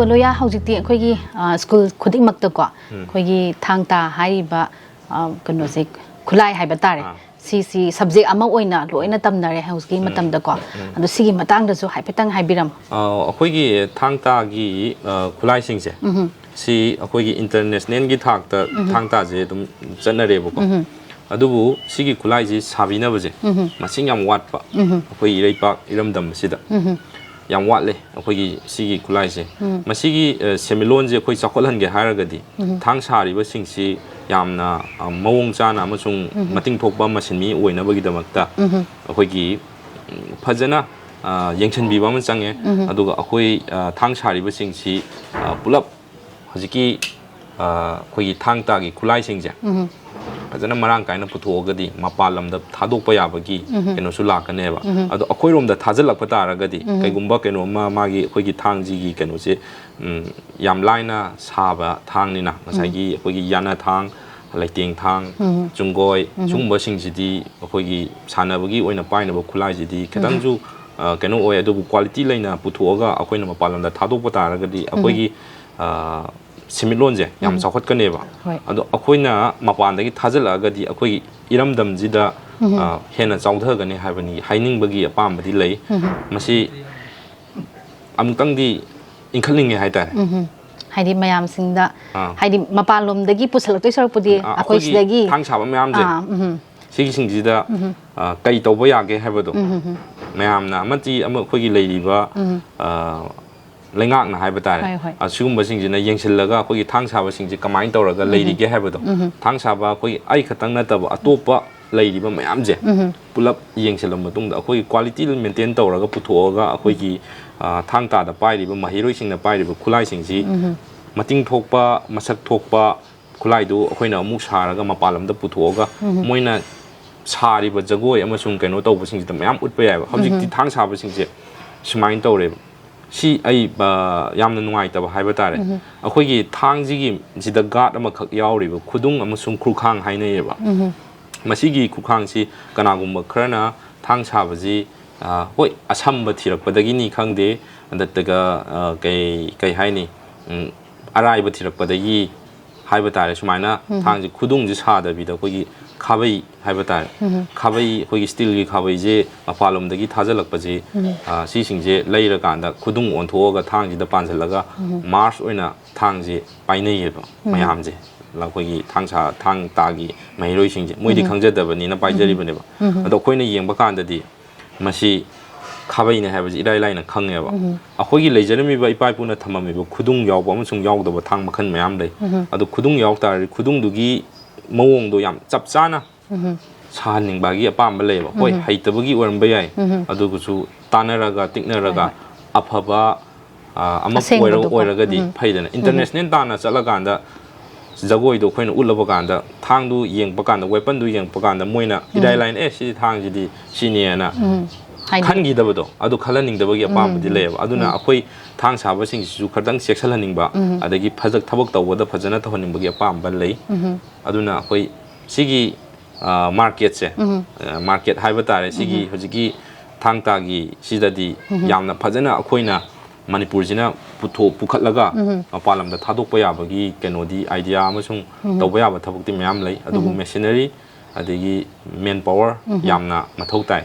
ꯂꯣꯌꯥ, ꯍꯧꯖꯤꯛꯇꯤ ꯑꯩꯈꯣꯏꯒꯤ, ꯑ, ꯁ꯭ꯀꯨꯜ ꯈꯨꯗꯤꯡꯃꯛꯇꯀꯣ, ꯎꯝ꯫ ꯑꯩꯈꯣꯏꯒꯤ ꯊꯥꯡ ꯇꯥ ꯍꯥꯏꯔꯤꯕ, ꯑ, ꯀꯩꯅꯣꯁꯦ, ꯈꯨꯠꯂꯥꯏ ꯍꯥꯏꯕ ꯇꯥꯔꯦ, ꯑꯥ꯫ ꯁꯤꯁꯤ ꯁꯕꯖꯦꯛ ꯑꯃ ꯑꯣꯏꯅ ꯂꯣꯏꯅ ꯇꯝꯅꯔꯦ ꯍꯧꯖꯤꯛꯀꯤ ꯎꯝ꯫ ꯃꯇꯝꯗꯀꯣ꯫ ꯎꯝ꯫ ꯑꯗꯣ ꯁꯤꯒꯤ ꯃꯇꯥꯡꯗꯁꯨ ꯍꯥꯏꯐꯦꯠꯇꯪ ꯍꯥꯏꯕꯤꯔꯝꯃꯣ꯫ ꯑ, ꯑꯩꯈꯣꯏꯒꯤ ꯊꯥꯡ ꯇꯥꯒꯤ, ꯑ, ꯈꯨꯠꯂꯥꯏꯁꯤꯡꯁꯦ, ꯎꯝ꯫ ꯁꯤ ꯑꯩꯈꯣꯏꯒꯤ ꯏꯟꯇꯔꯅꯦꯁꯅꯦꯜꯒꯤ ꯊꯥꯛꯇ ꯎꯝ꯫ ꯊꯥꯡ ꯇꯥꯁꯦ ꯑꯗꯨꯝ ꯆꯠꯅꯔꯦꯕꯀꯣ꯫ ꯎꯝ꯫ ꯑꯗꯨꯕꯨ ꯁꯤꯒꯤ ꯈꯨꯠꯂꯥꯏꯁꯤ ꯁꯥꯕꯤꯅꯕꯁꯦ ꯎꯝ꯫ ꯃꯁꯤꯡ ꯌꯥꯝ ꯋꯥꯠꯄ ꯎꯝ꯫ ꯑꯩꯈꯣꯏ ꯏꯔꯩꯄꯥꯛ ꯏꯔꯝꯗꯝ ꯑꯁꯤꯗ꯫ ꯎꯝ꯫ ꯌꯥꯝ ꯋꯥꯠꯂꯦ ꯑꯩꯈꯣꯏꯒꯤ ꯁꯤꯒꯤ ꯈꯨꯠꯂꯥꯏꯁꯦ꯫ ꯎꯝ꯫ ꯃꯁꯤꯒꯤ, ꯑ, ꯁꯦꯟꯃꯤꯠꯂꯣꯟꯁꯦ ꯑꯩꯈꯣꯏ ꯆꯥꯎꯈꯠꯍꯟꯒꯦ ꯍꯥꯏꯔꯒꯗꯤ ꯎꯝ꯫ ꯊꯥꯡ ꯁꯥꯔꯤꯕꯁꯤꯡꯁꯤ ꯌꯥꯝꯅ, ꯑ, ꯃꯑꯣꯡ ꯆꯥꯅ ꯑꯃꯁꯨꯡ ꯎꯝ꯫ ꯃꯇꯤꯡ ꯊꯣꯛꯄ ꯃꯁꯤꯟꯃꯤ ꯑꯣꯏꯅꯕꯒꯤꯗꯃꯛꯇ ꯎꯝ꯫ ꯑꯩꯈꯣꯏꯒꯤ, ꯎꯝ, ꯐꯖꯅ, ꯑ, ꯌꯦꯡꯁꯤꯟꯕꯤꯕ ꯑꯃ ꯆꯪꯉꯦ꯫ ꯎꯝ꯫ ꯑꯗꯨꯒ ꯑꯩꯈꯣꯏ, ꯑ, ꯊꯥꯡ ꯁꯥꯔꯤꯕꯁꯤꯡꯁꯤ, ꯑ, ꯄꯨꯂꯞ ꯍꯧꯖꯤꯛꯀꯤ, ꯑ, ꯑꯩꯈꯣꯏꯒꯤ ꯊꯥꯡ ꯇꯥꯒꯤ ꯈꯨꯠꯂꯥꯏꯁꯤꯡꯁꯦ ꯎꯝ꯫ ꯐꯖꯅ ꯃꯔꯥꯡ ꯀꯥꯏꯅ ꯄꯨꯊꯣꯛꯑꯒꯗꯤ ꯃꯄꯥꯟ ꯂꯝꯗ ꯊꯥꯗꯣꯛꯄ ꯌꯥꯕꯒꯤ ꯎꯝ꯫ ꯀꯩꯅꯣꯁꯨ ꯂꯥꯛꯀꯅꯦꯕ꯫ ꯎꯝ꯫ ꯑꯗꯣ ꯑꯩꯈꯣꯏꯔꯣꯝꯗ ꯊꯥꯖꯤꯜꯂꯛꯄ ꯇꯥꯔꯒꯗꯤ ꯎꯝ꯫ ꯀꯩꯒꯨꯝꯕ ꯀꯩꯅꯣꯝꯃ ꯃꯥꯒꯤ ꯑꯩꯈꯣꯏꯒꯤ ꯊꯥꯡꯁꯤꯒꯤ ꯀꯩꯅꯣꯁꯦ, ꯎꯝ, ꯌꯥꯝ ꯂꯥꯏꯅ ꯁꯥꯕ ꯊꯥꯡꯅꯤꯅ ꯉꯁꯥꯏꯒꯤ ꯎꯝ꯫ ꯑꯩꯈꯣꯏꯒꯤ ꯌꯥꯅ ꯊꯥꯡ, ꯂꯩꯇꯦꯡ ꯊꯥꯡ, ꯎꯝ꯫ ꯆꯨꯡꯒꯣꯏ, ꯎꯝ꯫ ꯁꯤꯒꯨꯝꯕꯁꯤꯡꯁꯤꯗꯤ ꯑꯩꯈꯣꯏꯒꯤ ꯁꯥꯟꯅꯕꯒꯤ ꯑꯣꯏꯅ ꯄꯥꯏꯅꯕ ꯈꯨꯠꯂꯥꯏꯁꯤꯗꯤ ꯎꯝ꯫ ꯈꯤꯇꯪꯁꯨ, ꯑ, ꯀꯩꯅꯣ ꯑꯣꯏ꯫ ꯑꯗꯨꯕꯨ ꯀ꯭ꯋꯥꯂꯤꯇꯤ ꯂꯩꯅ ꯄꯨꯊꯣꯛꯑꯒ ꯑꯩꯈꯣꯏꯅ ꯃꯄꯥꯟ ꯂꯝꯗ ꯊꯥꯗꯣꯛꯄ ꯇꯥꯔꯒꯗꯤ ꯎꯝ꯫ ꯑꯩꯈꯣꯏꯒꯤ, ꯑ, ꯁꯦꯟꯃꯤꯠꯂꯣꯟꯁꯦ ꯌꯥꯝ ꯎꯝ꯫ ꯆꯥꯎꯈꯠꯀꯅꯦꯕ꯫ ꯍꯣꯏ꯫ ꯑꯗꯣ ꯑꯩꯈꯣꯏꯅ ꯃꯄꯥꯟꯗꯒꯤ ꯊꯥꯖꯤꯜꯂꯛꯑꯒꯗꯤ ꯑꯩꯈꯣꯏꯒꯤ ꯏꯔꯝꯗꯝꯁꯤꯗ, ꯎꯝ꯫ ꯑ, ꯍꯦꯟꯅ ꯆꯥꯎꯊꯒꯅꯤ ꯍꯥꯏꯕꯅꯤ, ꯍꯥꯏꯅꯤꯡꯕꯒꯤ ꯑꯄꯥꯝꯕꯗꯤ ꯂꯩ꯫ ꯎꯝ꯫ ꯃꯁꯤ ꯑꯃꯨꯛꯇꯪꯗꯤ ꯏꯟꯈꯠꯅꯤꯡꯉꯦ ꯍꯥꯏꯇꯥꯔꯦ꯫ ꯎꯝ꯫ ꯍꯥꯏꯗꯤ ꯃꯌꯥꯝꯁꯤꯡꯗ, ꯑꯥ꯫ ꯍꯥꯏꯗꯤ ꯃꯄꯥꯟꯂꯣꯝꯗꯒꯤ ꯄꯨꯁꯜꯂꯛꯇꯣꯏ ꯁꯔꯨꯛꯄꯨꯗꯤ ꯑꯥ, ꯑꯩꯈꯣꯏ ꯑꯩꯈꯣꯏꯒꯤ ꯁꯤꯗꯒꯤ ꯊꯥꯡ ꯁꯥꯕ ꯃꯌꯥꯝꯁꯦ, ꯑꯥ, ꯎꯝ꯫ ꯁꯤꯒꯤꯁꯤꯡꯁꯤꯗ, ꯎꯝ꯫ ꯑ, ꯀꯩ ꯇꯧꯕ ꯌꯥꯒꯦ ꯍꯥꯏꯕꯗꯣ ꯎꯝ꯫ ꯃꯌꯥꯝꯅ ꯑꯃꯗꯤ ꯑꯃ ꯑꯩꯈꯣꯏꯒꯤ ꯂꯩꯔꯤꯕ, ꯎꯝ꯫ ꯑ, ꯂꯩꯉꯥꯛꯅ ꯍꯥꯏꯕ ꯇꯥꯔꯦ, ꯍꯣꯏ, ꯍꯣꯏ꯫ ꯑ, ꯁꯤꯒꯨꯝꯕꯁꯤꯡꯁꯤꯅ ꯌꯦꯡꯁꯤꯜꯂꯒ ꯑꯩꯈꯣꯏꯒꯤ ꯊꯥꯡ ꯁꯥꯕꯁꯤꯡꯁꯦ ꯀꯃꯥꯏꯅ ꯇꯧꯔꯒ ꯎꯝ꯫ ꯂꯩꯔꯤꯒꯦ ꯍꯥꯏꯕꯗꯣ, ꯎꯝ꯫ ꯊꯥꯡ ꯁꯥꯕ ꯑꯩꯈꯣꯏꯒꯤ ꯑꯩ ꯈꯛꯇꯪ ꯅꯠꯇꯕ ꯑꯇꯣꯞꯄ ꯂꯩꯔꯤꯕ ꯃꯌꯥꯝꯁꯦ ꯎꯝ꯫ ꯄꯨꯂꯞ ꯌꯦꯡꯁꯤꯜꯂꯕ ꯃꯇꯨꯡꯗ ꯑꯩꯈꯣꯏꯒꯤ ꯀ꯭ꯋꯥꯂꯤꯇꯤ ꯃꯦꯟꯇꯦꯟ ꯇꯧꯔꯒ ꯄꯨꯊꯣꯛꯑꯒ ꯑꯩꯈꯣꯏꯒꯤ, ꯑ, ꯊꯥꯡ ꯇꯥꯗ ꯄꯥꯏꯔꯤꯕ ꯃꯍꯩꯔꯣꯏꯁꯤꯡꯅ ꯄꯥꯏꯔꯤꯕ ꯈꯨꯠꯂꯥꯏꯁꯤꯡꯁꯤ ꯎꯝ꯫ ꯃꯇꯤꯡ ꯊꯣꯛꯄ, ꯃꯁꯛ ꯊꯣꯛꯄ ꯈꯨꯠꯂꯥꯏꯗꯨ ꯑꯩꯈꯣꯏꯅ ꯑꯃꯨꯛ ꯁꯥꯔꯒ ꯃꯄꯥꯟ ꯂꯝꯗ ꯄꯨꯊꯣꯛꯑꯒ ꯎꯝ꯫ ꯃꯣꯏꯅ ꯁꯥꯔꯤꯕ ꯖꯒꯣꯏ ꯑꯃꯁꯨꯡ ꯀꯩꯅꯣ ꯇꯧꯕꯁꯤꯡꯁꯤꯗ ꯃꯌꯥꯝ ꯎꯠꯄ ꯌꯥꯏꯑꯕ꯫ ꯍꯧꯖꯤꯛꯇꯤ ꯎꯝ꯫ ꯊꯥꯡ ꯁꯥꯕꯁꯤꯡꯁꯦ ꯁꯨꯃꯥꯏꯅ ꯇꯧꯔꯦꯕ꯫ ꯁꯤ ꯑꯩ, ꯑ, ꯌꯥꯝꯅ ꯅꯨꯡꯉꯥꯏꯇꯕ ꯍꯥꯏꯕ ꯇꯥꯔꯦ꯫ ꯎꯝ꯫ ꯑꯩꯈꯣꯏꯒꯤ ꯊꯥꯡꯁꯤꯒꯤ ꯁꯤꯗ ꯒꯥꯔꯗ ꯑꯃꯈꯛ ꯌꯥꯎꯔꯤꯕ ꯈꯨꯗꯨꯡ ꯑꯃꯁꯨꯡ ꯈꯨꯔꯈꯥꯡ ꯍꯥꯏꯅꯩꯌꯦꯕ꯫ ꯎꯝ꯫ ꯃꯁꯤꯒꯤ ꯈꯨꯔꯈꯥꯡꯁꯤ ꯀꯅꯥꯒꯨꯝꯕ ꯈꯔꯅ ꯊꯥꯡ ꯁꯥꯕꯁꯤ, ꯑ, ꯍꯣꯏ, ꯑꯁꯝꯕ ꯊꯤꯔꯛꯄꯗꯒꯤꯅꯤ ꯈꯪꯗꯦ, ꯅꯠꯇ꯭ꯔꯒ, ꯑ, ꯀꯩ, ꯀꯩ ꯍꯥꯏꯅꯤ, ꯎꯝ, ꯑꯔꯥꯏꯕ ꯊꯤꯔꯛꯄꯗꯒꯤ ꯍꯥꯏꯕ ꯇꯥꯔꯦ, ꯁꯨꯃꯥꯏꯅ ꯊꯥꯡꯁꯦ ꯈꯨꯗꯨꯡꯁꯦ ꯁꯥꯗꯕꯤꯗ ꯑꯩꯈꯣꯏꯒꯤ ꯈꯥꯕꯩ ꯍꯥꯏꯕ ꯇꯥꯔꯦ, ꯈꯥꯕꯩ, ꯑꯩꯈꯣꯏꯒꯤ ꯁ꯭ꯇꯤꯜꯒꯤ ꯈꯥꯕꯩꯁꯦ ꯃꯄꯥꯟꯂꯣꯝꯗꯒꯤ ꯊꯥꯖꯤꯜꯂꯛꯄꯁꯦ, ꯑ, ꯁꯤꯁꯤꯡꯁꯦ ꯂꯩꯔꯀꯥꯟꯗ ꯈꯨꯗꯨꯡ ꯑꯣꯟꯊꯣꯛꯑꯒ ꯊꯥꯡꯁꯤꯗ ꯄꯥꯟꯁꯤꯜꯂꯒ ꯃꯥꯔꯁ ꯑꯣꯏꯅ ꯊꯥꯡꯁꯦ ꯄꯥꯏꯅꯩꯌꯦꯕ ꯃꯌꯥꯝꯁꯦ꯫ ꯑꯩꯈꯣꯏꯒꯤ ꯊꯥꯡ ꯁꯥ-, ꯊꯥꯡ ꯇꯥꯒꯤ ꯃꯍꯩꯔꯣꯏꯁꯤꯡꯁꯦ, ꯃꯣꯏꯗꯤ ꯈꯪꯖꯗꯕꯅꯤꯅ ꯄꯥꯏꯖꯔꯤꯕꯅꯦꯕ꯫ ꯑꯗꯣ ꯑꯩꯈꯣꯏꯅ ꯌꯦꯡꯕ ꯀꯥꯟꯗꯗꯤ ꯃꯁꯤ ꯈꯥꯕꯩꯅꯦ ꯍꯥꯏꯕꯁꯤ ꯏꯔꯥꯏ ꯂꯥꯏꯅ ꯈꯪꯉꯦꯕ꯫ ꯑꯩꯈꯣꯏꯒꯤ ꯂꯩꯖꯔꯝꯃꯤꯕ ꯏꯄꯥ ꯏꯄꯨꯅ ꯊꯝꯃꯝꯃꯤꯕ ꯈꯨꯗꯨꯡ ꯌꯥꯎꯕ ꯑꯃꯁꯨꯡ ꯌꯥꯎꯗꯕ ꯊꯥꯡ ꯃꯈꯜ ꯃꯌꯥꯝ ꯂꯩ꯫ ꯑꯗꯣ ꯈꯨꯗꯨꯡ ꯌꯥꯎ ꯇꯥꯔꯗꯤ ꯈꯨꯗꯨꯡꯗꯨꯒꯤ ꯃꯑꯣꯡꯗꯣ ꯌꯥꯝ ꯆꯞ ꯆꯥꯅ ꯁꯥꯍꯟꯅꯤꯡꯕꯒꯤ ꯑꯄꯥꯝꯕ ꯂꯩꯌꯦꯕ꯫ ꯍꯣꯏ, ꯍꯩꯇꯕꯒꯤ ꯑꯣꯏꯔꯝꯕ ꯌꯥꯏ, ꯑꯗꯨꯒꯁꯨ ꯇꯥꯟꯅꯔꯒ ꯇꯤꯛꯅꯔꯒ ꯑꯐꯕ, ꯑ, ꯑꯃ ꯑꯣꯏꯔ-, ꯑꯁꯦꯡꯕꯗꯨꯀꯣ꯫ ꯑꯣꯏꯔꯒꯗꯤ ꯐꯩꯗꯅ꯫ ꯏꯟꯇꯔꯅꯦꯁꯅꯦꯜ ꯇꯥꯟꯅ ꯆꯠꯂꯀꯥꯟꯗ ꯖꯒꯣꯏꯗꯣ ꯑꯩꯈꯣꯏꯅ ꯎꯠꯂꯕ ꯀꯥꯟꯗ, ꯊꯥꯡꯗꯨ ꯌꯦꯡꯕ ꯀꯥꯟꯗ, ꯋꯦꯄꯟꯗꯨ ꯌꯦꯡꯕ ꯀꯥꯟꯗ ꯃꯣꯏꯅ ꯏꯔꯥꯏ ꯂꯥꯏꯅ, "ꯑꯦ, ꯁꯤꯗꯤ ꯊꯥꯡꯁꯤꯗꯤ ꯁꯤꯅꯦꯅ" ꯍꯥꯏꯗꯤ ꯈꯟꯈꯤꯗꯕꯗꯣ, ꯑꯗꯨ ꯈꯜꯍꯟꯅꯤꯡꯗꯕꯒꯤ ꯑꯄꯥꯝꯕꯗꯤ ꯂꯩꯌꯦꯕ꯫ ꯑꯗꯨꯅ ꯑꯩꯈꯣꯏ ꯊꯥꯡ ꯁꯥꯕꯁꯤꯡꯁꯤꯁꯨ ꯈꯔꯇꯪ ꯆꯦꯛꯁꯤꯜꯍꯟꯅꯤꯡꯕ, ꯑꯗꯒꯤ ꯐꯖ-, ꯊꯕꯛ ꯇꯧꯕꯗ ꯐꯖꯅ ꯇꯧꯍꯟꯅꯤꯡꯕꯒꯤ ꯑꯄꯥꯝꯕ ꯂꯩ꯫ ꯑꯗꯨꯅ ꯑꯩꯈꯣꯏ ꯁꯤꯒꯤ, ꯑ, ꯃꯥꯔꯀꯦꯠꯁꯦ, ꯑ, ꯃꯥꯔꯀꯦꯠ ꯍꯥꯏꯕ ꯇꯥꯔꯦ, ꯁꯤꯒꯤ ꯍꯧꯖꯤꯛꯀꯤ ꯊꯥꯡ ꯇꯥꯒꯤ ꯁꯤꯗꯗꯤ ꯌꯥꯝꯅ ꯐꯖꯅ ꯑꯩꯈꯣꯏꯅ ꯃꯅꯤꯄꯨꯔꯁꯤꯅ ꯄꯨꯊꯣꯛ-, ꯄꯨꯈꯠꯂꯒ ꯃꯄꯥꯟ ꯂꯝꯗ ꯊꯥꯗꯣꯛꯄ ꯌꯥꯕꯒꯤ ꯀꯩꯅꯣꯗꯤ, ꯑꯥꯏꯗꯤꯌꯥ ꯑꯃꯁꯨꯡ ꯇꯧꯕ ꯌꯥꯕ ꯊꯕꯛꯇꯤ ꯃꯌꯥꯝ ꯂꯩ, ꯑꯗꯨꯕꯨ ꯃꯦꯁꯤꯅꯔꯤ ꯑꯗꯒꯤ ꯃꯦꯟ ꯄꯥꯋꯔ ꯌꯥꯝꯅ ꯃꯊꯧ ꯇꯥꯏ꯫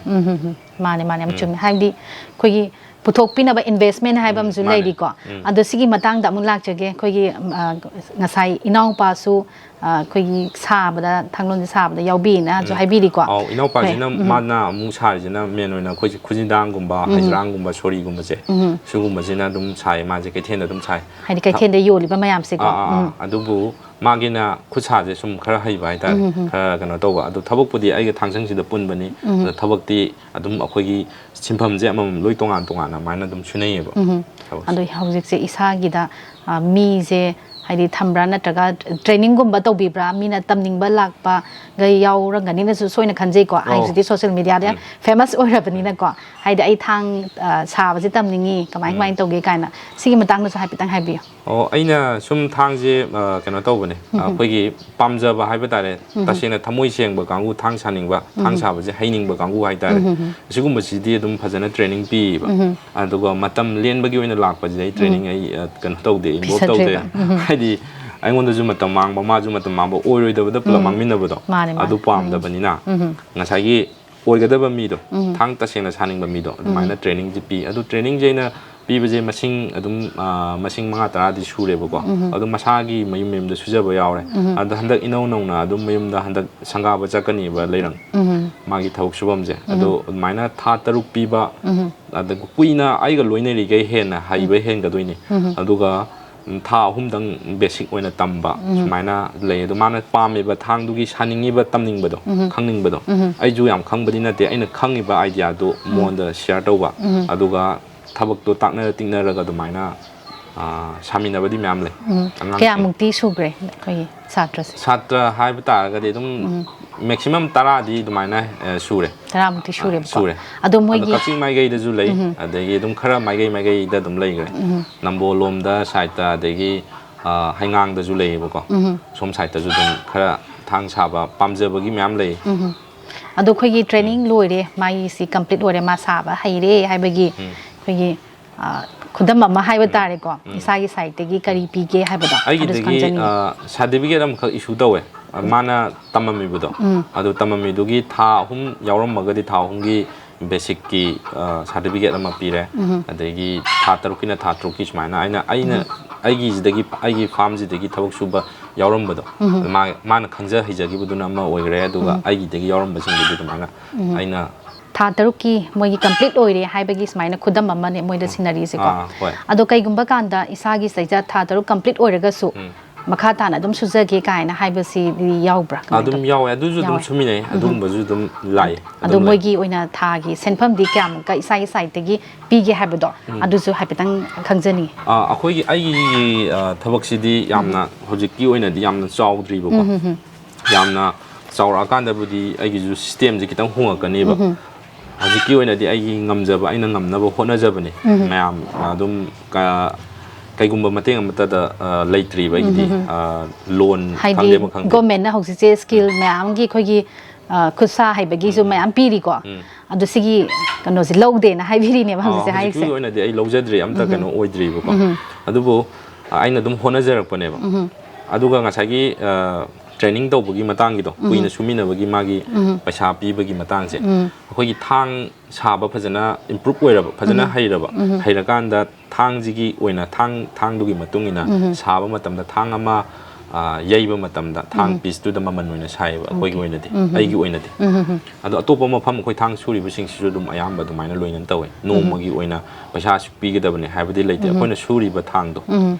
ꯃꯥꯅꯦ, ꯃꯥꯅꯦ, ꯌꯥꯝ ꯆꯨꯝꯃꯦ꯫ ꯍꯥꯏꯕꯗꯤ ꯑꯩꯈꯣꯏꯒꯤ ꯄꯨꯊꯣꯛꯄꯤꯅꯕ ꯏꯟꯚꯦꯁꯃꯦꯟ ꯍꯥꯏꯕ ꯑꯃꯁꯨ ꯃꯥꯅꯦ꯫ ꯂꯩꯔꯤꯀꯣ꯫ ꯑꯗꯣ ꯁꯤꯒꯤ ꯃꯇꯥꯡꯗ ꯑꯃꯨꯛ ꯂꯥꯛꯆꯒꯦ꯫ ꯑꯩꯈꯣꯏꯒꯤ, ꯑ, ꯉꯁꯥꯏ ꯏꯅꯥꯎꯄꯥꯁꯨ, ꯑ, ꯑꯩꯈꯣꯏꯒꯤ ꯁꯥꯕꯗ, ꯊꯥꯡꯂꯣꯟꯁꯦ ꯁꯥꯕꯗ ꯌꯥꯎꯕꯤꯅ ꯍꯥꯏꯕꯤꯔꯤꯀꯣ꯫ ꯑꯧ, ꯏꯅꯥꯎꯄꯥꯁꯤꯅ, ꯍꯣꯏ꯫ ꯃꯥꯅ ꯑꯃꯨꯛ ꯁꯥꯔꯤꯁꯤꯅ ꯃꯦꯟ ꯑꯣꯏꯅ ꯑꯩꯈꯣꯏꯁꯦ ꯈꯨꯖꯤꯟꯗꯥꯡꯒꯨꯝꯕ, ꯍꯩꯖ꯭ꯔꯥꯡꯒꯨꯝꯕ, ꯁꯣꯔꯤꯒꯨꯝꯕꯁꯦ, ꯁꯤꯒꯨꯝꯕꯁꯤꯅ ꯑꯗꯨꯝ ꯁꯥꯏ꯫ ꯃꯥꯁꯦ ꯀꯩꯊꯦꯜꯗ ꯑꯗꯨꯝ ꯁꯥꯏ꯫ ꯍꯥꯏꯗꯤ ꯀꯩꯊꯦꯜꯗ ꯌꯣꯜꯂꯤꯕ ꯃꯌꯥꯝꯁꯦꯀꯣ꯫ ꯑꯥ, ꯑꯥ, ꯑꯥ꯫ ꯑꯗꯨꯕꯨ ꯃꯥꯒꯤꯅ ꯈꯨꯠ ꯁꯥꯁꯦ ꯁꯨꯝ ꯈꯔ ꯍꯩꯕ ꯍꯥꯏꯇꯥꯔꯦ꯫ ꯈꯔ ꯀꯩꯅꯣ ꯇꯧꯕ꯫ ꯑꯗꯣ ꯊꯕꯛꯄꯨꯗꯤ ꯑꯩꯒ ꯊꯥꯡꯁꯪꯁꯤꯗ ꯄꯨꯟꯕꯅꯤ꯫ ꯑꯗꯣ ꯊꯕꯛꯇꯤ ꯑꯗꯨꯝ ꯑꯩꯈꯣꯏꯒꯤ ꯁꯤꯟꯐꯝꯁꯦ ꯑꯃꯃꯝ ꯂꯣꯏ ꯇꯣꯉꯥꯟ ꯇꯣꯉꯥꯟꯅ ꯑꯗꯨꯃꯥꯏꯅ ꯑꯗꯨꯝ ꯁꯨꯅꯩꯌꯦꯕ ꯊꯕꯛꯁꯦ꯫ ꯑꯗꯣ ꯍꯧꯖꯤꯛꯁꯦ ꯏꯁꯥꯒꯤꯗ, ꯑ, ꯃꯤꯁꯦ ꯍꯥꯏꯗꯤ ꯊꯝꯕ꯭ꯔꯥ, ꯅꯠꯇ꯭ꯔꯒ ꯇ꯭ꯔꯦꯅꯤꯡꯒꯨꯝꯕ ꯇꯧꯕꯤꯕ꯭ꯔꯥ? ꯃꯤꯅ ꯇꯝꯅꯤꯡꯕ ꯂꯥꯛꯄꯒ ꯌꯥꯎꯔꯝꯒꯅꯤꯅꯁꯨ ꯁꯣꯏꯅ ꯈꯟꯖꯩꯀꯣ꯫ ꯑꯣ꯫ ꯍꯧꯖꯤꯛꯇꯤ ꯁꯣꯁꯦꯜ ꯃꯤꯗꯤꯌꯥꯗ ꯌꯥꯝ ꯐꯦꯃꯁ ꯑꯣꯏꯔꯕꯅꯤꯅꯀꯣ꯫ ꯍꯥꯏꯗꯤ ꯑꯩ ꯊꯥꯡ, ꯑ, ꯁꯥꯕꯁꯦ ꯇꯝꯅꯤꯡꯉꯤ, ꯀꯃꯥꯏ, ꯀꯃꯥꯏꯅ ꯇꯧꯒꯦ ꯀꯥꯏꯅ꯫ ꯁꯤꯒꯤ ꯃꯇꯥꯡꯗꯁꯨ ꯍꯥꯏꯐꯦꯠꯇꯪ ꯍꯥꯏꯕꯤꯌꯨ꯫ ꯑꯣ, ꯑꯩꯅ ꯁꯨꯝ ꯊꯥꯡꯁꯦ, ꯑ, ꯀꯩꯅꯣ ꯇꯧꯕꯅꯦ, ꯑꯩꯈꯣꯏꯒꯤ ꯄꯥꯝꯖꯕ ꯍꯥꯏꯕ ꯇꯥꯔꯦ, ꯇꯁꯦꯡꯅ ꯊꯃꯣꯏ ꯁꯦꯡꯕ ꯀꯥꯡꯕꯨ, ꯊꯥꯡ ꯁꯥꯅꯤꯡꯕ, ꯊꯥꯡ ꯁꯥꯕꯁꯦ ꯍꯩꯅꯤꯡꯕ ꯀꯥꯡꯕꯨ ꯍꯥꯏ ꯇꯥꯔꯦ, ꯑꯁꯤꯒꯨꯝꯕꯁꯤꯗꯤ ꯑꯗꯨꯝ ꯐꯖꯅ training ꯄꯤꯌꯦꯕ꯫ ꯑꯗꯨꯒ ꯃꯇꯝ ꯂꯦꯟꯕꯒꯤ ꯑꯣꯏꯅ ꯂꯥꯛꯄꯁꯤꯗꯤ ꯑꯩ training ꯑꯩ, ꯑ, ꯀꯩꯅꯣ ꯇꯧꯗꯦ, involve ꯇꯧꯗꯦ꯫ ꯄꯤꯁꯟꯗ꯭ꯔꯦꯕ꯫ ꯍꯥꯏꯗꯤ ꯑꯩꯉꯣꯟꯗꯁꯨ ꯃꯇꯝ ꯃꯥꯡꯕ, ꯃꯥꯁꯨ ꯃꯇꯝ ꯃꯥꯡꯕ, ꯑꯣꯏꯔꯣꯏꯗꯕꯗ ꯄꯨꯂꯞ ꯃꯥꯡꯃꯤꯟꯅꯕꯗꯣ, ꯃꯥꯅꯦ, ꯃꯥꯅꯦ꯫ ꯑꯗꯨ ꯄꯥꯝꯗꯕꯅꯤꯅ ꯉꯁꯥꯏꯒꯤ ꯑꯣꯏꯒꯗꯕ ꯃꯤꯗꯣ, ꯊꯥꯡ ꯇꯁꯦꯡꯅ ꯁꯥꯅꯤꯡꯕ ꯃꯤꯗꯣ, ꯑꯗꯨꯃꯥꯏꯅ trainingꯁꯦ ꯄꯤ꯫ ꯑꯗꯨ trainingꯁꯦ ꯑꯩꯅ ꯄꯤꯕꯁꯦ ꯃꯁꯤꯡ ꯑꯗꯨꯝ, ꯑ, ꯃꯁꯤꯡ ꯃꯉꯥ ꯇꯔꯥꯗꯤ ꯁꯨꯔꯦꯕꯀꯣ꯫ ꯑꯗꯣ ꯃꯁꯥꯒꯤ ꯃꯌꯨꯝ ꯃꯌꯨꯝꯗ ꯁꯨꯖꯕ ꯌꯥꯎꯔꯦ꯫ ꯑꯗꯣ ꯍꯟꯗꯛ ꯏꯅꯧ ꯅꯧꯅ ꯑꯗꯨꯝ ꯃꯌꯨꯝꯗ ꯍꯟꯗꯛ ꯁꯪꯒꯥꯕ ꯆꯠꯀꯅꯤꯕ ꯂꯩꯔꯪ, ꯃꯥꯒꯤ ꯊꯕꯛ ꯁꯨꯐꯝꯁꯦ꯫ ꯑꯗꯣ ꯑꯗꯨꯃꯥꯏꯅ ꯊꯥ ꯇꯔꯨꯛ ꯄꯤꯕ, ꯑꯗ ꯀꯨꯏꯅ ꯑꯩꯒ ꯂꯣꯏꯅꯔꯤꯈꯩ ꯍꯦꯟꯅ ꯍꯩꯕ ꯍꯦꯟꯒꯗꯣꯏꯅꯤ꯫ ꯑꯗꯨꯒ ꯎꯝ, ꯊꯥ ꯑꯍꯨꯝꯗꯪ basic ꯑꯣꯏꯅ ꯇꯝꯕ, ꯁꯨꯃꯥꯏꯅ ꯂꯩ꯫ ꯑꯗꯣ ꯃꯥꯅ ꯄꯥꯝꯃꯤꯕ ꯊꯥꯡꯗꯨꯒꯤ ꯁꯥꯅꯤꯡꯉꯤꯕ, ꯇꯝꯅꯤꯡꯕꯗꯣ, ꯈꯪꯅꯤꯡꯕꯗꯣ, ꯑꯩꯁꯨ ꯌꯥꯝ ꯈꯪꯕꯗꯤ ꯅꯠꯇꯦ, ꯑꯩꯅ ꯈꯪꯉꯤꯕ ideaꯗꯨ ꯃꯉꯣꯟꯗ share ꯇꯧꯕ, ꯑꯗꯨꯒ ꯊꯕꯛꯇꯣ ꯇꯥꯛꯅꯔ ꯇꯤꯛꯅꯔꯒ ꯑꯗꯨꯃꯥꯏꯅ, ꯑ, ꯁꯥꯃꯤꯟꯅꯕꯗꯤ ꯃꯌꯥꯝ ꯂꯩ꯫ ꯑꯉꯥꯡꯁꯤꯡ꯫ ꯀꯌꯥꯃꯨꯛꯇꯤ ꯁꯨꯈ꯭ꯔꯦ ꯑꯩꯈꯣꯏꯒꯤ ꯁꯥꯇ꯭ꯔꯁꯦ? ꯁꯥꯇ꯭ꯔ ꯍꯥꯏꯕ ꯇꯥꯔꯒꯗꯤ ꯑꯗꯨꯝ maximum ꯇꯔꯥꯗꯤ ꯑꯗꯨꯃꯥꯏꯅ, ꯑ, ꯁꯨꯔꯦ꯫ ꯇꯔꯥꯃꯨꯛꯇꯤ ꯁꯨꯔꯦꯕꯀꯣ꯫ ꯁꯨꯔꯦ꯫ ꯑꯗꯣ ꯑꯗꯣ ꯃꯣꯏꯒꯤ ꯀꯛꯆꯤꯡ ꯃꯥꯏꯀꯩꯗꯁꯨ ꯂꯩ, ꯑꯗꯒꯤ ꯑꯗꯨꯝ ꯈꯔ ꯃꯥꯏꯀꯩ ꯃꯥꯏꯀꯩꯗ ꯑꯗꯨꯝ ꯂꯩꯈ꯭ꯔꯦ꯫ ꯅꯝꯕꯣꯜ ꯂꯣꯝꯗ sideꯇ, ꯑꯗꯒꯤ, ꯑ, ꯍꯩꯉꯥꯡꯗꯁꯨ ꯂꯩꯌꯦꯕꯀꯣ꯫ ꯁꯣꯝ sideꯇꯁꯨ ꯑꯗꯨꯝ ꯈꯔ ꯊꯥꯡ ꯁꯥꯕ ꯄꯥꯝꯖꯕꯒꯤ ꯃꯌꯥꯝ ꯂꯩ꯫ ꯑꯗꯣ ꯑꯩꯈꯣꯏꯒꯤ training ꯂꯣꯏꯔꯦ, ꯃꯥꯒꯤꯁꯤ complete ꯑꯣꯏꯔꯦ, ꯃꯥ ꯁꯥꯕ ꯍꯩꯔꯦ ꯍꯥꯏꯕꯒꯤ ꯑꯩꯈꯣꯏꯒꯤ, ꯑ, ꯈꯨꯗꯝ ꯑꯃ ꯍꯥꯏꯕ ꯇꯥꯔꯦꯀꯣ, ꯏꯁꯥꯒꯤ sideꯇꯒꯤ ꯀꯔꯤ ꯄꯤꯒꯦ ꯍꯥꯏꯕꯗꯣ ꯑꯗꯨꯁꯨ ꯑꯩꯒꯤꯗꯒꯤ, ꯈꯪꯖꯅꯤꯡꯉꯤ꯫ ꯑ, certificate ꯑꯃꯈꯛ issue ꯇꯧꯋꯦ꯫ ꯑ, ꯃꯥꯅ ꯇꯝꯃꯝꯃꯤꯕꯗꯣ, ꯑꯗꯨ ꯇꯝꯃꯝꯃꯤꯗꯨꯒꯤ ꯊꯥ ꯑꯍꯨꯝ ꯌꯥꯎꯔꯝꯃꯒꯗꯤ ꯊꯥ ꯑꯍꯨꯝꯒꯤ basicꯀꯤ, ꯑ, certificate ꯑꯃ ꯄꯤꯔꯦ꯫ ꯑꯗꯒꯤ ꯊꯥ ꯇꯔꯨꯛꯀꯤꯅ ꯊꯥ ꯇꯔꯨꯛꯀꯤ ꯁꯨꯃꯥꯏꯅ ꯑꯩꯅ, ꯑꯩꯅ ꯑꯩꯒꯤꯁꯤꯗꯒꯤ, ꯑꯩꯒꯤ farmꯁꯤꯗꯒꯤ ꯊꯕꯛ ꯁꯨꯕ ꯌꯥꯎꯔꯝꯕꯗꯣ, ꯃꯥ-, ꯃꯥꯅ ꯈꯪꯖ ꯍꯩꯖꯈꯤꯕꯗꯨꯅ ꯑꯃ ꯑꯣꯏꯈ꯭ꯔꯦ, ꯑꯗꯨꯒ ꯑꯩꯒꯤꯗꯒꯤ ꯌꯥꯎꯔꯝꯕꯁꯤꯡꯗꯨꯗꯤ ꯑꯗꯨꯃꯥꯏꯅ ꯑꯩꯅ ꯊꯥ ꯇꯔꯨꯛꯀꯤ ꯃꯣꯏꯒꯤ complete ꯑꯣꯏꯔꯦ ꯍꯥꯏꯕꯒꯤ ꯁꯨꯃꯥꯏꯅ ꯈꯨꯗꯝ ꯑꯃꯅꯦ ꯃꯣꯏꯗ ꯁꯤꯟꯅꯔꯤꯁꯦꯀꯣ꯫ ꯑꯥ, ꯍꯣꯏ꯫ ꯑꯗꯣ ꯀꯩꯒꯨꯝꯕ ꯀꯥꯟꯗ ꯏꯁꯥꯒꯤ ꯁꯤꯗꯩꯗ ꯊꯥ ꯇꯔꯨꯛ complete ꯑꯣꯏꯔꯒꯁꯨ ꯃꯈꯥ ꯇꯥꯅ ꯑꯗꯨꯝ ꯁꯨꯖꯒꯦ ꯀꯥꯏꯅ ꯍꯥꯏꯕꯁꯤꯗꯤ ꯌꯥꯎꯕ꯭ꯔꯥ? ꯀꯃꯥꯏꯅ ꯑꯗꯨꯝ ꯇꯧ-, ꯌꯥꯎꯋꯦ, ꯑꯗꯨꯁꯨ ꯑꯗꯨꯝ ꯌꯥꯎꯋꯦ꯫ ꯁꯨꯃꯤꯟꯅꯩ, ꯑꯗꯨꯒꯨꯝꯕꯁꯨ ꯑꯗꯨꯝ ꯂꯥꯛꯑꯦ, ꯑꯗꯣ ꯑꯗꯨꯝ ꯂꯩ꯫ ꯃꯣꯏꯒꯤ ꯑꯣꯏꯅ ꯊꯥꯒꯤ ꯁꯦꯟꯐꯝꯗꯤ ꯀꯌꯥꯃꯨꯛꯀ ꯏꯁꯥꯒꯤ sideꯇꯒꯤ ꯄꯤꯒꯦ ꯍꯥꯏꯕꯗꯣ, ꯑꯗꯨꯁꯨ ꯍꯥꯏꯐꯦꯠꯇꯪ ꯈꯪꯖꯅꯤꯡꯉꯤ꯫ ꯑꯥ, ꯑꯩꯈꯣꯏꯒꯤ, ꯑꯩꯒꯤ, ꯑ, ꯊꯕꯛꯁꯤꯗꯤ ꯌꯥꯝꯅ ꯍꯧꯖꯤꯛꯀꯤ ꯑꯣꯏꯅꯗꯤ ꯌꯥꯝꯅ ꯆꯥꯎꯗ꯭ꯔꯤꯕꯀꯣ꯫ ꯌꯥꯝꯅ ꯆꯥꯎꯔꯛꯑꯀꯥꯟꯗꯕꯨꯗꯤ ꯑꯩꯒꯤꯁꯨ systemꯁꯦ ꯈꯤꯇꯪ ꯍꯣꯡꯉꯛꯀꯅꯦꯕ꯫ ꯍꯧꯖꯤꯛꯀꯤ ꯑꯣꯏꯅꯗꯤ ꯑꯩꯒꯤ ꯉꯝꯖꯕ, ꯑꯩꯅ ꯉꯝꯅꯕ ꯍꯣꯠꯅꯖꯕꯅꯤ꯫ ꯃꯌꯥꯝ ꯑꯗꯨꯝ ꯀ-, ꯀꯩꯒꯨꯝꯕ ꯃꯇꯦꯡ ꯑꯃꯠꯇꯗ ꯑ, ꯂꯩꯇ꯭ꯔꯤꯕ ꯑꯩꯒꯤꯗꯤ꯫ ꯑ, ꯂꯣꯟ ꯍꯥꯏꯗꯤ ꯈꯪꯗꯦ ꯑꯃ ꯈꯪꯗꯦ꯫ ꯒꯣꯔꯃꯦꯟꯅ ꯍꯧꯖꯤꯛꯁꯦ ꯁ꯭ꯀꯤꯜ ꯃꯌꯥꯝꯒꯤ ꯑꯩꯈꯣꯏꯒꯤ ꯑ, ꯈꯨꯠꯁꯥ ꯍꯩꯕꯒꯤꯁꯨ ꯃꯌꯥꯝ ꯄꯤꯔꯤꯀꯣ꯫ ꯑꯗꯣ ꯁꯤꯒꯤ ꯀꯩꯅꯣꯁꯦ ꯂꯧꯗꯦꯅ ꯍꯥꯏꯕꯤꯔꯤꯅꯦꯕ ꯑ, ꯍꯧꯖꯤꯛꯁꯦ ꯍꯧꯖꯤꯛꯀꯤ ꯍꯥꯏꯔꯤꯁꯦ꯫ ꯑꯣꯏꯅꯗꯤ ꯑꯩ ꯂꯧꯖꯗ꯭ꯔꯤ, ꯑꯝꯇ ꯀꯩꯅꯣ ꯑꯣꯏꯗ꯭ꯔꯤꯕꯀꯣ꯫ ꯑꯗꯨꯕꯨ ꯑ, ꯑꯩꯅ ꯑꯗꯨꯝ ꯍꯣꯠꯅꯖꯔꯛꯄꯅꯦꯕ꯫ ꯑꯗꯨꯒ ꯉꯁꯥꯏꯒꯤ ꯇ꯭ꯔꯦꯅꯤꯡ ꯇꯧꯕꯒꯤ ꯃꯇꯥꯡꯒꯤꯗꯣ, ꯀꯨꯏꯅ ꯁꯨꯃꯤꯟꯅꯕꯒꯤ ꯃꯥꯒꯤ ꯄꯩꯁꯥ ꯄꯤꯕꯒꯤ ꯃꯇꯥꯡꯁꯦ, ꯑꯩꯈꯣꯏꯒꯤ ꯊꯥꯡ ꯁꯥꯕ ꯐꯖꯅ ꯏꯝꯄ꯭ꯔꯨꯞ ꯑꯣꯏꯔꯕ, ꯐꯖꯅ ꯍꯩꯔꯕ, ꯍꯩꯔꯀꯥꯟꯗ ꯊꯥꯡꯁꯤꯒꯤ ꯑꯣꯏꯅ ꯊꯥꯡ ꯊꯥꯡꯗꯨꯒꯤ ꯃꯇꯨꯡ ꯏꯟꯅ ꯁꯥꯕ ꯃꯇꯝꯗ ꯊꯥꯡ ꯑꯃ ꯑ, ꯌꯩꯕ ꯃꯇꯝꯗ ꯊꯥꯡ ꯄꯤꯁꯇꯨꯗ ꯃꯃꯜ ꯑꯣꯏꯅ ꯁꯥꯏꯌꯦꯕ ꯑꯩꯈꯣꯏꯒꯤ ꯑꯣꯏꯅꯗꯤ, ꯑꯩꯒꯤ ꯑꯣꯏꯅꯗꯤ꯫ ꯑꯗꯣ ꯑꯇꯣꯞꯄ ꯃꯐꯝ ꯑꯩꯈꯣꯏ ꯊꯥꯡ ꯁꯨꯔꯤꯕꯁꯤꯡꯁꯤꯁꯨ ꯑꯗꯨꯝ ꯑꯌꯥꯝꯕ ꯑꯗꯨꯃꯥꯏꯅ ꯂꯣꯏꯅ ꯇꯧꯋꯦ꯫ ꯅꯣꯡꯃꯒꯤ ꯑꯣꯏꯅ ꯄꯩꯁꯥ ꯑꯁꯨꯛ ꯄꯤꯒꯗꯕꯅꯦ ꯍꯥꯏꯕꯗꯤ ꯂꯩꯇꯦ꯫ ꯑꯩꯈꯣꯏꯅ ꯁꯨꯔꯤꯕ ꯊꯥꯡꯗꯣ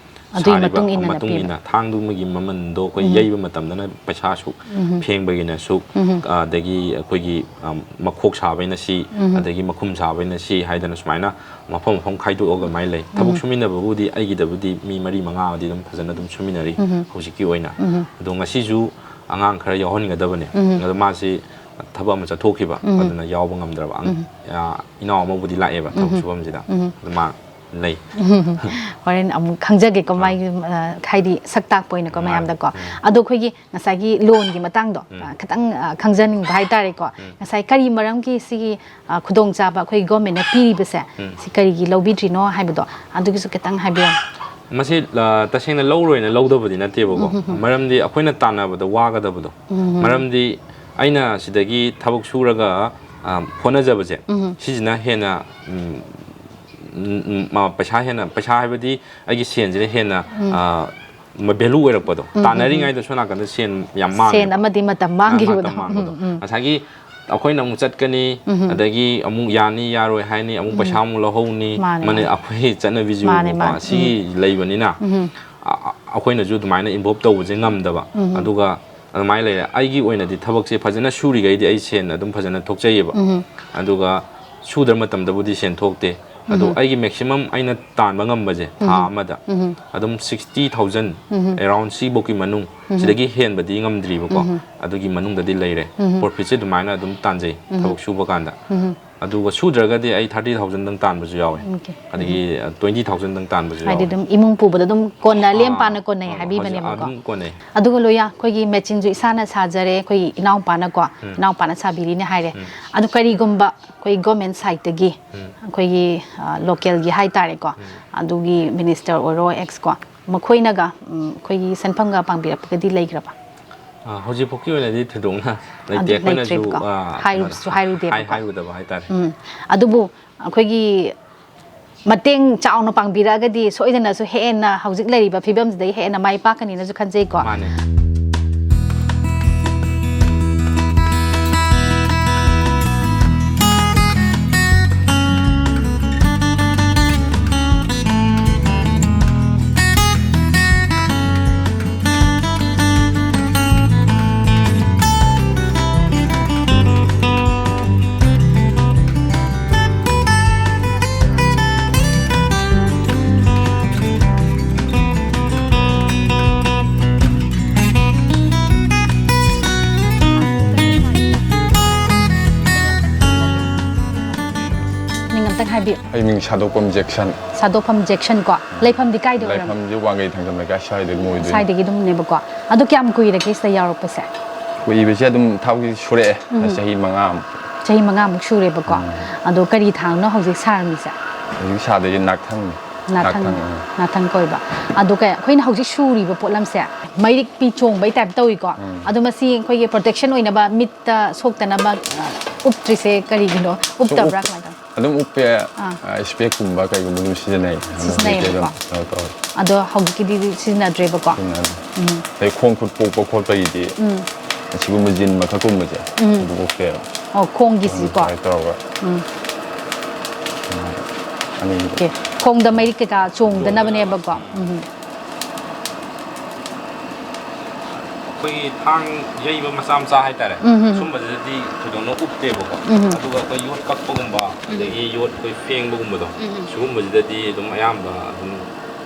ꯑꯗꯨꯒꯤ ꯁꯥꯔꯤꯕ ꯃꯇꯨꯡ ꯏꯟꯅ ꯃꯇꯨꯡ ꯄꯤꯕ꯫ ꯏꯟꯅ ꯊꯥꯡꯗꯨꯃꯒꯤ ꯃꯃꯜꯗꯣ ꯑꯩꯈꯣꯏ ꯌꯩꯕ ꯃꯇꯝꯗꯅ ꯄꯩꯁꯥ ꯑꯁꯨꯛ, ꯐꯦꯡꯕꯒꯤꯅ ꯑꯁꯨꯛ, ꯑꯗꯒꯤ ꯑꯩꯈꯣꯏꯒꯤ ꯑꯝ, ꯃꯈꯣꯛ ꯁꯥꯕꯩꯅ ꯁꯤ, ꯑꯗꯒꯤ ꯃꯈꯨꯝ ꯁꯥꯕꯩꯅ ꯁꯤ ꯍꯥꯏꯗꯅ ꯁꯨꯃꯥꯏꯅ ꯃꯐꯝ ꯃꯐꯝ ꯈꯥꯏꯗꯣꯛꯑꯒ ꯑꯗꯨꯃꯥꯏꯅ ꯂꯩ꯫ ꯊꯕꯛ ꯁꯨꯃꯤꯟꯅꯕꯕꯨꯗꯤ ꯑꯩꯒꯤꯗꯕꯨꯗꯤ ꯃꯤ ꯃꯔꯤ ꯃꯉꯥꯗꯤ ꯑꯗꯨꯝ ꯐꯖꯅ ꯑꯗꯨꯝ ꯁꯨꯃꯤꯟꯅꯔꯤ ꯍꯧꯖꯤꯛꯀꯤ ꯑꯣꯏꯅ꯫ ꯑꯗꯣ ꯉꯁꯤꯁꯨ ꯑꯉꯥꯡ ꯈꯔ ꯌꯥꯎꯍꯟꯒꯗꯕꯅꯦ꯫ ꯑꯗꯣ ꯃꯥꯁꯤ ꯊꯕꯛ ꯑꯃ ꯆꯠꯊꯣꯛꯈꯤꯕ, ꯑꯗꯨꯅ ꯌꯥꯎꯕ ꯉꯝꯗ꯭ꯔꯕ꯫ ꯑꯉ-, ꯑ, ꯏꯅꯥꯎ ꯑꯃꯕꯨꯗꯤ ꯂꯥꯛꯑꯦꯕ ꯊꯕꯛ ꯁꯨꯐꯝꯁꯤꯗ꯫ ꯑꯗꯣ ꯃꯥ ꯂꯩ꯫ ꯍꯣꯔꯦꯟ ꯑꯃꯨꯛ ꯈꯪꯖꯒꯦꯀꯣ, ꯃꯥꯒꯤ ꯑ, ꯍꯥꯏꯗꯤ ꯁꯛ ꯇꯥꯛꯄ ꯑꯣꯏꯅꯀꯣ ꯃꯥꯅꯦ꯫ ꯃꯌꯥꯝꯗꯀꯣ꯫ ꯑꯗꯣ ꯑꯩꯈꯣꯏꯒꯤ ꯉꯁꯥꯏꯒꯤ ꯂꯣꯟꯒꯤ ꯃꯇꯥꯡꯗꯣ ꯑ, ꯈꯤꯇꯪ ꯑ, ꯈꯪꯖꯅꯤꯡꯕ ꯍꯥꯏꯇꯥꯔꯦꯀꯣ꯫ ꯉꯁꯥꯏ ꯀꯔꯤ ꯃꯔꯝꯒꯤ ꯁꯤꯒꯤ ꯑ, ꯈꯨꯗꯣꯡꯆꯥꯕ ꯑꯩꯈꯣꯏꯒꯤ ꯒꯣꯔꯃꯦꯟꯅ ꯄꯤꯔꯤꯕꯁꯦ, ꯁꯤ ꯀꯔꯤꯒꯤ ꯂꯧꯕꯤꯗ꯭ꯔꯤꯅꯣ ꯍꯥꯏꯕꯗꯣ ꯑꯗꯨꯒꯤꯁꯨ ꯈꯤꯇꯪ ꯍꯥꯏꯕꯤꯔꯝꯃꯣ꯫ ꯃꯁꯤ ꯑ, ꯇꯁꯦꯡꯅ ꯂꯧꯔꯣꯏꯅ ꯂꯧꯗꯕꯗꯤ ꯅꯠꯇꯦꯕꯀꯣ꯫ ꯃꯔꯝꯗꯤ ꯑꯩꯈꯣꯏꯅ ꯇꯥꯟꯅꯕꯗ ꯋꯥꯒꯗꯕꯗꯣ꯫ ꯃꯔꯝꯗꯤ ꯑꯩꯅ ꯁꯤꯗꯒꯤ ꯊꯕꯛ ꯁꯨꯔꯒ ꯑ, ꯍꯣꯠꯅꯖꯕꯁꯦ, ꯁꯤꯁꯤꯅ ꯍꯦꯟꯅ ꯎꯝ, ꯎꯝ, ꯎꯝ, ꯃ-, ꯄꯩꯁꯥ ꯍꯦꯟꯅ, ꯄꯩꯁꯥ ꯍꯥꯏꯕꯗꯤ ꯑꯩꯒꯤ ꯁꯦꯟꯁꯤꯅ ꯍꯦꯟꯅ ꯑ, ꯚꯦꯂꯨ ꯑꯣꯏꯔꯛꯄꯗꯣ꯫ ꯇꯥꯟꯅꯔꯤꯉꯩꯗ ꯁꯣꯝ ꯅꯥꯀꯟꯗ ꯁꯦꯟ ꯌꯥꯝ ꯃꯥꯡꯉꯦꯕ꯫ ꯁꯦꯟ ꯑꯃꯗꯤ ꯃꯇꯝ ꯑ, ꯃꯥꯡꯈꯤꯕꯗꯣ꯫ ꯃꯇꯝ ꯃꯥꯡꯕꯗꯣ꯫ ꯉꯁꯥꯏꯒꯤ ꯑꯩꯈꯣꯏꯅ ꯑꯃꯨꯛ ꯆꯠꯀꯅꯤ, ꯑꯗꯒꯤ ꯑꯃꯨꯛ ꯌꯥꯅꯤ ꯌꯥꯔꯣꯏ ꯍꯥꯏꯅꯤ, ꯑꯃꯨꯛ ꯄꯩꯁꯥ ꯑꯃꯨꯛ ꯂꯧꯍꯧꯅꯤ꯫ ꯃꯥꯅꯦ, ꯃꯅꯦ, ꯃꯥꯅꯦ꯫ ꯑꯩꯈꯣꯏ ꯆꯠꯅꯕꯤꯁꯨ ꯃꯥꯅꯦ, ꯀꯣ, ꯃꯥꯅꯦ꯫ ꯁꯤꯒꯤ ꯂꯩꯕꯅꯤꯅ ꯑ-, ꯑ-, ꯑꯩꯈꯣꯏꯅꯁꯨ ꯑꯗꯨꯃꯥꯏꯅ ꯏꯟꯚꯣꯜꯕ ꯇꯧꯕꯁꯦ ꯉꯝꯗꯕ꯫ ꯑꯗꯨꯒ ꯑꯗꯨꯃꯥꯏꯅ ꯂꯩꯔꯦ꯫ ꯑꯩꯒꯤ ꯑꯣꯏꯅꯗꯤ ꯊꯕꯛꯁꯦ ꯐꯖꯅ ꯁꯨꯔꯤꯈꯩꯗꯤ ꯑꯩ ꯁꯦꯟ ꯑꯗꯨꯝ ꯐꯖꯅ ꯊꯣꯛꯆꯩꯌꯦꯕ꯫ ꯑꯗꯨꯒ ꯁꯨꯗ꯭ꯔ ꯃꯇꯝꯗꯕꯨꯗꯤ ꯁꯦꯟ ꯊꯣꯛꯇꯦ꯫ ꯑꯗꯣ ꯑꯩꯒꯤ ꯃꯦꯛꯁꯤꯃꯝ ꯑꯩꯅ ꯇꯥꯟꯕ ꯉꯝꯕꯁꯦ ꯊꯥ ꯑꯃꯗ ꯑꯗꯨꯝ sixty thousand, around ꯁꯤꯐꯧꯀꯤ ꯃꯅꯨꯡ, ꯁꯤꯗꯒꯤ ꯍꯦꯟꯕꯗꯤ ꯉꯝꯗ꯭ꯔꯤꯕꯀꯣ꯫ ꯑꯗꯨꯒꯤ ꯃꯅꯨꯡꯗꯗꯤ ꯂꯩꯔꯦ꯫ ꯄ꯭ꯔꯣꯐꯤꯠꯁꯦ ꯑꯗꯨꯃꯥꯏꯅ ꯑꯗꯨꯝ ꯇꯥꯟꯖꯩ ꯊꯕꯛ ꯁꯨꯕ ꯀꯥꯟꯗ꯫ ꯑꯗꯨꯒ ꯁꯨꯗ꯭ꯔꯒꯗꯤ ꯑꯩ ꯊꯥꯔꯇꯤ ꯊꯥꯎꯖꯟꯗꯪ ꯇꯥꯟꯕꯁꯨ ꯌꯥꯎꯋꯦ꯫ ꯑꯣꯀꯦ꯫ ꯑꯗꯒꯤ ꯇ꯭ꯋꯦꯟꯇꯤ ꯊꯥꯎꯖꯟꯗꯪ ꯇꯥꯟꯕꯁꯨ ꯍꯥꯏꯗꯤ ꯌꯥꯎꯋꯦ꯫ ꯑꯗꯨꯝ ꯏꯃꯨꯡ ꯄꯨꯕꯗ ꯑꯗꯨꯝ ꯀꯣꯟꯅ, ꯂꯦꯝ ꯑꯥ, ꯄꯥꯅ ꯀꯣꯟꯅꯩ ꯑꯥ, ꯍꯥꯏꯕꯤꯕꯅꯦꯕꯀꯣ꯫ ꯑꯗꯨꯝ ꯀꯣꯟꯅꯩ꯫ ꯑꯗꯨꯒ ꯂꯣꯏꯌꯥ, ꯑꯩꯈꯣꯏꯒꯤ ꯃꯦꯆꯤꯟꯁꯨ ꯏꯁꯥꯅ ꯁꯥꯖꯔꯦ, ꯑꯩꯈꯣꯏꯒꯤ ꯏꯅꯥꯎꯄꯥꯅꯀꯣ, ꯎꯝ꯫ ꯏꯅꯥꯎꯄꯥꯅ ꯁꯥꯕꯤꯔꯤꯅꯦ ꯍꯥꯏꯔꯦ꯫ ꯎꯝ꯫ ꯑꯗꯨ ꯀꯔꯤꯒꯨꯝꯕ ꯑꯩꯈꯣꯏ ꯒꯣꯔꯃꯦꯟ ꯁꯥꯏꯠꯇꯒꯤ, ꯎꯝ꯫ ꯑꯩꯈꯣꯏꯒꯤ, ꯑ, ꯂꯣꯀꯦꯜꯒꯤ ꯍꯥꯏꯇꯥꯔꯦꯀꯣ, ꯎꯝ꯫ ꯑꯗꯨꯒꯤ ꯃꯤꯅꯤꯁꯇꯔ ꯑꯣꯏꯔꯣ, ꯑꯦꯛꯁ ꯀꯣ, ꯃꯈꯣꯏꯅꯒ, ꯎꯝ, ꯑꯩꯈꯣꯏꯒꯤ ꯁꯦꯟꯐꯝꯒ ꯄꯥꯡꯕꯤꯔꯛꯄꯒꯗꯤ ꯂꯩꯈ꯭ꯔꯕ? ꯑ, ꯍꯧꯖꯤꯛꯐꯥꯎꯀꯤ ꯑꯣꯏꯅꯗꯤ ꯊꯣꯏꯗꯣꯛꯅ ꯑꯗꯨ ꯂꯩꯇꯦ꯫ ꯑꯩꯈꯣꯏꯅꯁꯨ, ꯂꯩꯇ꯭ꯔꯤꯕꯀꯣ? ꯑ, ꯍꯥꯏꯔꯨꯕꯁꯨ ꯀꯩꯅꯣꯗ ꯍꯥꯏꯔꯨꯗꯦꯕꯀꯣ? ꯍꯥꯏ-, ꯍꯥꯏꯔꯨꯗꯕ ꯍꯥꯏꯇꯥꯔꯦ꯫ ꯎꯝ꯫ ꯑꯗꯨꯕꯨ ꯑꯩꯈꯣꯏꯒꯤ ꯃꯇꯦꯡ ꯆꯥꯎꯅ ꯄꯥꯡꯕꯤꯔꯛꯑꯒꯗꯤ ꯁꯣꯏꯗꯅꯁꯨ ꯍꯦꯟꯅ ꯍꯧꯖꯤꯛ ꯂꯩꯔꯤꯕ ꯐꯤꯕꯝꯁꯤꯗꯒꯤ ꯍꯦꯟꯅ ꯃꯥꯏ ꯄꯥꯛꯀꯅꯤꯅꯁꯨ ꯈꯟꯖꯩꯀꯣ꯫ ꯃꯥꯅꯦ꯫ ꯃꯤꯡ ꯑꯝꯇꯪ ꯍꯥꯏꯕꯤꯌꯨ꯫ ꯑꯩ ꯃꯤꯡ ꯁꯥꯗꯣꯛꯄꯝ ꯖꯦꯛꯁꯟ꯫ ꯁꯥꯗꯣꯛꯐꯝ ꯖꯦꯛꯁꯟ ꯀꯣ꯫ ꯂꯩꯐꯝꯗꯤ ꯀꯥꯏꯗ ꯑꯣꯏꯔꯝ-? ꯂꯩꯐꯝꯁꯦ ꯋꯥꯡꯒꯩ ꯊꯥꯡꯖꯝ ꯂꯩꯀꯥꯏ ꯁ꯭ꯋꯥꯏꯗ ꯑꯗꯨꯝ ꯑꯣꯏꯗꯣꯏꯅꯤ꯫ ꯁ꯭ꯋꯥꯏꯗꯒꯤ ꯑꯗꯨꯝꯅꯦꯕꯀꯣ꯫ ꯑꯗꯣ ꯀꯌꯥꯝ ꯀꯨꯏꯔꯒꯦ ꯁꯤꯗ ꯌꯥꯎꯔꯛꯄꯁꯦ? ꯀꯨꯏꯕꯁꯦ ꯑꯗꯨꯝ ꯊꯥꯎꯒꯤ ꯁꯨꯔꯛꯑꯦ꯫ ꯎꯝ꯫ ꯆꯍꯤ ꯃꯉꯥꯃꯨꯛ꯫ ꯆꯍꯤ ꯃꯉꯥꯃꯨꯛ ꯁꯨꯔꯦꯕꯀꯣ꯫ ꯎꯝ꯫ ꯑꯗꯣ ꯀꯔꯤ ꯊꯥꯡꯅꯣ ꯍꯧꯖꯤꯛ ꯁꯥꯔꯝꯃꯤꯁꯦ? ꯍꯧꯖꯤꯛ ꯁꯥꯗꯣꯏꯁꯦ ꯅꯥꯛꯊꯪꯅꯤ꯫ ꯅꯥꯛꯊꯪ꯫ ꯅꯥꯛꯊꯪ, ꯑꯥ꯫ ꯅꯥꯛꯊꯪ ꯀꯣꯏꯕ꯫ ꯑꯗꯣ ꯀꯩ, ꯑꯩꯈꯣꯏꯅ ꯍꯧꯖꯤꯛ ꯁꯨꯔꯤꯕ ꯄꯣꯠꯂꯝꯁꯦ ꯃꯩꯔꯤꯛꯄꯤ ꯆꯣꯡꯕꯩ ꯇꯥꯏꯞ ꯇꯧꯏꯀꯣ꯫ ꯎꯝ꯫ ꯑꯗꯣ ꯃꯁꯤ ꯑꯩꯈꯣꯏꯒꯤ ꯄ꯭ꯔꯣꯇꯦꯛꯁꯟ ꯑꯣꯏꯅꯕ ꯃꯤꯠꯇ ꯁꯣꯛꯇꯅꯕ, ꯑ, ꯎꯞꯇ꯭ꯔꯤꯁꯦ ꯀꯔꯤꯒꯤꯅꯣ? ꯁꯨꯝ ꯎꯞꯇꯕ꯭ꯔꯥ? ꯎꯞ-, ꯀꯃꯥꯏꯅ ꯇꯧꯅꯤ? ꯑꯗꯨꯝ ꯎꯞꯄꯦ꯫ ꯑꯥ꯫ ꯑ, ꯏꯁꯄꯦꯛꯀꯨꯝꯕ ꯀꯩꯒꯨꯝꯕ ꯑꯗꯨꯝ ꯁꯤꯖꯤꯟꯅꯩ꯫ ꯑꯗꯨꯝ ꯁꯤꯖꯤꯟꯅꯩꯌꯦꯕꯀꯣ꯫ ꯀꯩꯅꯣ ꯇꯧꯔꯦ꯫ ꯑꯗꯣ ꯍꯧꯖꯤꯛꯀꯤꯗꯤ ꯁꯤꯖꯤꯟꯅꯗ꯭ꯔꯦꯕꯀꯣ? ꯁꯤꯖꯤꯟꯅꯗ꯭ꯔꯦ꯫ ꯎꯝ꯫ ꯑꯗꯩ ꯈꯣꯡ ꯈꯨꯠ ꯄꯣꯛꯄ ꯈꯣꯠꯄꯒꯤꯗꯤ ꯎꯝ꯫ ꯑꯁꯤꯒꯨꯝꯕ ꯖꯤꯟ ꯃꯊꯛꯀꯨꯝꯕꯁꯦ ꯎꯝ꯫ ꯑꯗꯨꯝ ꯎꯞꯄꯦꯕ꯫ ꯑꯣ, ꯈꯣꯡꯒꯤꯁꯤꯀꯣ? ꯑꯗꯨꯃꯥꯏꯅ ꯇꯧꯔꯒ ꯎꯝ꯫ ꯑꯅꯤ꯫ ꯑꯣꯀꯦ꯫ ꯈꯣꯡꯗ ꯃꯩꯔꯤꯛ ꯀꯩꯀꯥ ꯆꯣꯡꯗꯅꯕꯅꯦꯕꯀꯣ? ꯎꯝ꯫ ꯑꯩꯈꯣꯏꯒꯤ ꯊꯥꯡ ꯌꯩꯕ ꯃꯆꯥ ꯃꯆꯥ ꯍꯥꯏꯇꯥꯔꯦ, ꯎꯝ, ꯎꯝ꯫ ꯁꯨꯝꯕꯁꯤꯗꯗꯤ ꯊꯣꯏꯗꯣꯛꯅ ꯎꯞꯇꯦꯕꯀꯣ꯫ ꯎꯝ꯫ ꯑꯗꯨꯒ ꯑꯩꯈꯣꯏ ꯌꯣꯠ ꯀꯛꯄꯒꯨꯝꯕ, ꯎꯝ꯫ ꯑꯗꯒꯤ ꯌꯣꯠ ꯑꯩꯈꯣꯏ ꯐꯦꯡꯕꯒꯨꯝꯕꯗꯣ, ꯎꯝ꯫ ꯁꯤꯒꯨꯝꯕꯁꯤꯗꯗꯤ ꯑꯗꯨꯝ ꯑꯌꯥꯝꯕ ꯑꯗꯨꯝ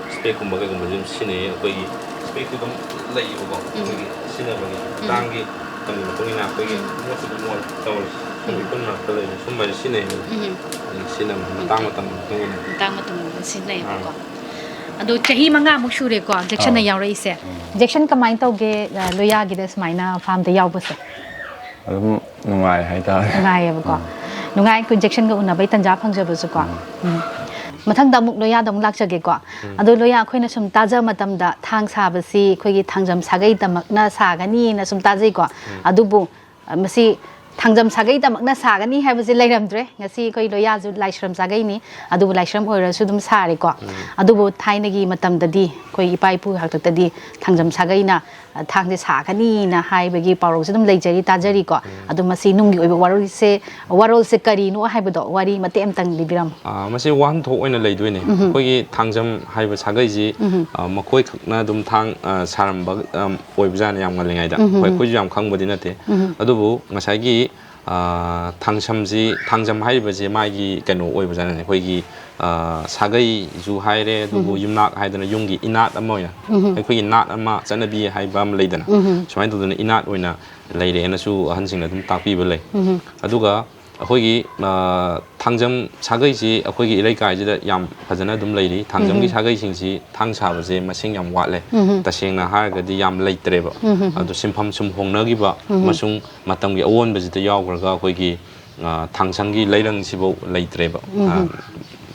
ꯏꯁꯄꯦꯛꯀꯨꯝꯕ ꯀꯩꯒꯨꯝꯕꯁꯦ ꯑꯗꯨꯝ ꯁꯤꯖꯤꯟꯅꯩꯌꯦ꯫ ꯑꯩꯈꯣꯏꯒꯤ ꯏꯁꯄꯦꯛꯁꯨ ꯑꯗꯨꯝ ꯂꯩꯌꯦꯕꯀꯣ, ꯎꯝ꯫ ꯑꯩꯈꯣꯏꯒꯤ ꯁꯤꯖꯤꯟꯅꯕꯒꯤ ꯎꯝ꯫ ꯍꯛꯆꯥꯡꯒꯤ ꯃꯇꯨꯡ ꯏꯟꯅ ꯑꯩꯈꯣꯏꯒꯤ ꯃꯣꯠꯄꯗꯤ ꯃꯣꯠ ꯇꯧꯔꯤ꯫ ꯑꯩꯈꯣꯏ ꯏꯈꯨꯜ ꯃꯔꯛꯇ ꯂꯩꯕ ꯁꯨꯝꯕꯁꯦ ꯁꯤꯖꯤꯟꯅꯩꯌꯦꯕ꯫ ꯎꯝ꯫ ꯑꯗꯨ ꯁꯤꯖꯤꯟꯅꯕ ꯃꯇꯥꯡ ꯃꯇꯝꯒꯤ ꯃꯇꯨꯡ ꯏꯟꯅ꯫ ꯃꯇꯥꯡ ꯃꯇꯝ ꯁꯤꯖꯤꯟꯅꯩꯌꯦꯕꯀꯣ꯫ ꯑꯥ꯫ ꯑꯗꯣ ꯆꯍꯤ ꯃꯉꯥꯃꯨꯛ ꯁꯨꯔꯦꯀꯣ ꯖꯦꯛꯁꯟꯅ ꯑꯥ꯫ ꯌꯥꯎꯔꯛꯏꯁꯦ꯫ ꯎꯝ꯫ ꯖꯦꯛꯁꯟ ꯀꯃꯥꯏꯅ ꯇꯧꯒꯦ, ꯑ, ꯂꯣꯌꯥꯒꯤꯗ ꯁꯨꯃꯥꯏꯅ ꯐꯥꯔꯝꯗ ꯌꯥꯎꯕꯁꯦ? ꯑꯗꯨꯝ ꯅꯨꯡꯉꯥꯏ ꯍꯥꯏꯇꯥꯔꯦ꯫ ꯅꯨꯡꯉꯥꯏꯌꯦꯕꯀꯣ꯫ ꯎꯝ꯫ ꯅꯨꯡꯉꯥꯏ, ꯑꯩꯈꯣꯏ ꯖꯦꯛꯁꯟꯒ ꯎꯅꯕꯩ ꯇꯟꯖꯥ ꯐꯪꯖꯕꯁꯨꯀꯣ꯫ ꯎꯝ꯫ ꯎꯝ꯫ ꯃꯊꯪꯗ ꯑꯃꯨꯛ ꯂꯣꯌꯥꯗ ꯑꯃꯨꯛ ꯂꯥꯛꯆꯒꯦꯀꯣ꯫ ꯎꯝ꯫ ꯑꯗꯣ ꯂꯣꯌꯥ, ꯑꯩꯈꯣꯏꯅ ꯁꯨꯝ ꯇꯥꯖꯕ ꯃꯇꯝꯗ ꯊꯥꯡ ꯁꯥꯕꯁꯤ ꯑꯩꯈꯣꯏꯒꯤ ꯊꯥꯡꯖꯝ ꯁꯥꯒꯩꯗꯃꯛꯅ ꯁꯥꯒꯅꯤꯅ ꯁꯨꯝ ꯇꯥꯖꯩꯀꯣ꯫ ꯎꯝ꯫ ꯑꯗꯨꯕꯨ, ꯑ, ꯃꯁꯤ ꯊꯥꯡꯖꯝ ꯁꯥꯒꯩꯗꯃꯛꯅ ꯁꯥꯒꯅꯤ ꯍꯥꯏꯕꯁꯤ ꯂꯩꯔꯝꯗ꯭ꯔꯦ꯫ ꯉꯁꯤ ꯑꯩꯈꯣꯏ ꯂꯣꯌꯥꯁꯨ ꯂꯥꯏꯁ꯭ꯔꯝ ꯁꯥꯒꯩꯅꯤ, ꯑꯗꯨꯕꯨ ꯂꯥꯏꯁ꯭ꯔꯝ ꯑꯣꯏꯔꯁꯨ ꯑꯗꯨꯝ ꯁꯥꯔꯦꯀꯣ꯫ ꯎꯝ꯫ ꯑꯗꯨꯕꯨ ꯊꯥꯏꯅꯒꯤ ꯃꯇꯝꯗꯗꯤ ꯑꯩꯈꯣꯏ ꯏꯄꯥ ꯏꯄꯨ ꯍꯥꯛꯇꯛꯇꯗꯤ ꯊꯥꯡꯖꯝ ꯁꯥꯒꯩꯅ, ꯑ, ꯊꯥꯡꯁꯦ ꯁꯥꯒꯅꯤꯅ ꯍꯥꯏꯕꯒꯤ ꯄꯥꯎꯔꯧꯁꯨ ꯑꯗꯨꯝ ꯂꯩꯖꯔꯤ, ꯇꯥꯖꯔꯤꯀꯣ꯫ ꯎꯝ꯫ ꯑꯗꯣ ꯃꯁꯤ ꯅꯨꯡꯒꯤ ꯑꯣꯏꯕ ꯋꯥꯔꯣꯜꯁꯦ, ꯋꯥꯔꯣꯜꯁꯦ ꯀꯔꯤꯅꯣ ꯍꯥꯏꯕꯗꯣ ꯋꯥꯔꯤ ꯃꯇꯦꯛ ꯑꯃꯇꯪ ꯂꯤꯕꯤꯔꯝꯃꯨ꯫ ꯑ, ꯃꯁꯤ ꯋꯥꯍꯟꯊꯣꯛ ꯑꯣꯏꯅ ꯂꯩꯗꯣꯏꯅꯦ꯫ ꯎꯝ꯫ ꯑꯩꯈꯣꯏꯒꯤ ꯊꯥꯡꯖꯝ ꯍꯥꯏꯕ ꯁꯥꯒꯩꯁꯤ, ꯎꯝ꯫ ꯑ, ꯃꯈꯣꯏ ꯈꯛꯅ ꯑꯗꯨꯝ ꯊꯥꯡ, ꯑ, ꯁꯥꯔꯝꯕ, ꯑ, ꯑꯣꯏꯕꯖꯥꯠꯅꯤ ꯌꯥꯝ ꯉꯜꯂꯤꯉꯩꯗ꯫ ꯎꯝ꯫ ꯍꯣꯏ, ꯑꯩꯈꯣꯏꯁꯨ ꯌꯥꯝ ꯈꯪꯕꯗꯤ ꯅꯠꯇꯦ꯫ ꯎꯝ꯫ ꯑꯗꯨꯕꯨ ꯉꯁꯥꯏꯒꯤ, ꯑ, ꯊꯥꯡꯁꯝꯁꯤ, ꯊꯥꯡꯖꯝ ꯍꯥꯏꯔꯤꯕꯁꯤ ꯃꯥꯒꯤ ꯀꯩꯅꯣ ꯑꯣꯏꯕꯖꯥꯠꯅꯤ꯫ ꯑꯩꯈꯣꯏꯒꯤ, ꯑ, ꯁꯥꯒꯩꯁꯨ ꯍꯥꯏꯔꯦ, ꯑꯗꯨꯕꯨ ꯎꯝ꯫ ꯌꯨꯝꯅꯥꯛ ꯍꯥꯏꯗꯅ ꯌꯨꯝꯒꯤ ꯏꯅꯥꯠ ꯑꯃ ꯑꯣꯏꯅ, ꯎꯝ꯫ ꯑꯩꯈꯣꯏꯒꯤ ꯅꯥꯠ ꯑꯃ, ꯆꯠꯅꯕꯤ ꯍꯥꯏꯕ ꯑꯃ ꯂꯩꯗꯅ, ꯎꯝ꯫ ꯁꯨꯃꯥꯏꯅ ꯇꯧꯗꯅ ꯏꯅꯥꯠ ꯑꯣꯏꯅ ꯂꯩꯔꯦꯅꯁꯨ ꯑꯍꯟꯁꯤꯡꯅ ꯑꯗꯨꯝ ꯇꯥꯛꯄꯤꯕ ꯂꯩ꯫ ꯎꯝ꯫ ꯑꯗꯨꯒ ꯑꯩꯈꯣꯏꯒꯤ, ꯑ, ꯊꯥꯡꯖꯝ ꯁꯥꯒꯩꯁꯤ ꯑꯩꯈꯣꯏꯒꯤ ꯏꯔꯩꯀꯥꯏꯁꯤꯗ ꯌꯥꯝ ꯐꯖꯅ ꯑꯗꯨꯝ ꯂꯩꯔꯤ꯫ ꯊꯥꯡꯖꯝꯒꯤ ꯎꯝ꯫ ꯁꯥꯒꯩꯁꯤꯡꯁꯤ ꯊꯥꯡ ꯁꯥꯕꯁꯦ ꯃꯁꯤꯡ ꯌꯥꯝ ꯋꯥꯠꯂꯦ꯫ ꯎꯝ꯫ ꯇꯁꯦꯡꯅ ꯍꯥꯏꯔꯒꯗꯤ ꯌꯥꯝ ꯂꯩꯇ꯭ꯔꯦꯕ꯫ ꯎꯝ꯫ ꯑꯗꯣ ꯁꯤꯟꯐꯝ ꯁꯨꯝ ꯍꯣꯡꯅꯈꯤꯕ ꯎꯝ꯫ ꯑꯃꯁꯨꯡ ꯃꯇꯝꯒꯤ ꯑꯑꯣꯟꯕꯁꯤꯗ ꯌꯥꯎꯈ꯭ꯔꯒ ꯑꯩꯈꯣꯏꯒꯤ, ꯑ, ꯊꯥꯡꯁꯪꯒꯤ ꯂꯩꯔꯪꯁꯤꯐꯧ ꯂꯩꯇ꯭ꯔꯦꯕ꯫ ꯎꯝ꯫ ꯑ,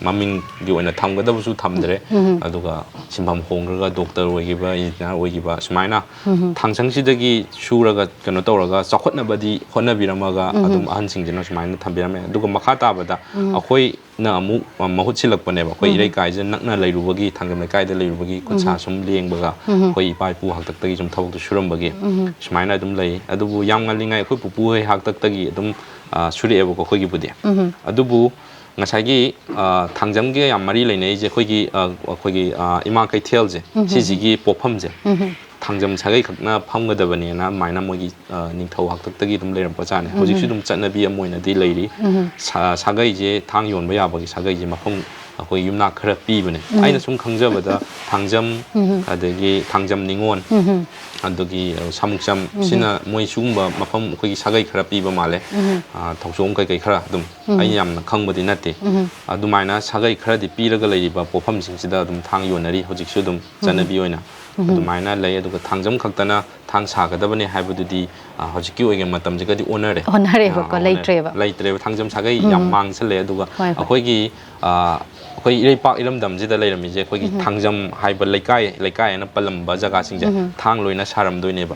ꯃꯃꯤꯡꯒꯤ ꯑꯣꯏꯅ ꯊꯝꯒꯗꯕꯁꯨ ꯊꯝꯗ꯭ꯔꯦ꯫ ꯎꯝ꯫ ꯑꯗꯨꯒ ꯁꯤꯟꯐꯝ ꯍꯣꯡꯈ꯭ꯔꯒ ꯗꯣꯛꯇꯔ ꯑꯣꯏꯈꯤꯕ, ꯏꯟꯖꯤꯅꯤꯌꯥꯔ ꯑꯣꯏꯈꯤꯕ, ꯁꯨꯃꯥꯏꯅ ꯎꯝ꯫ ꯊꯥꯡꯁꯪꯁꯤꯗꯒꯤ ꯁꯨꯔꯒ ꯀꯩꯅꯣ ꯇꯧꯔꯒ ꯆꯥꯎꯈꯠꯅꯕꯗꯤ ꯍꯣꯠꯅꯕꯤꯔꯝꯃꯒ ꯎꯝ꯫ ꯑꯗꯨꯝ ꯑꯍꯟꯁꯤꯡꯁꯤꯅ ꯁꯨꯃꯥꯏꯅ ꯊꯝꯕꯤꯔꯝꯃꯦ꯫ ꯑꯗꯨꯒ ꯃꯈꯥ ꯇꯥꯕꯗ ꯎꯝ꯫ ꯑꯩꯈꯣꯏꯅ ꯑꯃꯨꯛ ꯃꯍꯨꯠ ꯁꯤꯜꯂꯛꯄꯅꯦꯕ꯫ ꯑꯩꯈꯣꯏ ꯎꯝ꯫ ꯏꯔꯩꯀꯥꯏꯁꯤꯗ ꯅꯛꯅ ꯂꯩꯔꯨꯕꯒꯤ, ꯊꯥꯡꯖꯝ ꯂꯩꯀꯥꯏꯗ ꯂꯩꯔꯨꯕꯒꯤ ꯈꯨꯠ ꯁꯥ ꯎꯝ꯫ ꯁꯨꯝ ꯂꯦꯡꯕꯒ ꯎꯝ꯫ ꯑꯩꯈꯣꯏ ꯏꯄꯥ ꯏꯄꯨ ꯍꯥꯛꯇꯛꯇꯒꯤ ꯁꯨꯝ ꯊꯕꯛꯇꯨ ꯁꯨꯔꯝꯕꯒꯤ ꯎꯝ꯫ ꯁꯨꯃꯥꯏꯅ ꯑꯗꯨꯝ ꯂꯩ꯫ ꯑꯗꯨꯕꯨ ꯌꯥꯝ ꯉꯜꯂꯤꯉꯩ ꯑꯩꯈꯣꯏ ꯄꯨꯄꯨ ꯍꯣꯏ ꯍꯥꯛꯇꯛꯇꯒꯤ ꯑꯗꯨꯝ, ꯑ, ꯁꯨꯔꯛꯑꯦꯕꯀꯣ ꯑꯩꯈꯣꯏꯒꯤꯕꯨꯗꯤ꯫ ꯎꯝ꯫ ꯑꯗꯨꯕꯨ ꯉꯁꯥꯏꯒꯤ, ꯑ, ꯊꯥꯡꯖꯝꯒ ꯌꯥꯝ ꯃꯔꯤ ꯂꯩꯅꯩꯁꯦ ꯑꯩꯈꯣꯏꯒꯤ, ꯑ, ꯑꯩꯈꯣꯏꯒꯤ, ꯑ, ꯏꯃꯥ ꯀꯩꯊꯦꯜꯁꯦ, ꯎꯝ꯫ ꯁꯤꯁꯤꯒꯤ ꯄꯣꯠꯐꯝꯁꯦ ꯎꯝ꯫ ꯊꯥꯡꯖꯝ ꯁꯥꯒꯩ ꯈꯛꯅ ꯐꯝꯒꯗꯕꯅꯦꯅ ꯑꯗꯨꯃꯥꯏꯅ ꯃꯣꯏꯒꯤ, ꯑ, ꯅꯤꯡꯊꯧ ꯍꯥꯛꯇꯛꯇꯒꯤ ꯑꯗꯨꯝ ꯂꯩꯔꯝꯕꯖꯥꯠꯅꯤ꯫ ꯎꯝ꯫ ꯍꯧꯖꯤꯛꯁꯨ ꯑꯗꯨꯝ ꯆꯠꯅꯕꯤ ꯑꯃ ꯑꯣꯏꯅꯗꯤ ꯂꯩꯔꯤ꯫ ꯎꯝ꯫ ꯁꯥ-, ꯁꯥꯒꯩꯁꯦ ꯊꯥꯡ ꯌꯣꯟꯕ ꯌꯥꯕꯒꯤ ꯁꯥꯒꯩꯁꯦ ꯃꯐꯝ ꯑꯩꯈꯣꯏ ꯌꯨꯝꯅꯥꯛ ꯈꯔ ꯄꯤꯕꯅꯦ꯫ ꯑꯩꯅ ꯁꯨꯝ ꯈꯪꯖꯕꯗ ꯊꯥꯡꯖꯝ, ꯑꯗꯒꯤ ꯊꯥꯡꯖꯝ ꯅꯤꯉꯣꯜ, ꯑꯗꯨꯒꯤ ꯁꯥꯃꯨꯛꯆꯝ, ꯁꯤꯅ ꯃꯣꯏ ꯁꯤꯒꯨꯝꯕ ꯃꯐꯝ ꯑꯩꯈꯣꯏꯒꯤ ꯁꯥꯒꯩ ꯈꯔ ꯄꯤꯕ ꯃꯥꯜꯂꯦ꯫ ꯑ, ꯊꯧꯆꯣꯝ ꯀꯩꯀꯩ ꯈꯔ ꯑꯗꯨꯝ, ꯑꯩꯅ ꯌꯥꯝꯅ ꯈꯪꯕꯗꯤ ꯅꯠꯇꯦ꯫ ꯑꯗꯨꯃꯥꯏꯅ ꯁꯥꯒꯩ ꯈꯔꯗꯤ ꯄꯤꯔꯒ ꯂꯩꯔꯤꯕ ꯄꯣꯠꯐꯝꯁꯤꯡꯁꯤꯗ ꯑꯗꯨꯝ ꯊꯥꯡ ꯌꯣꯟꯅꯔꯤ ꯍꯧꯖꯤꯛꯁꯨ ꯑꯗꯨꯝ ꯆꯠꯅꯕꯤ ꯑꯣꯏꯅ꯫ ꯑꯗꯨꯃꯥꯏꯅ ꯂꯩ꯫ ꯑꯗꯨꯒ ꯊꯥꯡꯖꯝ ꯈꯛꯇꯅ ꯊꯥꯡ ꯁꯥꯒꯗꯕꯅꯦ ꯍꯥꯏꯕꯗꯨꯗꯤ, ꯑ, ꯍꯧꯖꯤꯛꯀꯤ ꯑꯣꯏꯒꯤ ꯃꯇꯝꯁꯤꯒꯗꯤ ꯑꯣꯟꯅꯔꯦ꯫ ꯑꯣꯟꯅꯔꯦꯕꯀꯣ, ꯑ, ꯑꯣꯟꯅꯔꯦ꯫ ꯂꯩꯇ꯭ꯔꯦꯕ꯫ ꯂꯩꯇ꯭ꯔꯦꯕ꯫ ꯊꯥꯡꯖꯝ ꯁꯥꯒꯩ ꯌꯥꯝ ꯃꯥꯡꯁꯜꯂꯦ꯫ ꯑꯗꯨꯒ ꯍꯣꯏ, ꯍꯣꯏ꯫ ꯑꯩꯈꯣꯏꯒꯤ, ꯑ, ꯑꯩꯈꯣꯏ ꯏꯔꯩꯄꯥꯛ ꯏꯔꯝꯗꯝꯁꯤꯗ ꯂꯩꯔꯝꯃꯤꯁꯦ ꯑꯩꯈꯣꯏꯒꯤ ꯊꯥꯡꯖꯝ ꯍꯥꯏꯕ ꯂꯩꯀꯥꯏ, ꯂꯩꯀꯥꯏ ꯍꯥꯏꯅ ꯄꯜꯂꯝꯕ ꯖꯒꯥꯁꯤꯡꯁꯦ ꯊꯥꯡ ꯂꯣꯏꯅ ꯁꯥꯔꯝꯗꯣꯏꯅꯦꯕ꯫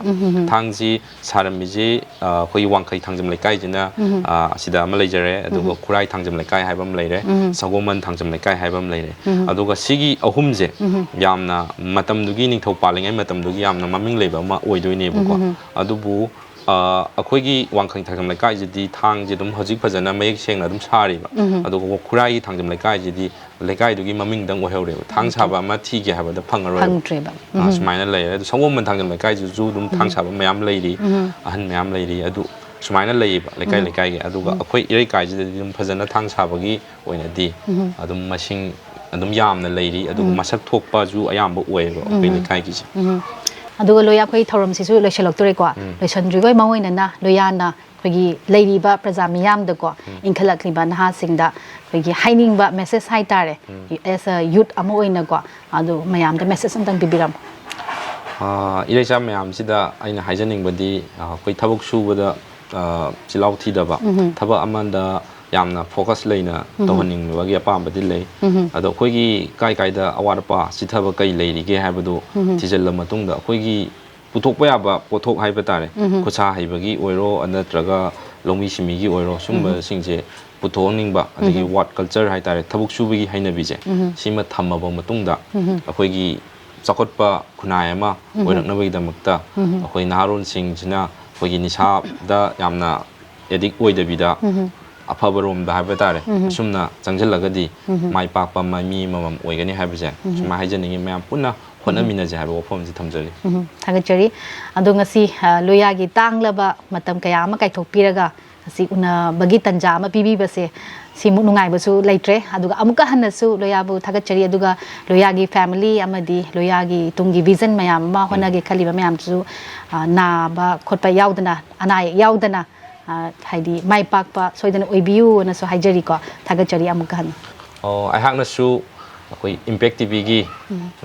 ꯊꯥꯡꯁꯤ ꯁꯥꯔꯝꯃꯤꯁꯤ, ꯑ, ꯑꯩꯈꯣꯏꯒꯤ ꯋꯥꯡꯈꯩ ꯊꯥꯡꯖꯝ ꯂꯩꯀꯥꯏꯁꯤꯅ, ꯑ, ꯑꯁꯤꯗ ꯑꯃ ꯂꯩꯖꯔꯦ, ꯑꯗꯨꯒ ꯈꯨꯔꯥꯏ ꯊꯥꯡꯖꯝ ꯂꯩꯀꯥꯏ ꯍꯥꯏꯕ ꯑꯃ ꯂꯩꯔꯦ, ꯁꯒꯣꯜꯕꯟ ꯊꯥꯡꯖꯝ ꯂꯩꯀꯥꯏ ꯍꯥꯏꯕ ꯑꯃ ꯂꯩꯔꯦ꯫ ꯑꯗꯨꯒ ꯁꯤꯒꯤ ꯑꯍꯨꯝꯁꯦ ꯌꯥꯝꯅ ꯃꯇꯝꯗꯨꯒꯤ ꯅꯤꯡꯊꯧ ꯄꯥꯜꯂꯤꯉꯩ ꯃꯇꯝꯗꯨꯒꯤ ꯌꯥꯝꯅ ꯃꯃꯤꯡ ꯂꯩꯕ ꯑꯃ ꯑꯣꯏꯗꯣꯏꯅꯦꯕꯀꯣ꯫ ꯑꯗꯨꯕꯨ, ꯑ, ꯑꯩꯈꯣꯏꯒꯤ ꯋꯥꯡꯈꯩ ꯊꯥꯡꯖꯝ ꯂꯩꯀꯥꯏꯁꯤꯗꯤ ꯊꯥꯡꯁꯦ ꯑꯗꯨꯝ ꯍꯧꯖꯤꯛ ꯐꯖꯅ ꯃꯌꯦꯛ ꯁꯦꯡꯅ ꯑꯗꯨꯝ ꯁꯥꯔꯤꯕ꯫ ꯑꯗꯨꯒ ꯈꯨꯔꯥꯏꯒꯤ ꯊꯥꯡꯖꯝ ꯂꯩꯀꯥꯏꯁꯤꯗꯤ ꯂꯩꯀꯥꯏꯗꯨꯒꯤ ꯃꯃꯤꯡꯗꯪ ꯑꯣꯏꯍꯧꯔꯦꯕ꯫ ꯊꯥꯡ ꯁꯥꯕ ꯑꯃ ꯊꯤꯒꯦ ꯍꯥꯏꯕꯗ ꯐꯪꯉꯔꯣꯏꯕ꯫ ꯐꯪꯗ꯭ꯔꯦꯕ꯫ ꯑ, ꯁꯨꯃꯥꯏꯅ ꯂꯩꯔꯦ꯫ ꯑꯗꯨ ꯁꯒꯣꯜꯕꯟ ꯊꯥꯡꯖꯝ ꯂꯩꯀꯥꯏꯁꯤꯁꯨ ꯑꯗꯨꯝ ꯊꯥꯡ ꯁꯥꯕ ꯃꯌꯥꯝ ꯂꯩꯔꯤ, ꯑꯍꯟ ꯃꯌꯥꯝ ꯂꯩꯔꯤ꯫ ꯑꯗꯨ ꯁꯨꯃꯥꯏꯅ ꯂꯩꯌꯦꯕ ꯂꯩꯀꯥꯏ ꯂꯩꯀꯥꯏꯒꯤ꯫ ꯑꯗꯨꯒ ꯑꯩꯈꯣꯏ ꯏꯔꯩꯀꯥꯏꯁꯤꯗꯗꯤ ꯑꯗꯨꯝ ꯐꯖꯅ ꯊꯥꯡ ꯁꯥꯕꯒꯤ ꯑꯣꯏꯅꯗꯤ ꯑꯗꯨꯝ ꯃꯁꯤꯡ ꯑꯗꯨꯝ ꯌꯥꯝꯅ ꯂꯩꯔꯤ, ꯑꯗꯨꯒ ꯃꯁꯛ ꯊꯣꯛꯄꯁꯨ ꯑꯌꯥꯝꯕ ꯑꯣꯏꯌꯦꯕ ꯑꯩꯈꯣꯏ ꯂꯩꯀꯥꯏꯒꯤꯁꯦ꯫ ꯑꯗꯨꯒ ꯂꯣꯏꯌꯥ, ꯑꯩꯈꯣꯏ ꯊꯧꯔꯝꯁꯤꯁꯨ ꯂꯣꯏꯁꯤꯜꯂꯛꯇꯣꯔꯦꯀꯣ꯫ ꯂꯣꯏꯁꯤꯟꯗ꯭ꯔꯤꯉꯩ ꯃꯥꯡꯑꯣꯏꯅꯅ ꯂꯣꯏꯌꯥꯅ ꯑꯩꯈꯣꯏꯒꯤ ꯂꯩꯔꯤꯕ ꯄ꯭ꯔꯖꯥ ꯃꯤꯌꯥꯝꯗꯀꯣ, ꯏꯟꯈꯠꯂꯛꯂꯤꯕ ꯅꯍꯥꯁꯤꯡꯗ ꯑꯩꯈꯣꯏꯒꯤ ꯍꯥꯏꯅꯤꯡꯕ message ꯍꯥꯏꯇꯥꯔꯦ, as a youth ꯑꯃ ꯑꯣꯏꯅꯀꯣ, ꯑꯗꯨ ꯃꯌꯥꯝꯗ message ꯑꯝꯇꯪ ꯄꯤꯕꯤꯔꯝꯃꯣ꯫ ꯑ, ꯏꯔꯩꯆꯥ ꯃꯌꯥꯝꯁꯤꯗ ꯑꯩꯅ ꯍꯥꯏꯖꯅꯤꯡꯕꯗꯤ, ꯑ, ꯑꯩꯈꯣꯏ ꯊꯕꯛ ꯁꯨꯕꯗ, ꯑ, ꯆꯤꯜꯍꯥꯎ ꯊꯤꯗꯕ, ꯊꯕꯛ ꯑꯃꯗ ꯌꯥꯝꯅ focus ꯂꯩꯅ ꯇꯧꯍꯟꯅꯤꯡꯕꯒꯤ ꯑꯄꯥꯝꯕꯗꯤ ꯂꯩ꯫ ꯑꯗꯣ ꯑꯩꯈꯣꯏꯒꯤ ꯀꯥꯏ ꯀꯥꯏꯗ ꯑꯋꯥꯠ ꯑꯄꯥ ꯆꯤꯊꯕ ꯀꯩ ꯂꯩꯔꯤꯒꯦ ꯍꯥꯏꯕꯗꯨ ꯊꯤꯖꯤꯜꯂ ꯃꯇꯨꯡꯗ ꯑꯩꯈꯣꯏꯒꯤ ꯄꯨꯊꯣꯛꯄ ꯌꯥꯕ ꯄꯣꯠꯊꯣꯛ ꯍꯥꯏꯕ ꯇꯥꯔꯦ, ꯈꯨꯠꯁꯥ ꯍꯩꯕꯒꯤ ꯑꯣꯏꯔꯣ ꯅꯠꯇ꯭ꯔꯒ ꯂꯧꯃꯤ ꯁꯤꯟꯃꯤꯒꯤ ꯑꯣꯏꯔꯣ, ꯁꯨꯝꯕꯁꯤꯡꯁꯦ ꯄꯨꯊꯣꯛꯍꯟꯅꯤꯡꯕ, ꯑꯗꯒꯤ work culture ꯍꯥꯏ ꯇꯥꯔꯦ, ꯊꯕꯛ ꯁꯨꯕꯒꯤ ꯍꯩꯅꯕꯤꯁꯦ, ꯁꯤꯃ ꯊꯝꯃꯕ ꯃꯇꯨꯡꯗ ꯑꯩꯈꯣꯏꯒꯤ ꯆꯥꯎꯈꯠꯄ ꯈꯨꯟꯅꯥꯏ ꯑꯃ ꯑꯣꯏꯔꯛꯅꯕꯒꯤꯗꯃꯛꯇ ꯑꯩꯈꯣꯏ ꯅꯍꯥꯔꯣꯜꯁꯤꯡꯁꯤꯅ ꯑꯩꯈꯣꯏꯒꯤ ꯅꯤꯁꯥꯗ ꯌꯥꯝꯅ addict ꯑꯣꯏꯗꯕꯤꯗ, ꯑꯐꯕꯔꯣꯝꯗ ꯍꯥꯏꯕ ꯇꯥꯔꯦ, ꯑꯁꯨꯝꯅ ꯆꯪꯁꯤꯜꯂꯒꯗꯤ ꯃꯥꯏ ꯄꯥꯛꯄ ꯃ-, ꯃꯤ ꯑꯃꯃꯝ ꯑꯣꯏꯒꯅꯤ ꯍꯥꯏꯕꯁꯦ ꯁꯨꯃꯥꯏꯅ ꯍꯥꯏꯖꯅꯤꯡꯉꯤ꯫ ꯃꯌꯥꯝ ꯄꯨꯟꯅ ꯍꯣꯠꯅꯃꯤꯟꯅꯁꯦ ꯍꯥꯏꯕ ꯋꯥꯐꯝꯁꯤ ꯊꯝꯖꯔꯤ꯫ ꯎꯝ, ꯊꯥꯒꯠꯆꯔꯤ꯫ ꯑꯗꯣ ꯉꯁꯤ, ꯑ, ꯂꯣꯏꯌꯥꯒꯤ ꯇꯥꯡꯂꯕ ꯃꯇꯝ ꯀꯌꯥ ꯑꯃ ꯀꯥꯏꯊꯣꯛꯄꯤꯔꯒ ꯑꯁꯤ ꯎꯅꯕꯒꯤ ꯇꯥꯟꯖꯥ ꯑꯃ ꯄꯤꯕꯤꯕꯁꯦ, ꯁꯤꯃꯨꯛ ꯅꯨꯡꯉꯥꯏꯕꯁꯨ ꯂꯩꯇ꯭ꯔꯦ꯫ ꯑꯗꯨꯒ ꯑꯃꯨꯛꯀ ꯍꯟꯅꯁꯨ ꯂꯣꯌꯥꯕꯨ ꯊꯥꯒꯠꯆꯔꯤ, ꯑꯗꯨꯒ ꯂꯣꯌꯥꯒꯤ family ꯑꯃꯗꯤ ꯂꯣꯌꯥꯒꯤ ꯇꯨꯡꯒꯤ vision ꯃꯌꯥꯝ ꯑꯃ, ꯍꯣꯠꯅꯒꯦ ꯈꯜꯂꯤꯕ ꯃꯌꯥꯝꯗꯨꯁꯨ, ꯑ, ꯅꯥꯕ ꯈꯣꯠꯄ ꯌꯥꯎꯗꯅ, ꯑꯅꯥ ꯑꯌꯦꯛ ꯌꯥꯎꯗꯅ, ꯑ, ꯍꯥꯏꯗꯤ ꯃꯥꯏ ꯄꯥꯛꯄ ꯁꯣꯏꯗꯅ ꯑꯣꯏꯕꯤꯌꯨꯅꯁꯨ ꯍꯥꯏꯖꯔꯤꯀꯣ꯫ ꯊꯥꯒꯠꯆꯔꯤ ꯑꯃꯨꯛꯀ ꯍꯟꯅ꯫ ꯑꯣ, ꯑꯩꯍꯥꯛꯅꯁꯨ ꯑꯩꯈꯣꯏ Impact TVꯒꯤ,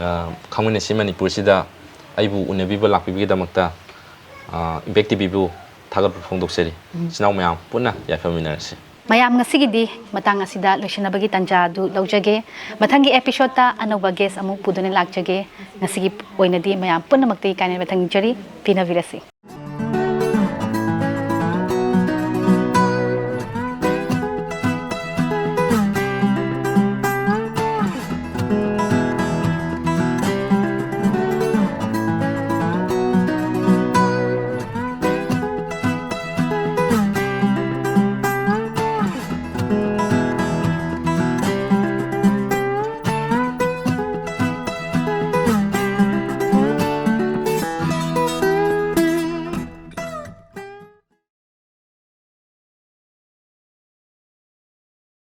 ꯑ, ꯈꯪꯃꯤꯟꯅꯁꯤ ꯃꯅꯤꯄꯨꯔꯁꯤꯗ ꯑꯩꯕꯨ ꯎꯅꯕꯤꯕ ꯂꯥꯛꯄꯤꯕꯒꯤꯗꯃꯛꯇ, ꯑ, Impact TVꯕꯨ ꯊꯥꯒꯠꯄ ꯐꯣꯡꯗꯣꯛꯆꯔꯤ꯫ ꯏꯆꯤꯟ ꯏꯅꯥꯎ ꯃꯌꯥꯝ ꯄꯨꯟꯅ ꯌꯥꯏꯐꯃꯤꯟꯅꯔꯁꯤ꯫ ꯃꯌꯥꯝ, ꯉꯁꯤꯒꯤꯗꯤ ꯃꯇꯥꯡ ꯑꯁꯤꯗ ꯂꯣꯏꯁꯤꯟꯅꯕꯒꯤ ꯇꯥꯟꯖꯥ ꯑꯗꯨ ꯂꯧꯖꯒꯦ꯫ ꯃꯊꯪꯒꯤ episodeꯇ ꯑꯅꯧꯕ guest ꯑꯃꯨꯛ ꯄꯨꯗꯨꯅ ꯂꯥꯛꯆꯒꯦ꯫ ꯉꯁꯤꯒꯤ ꯑꯣꯏꯅꯗꯤ ꯃꯌꯥꯝ ꯄꯨꯝꯅꯃꯛꯇ ꯏꯀꯥꯏꯅ ꯃꯊꯪ ꯅꯤꯡꯖꯔꯤ꯫ ꯄꯤꯅꯕꯤꯔꯁꯤ꯫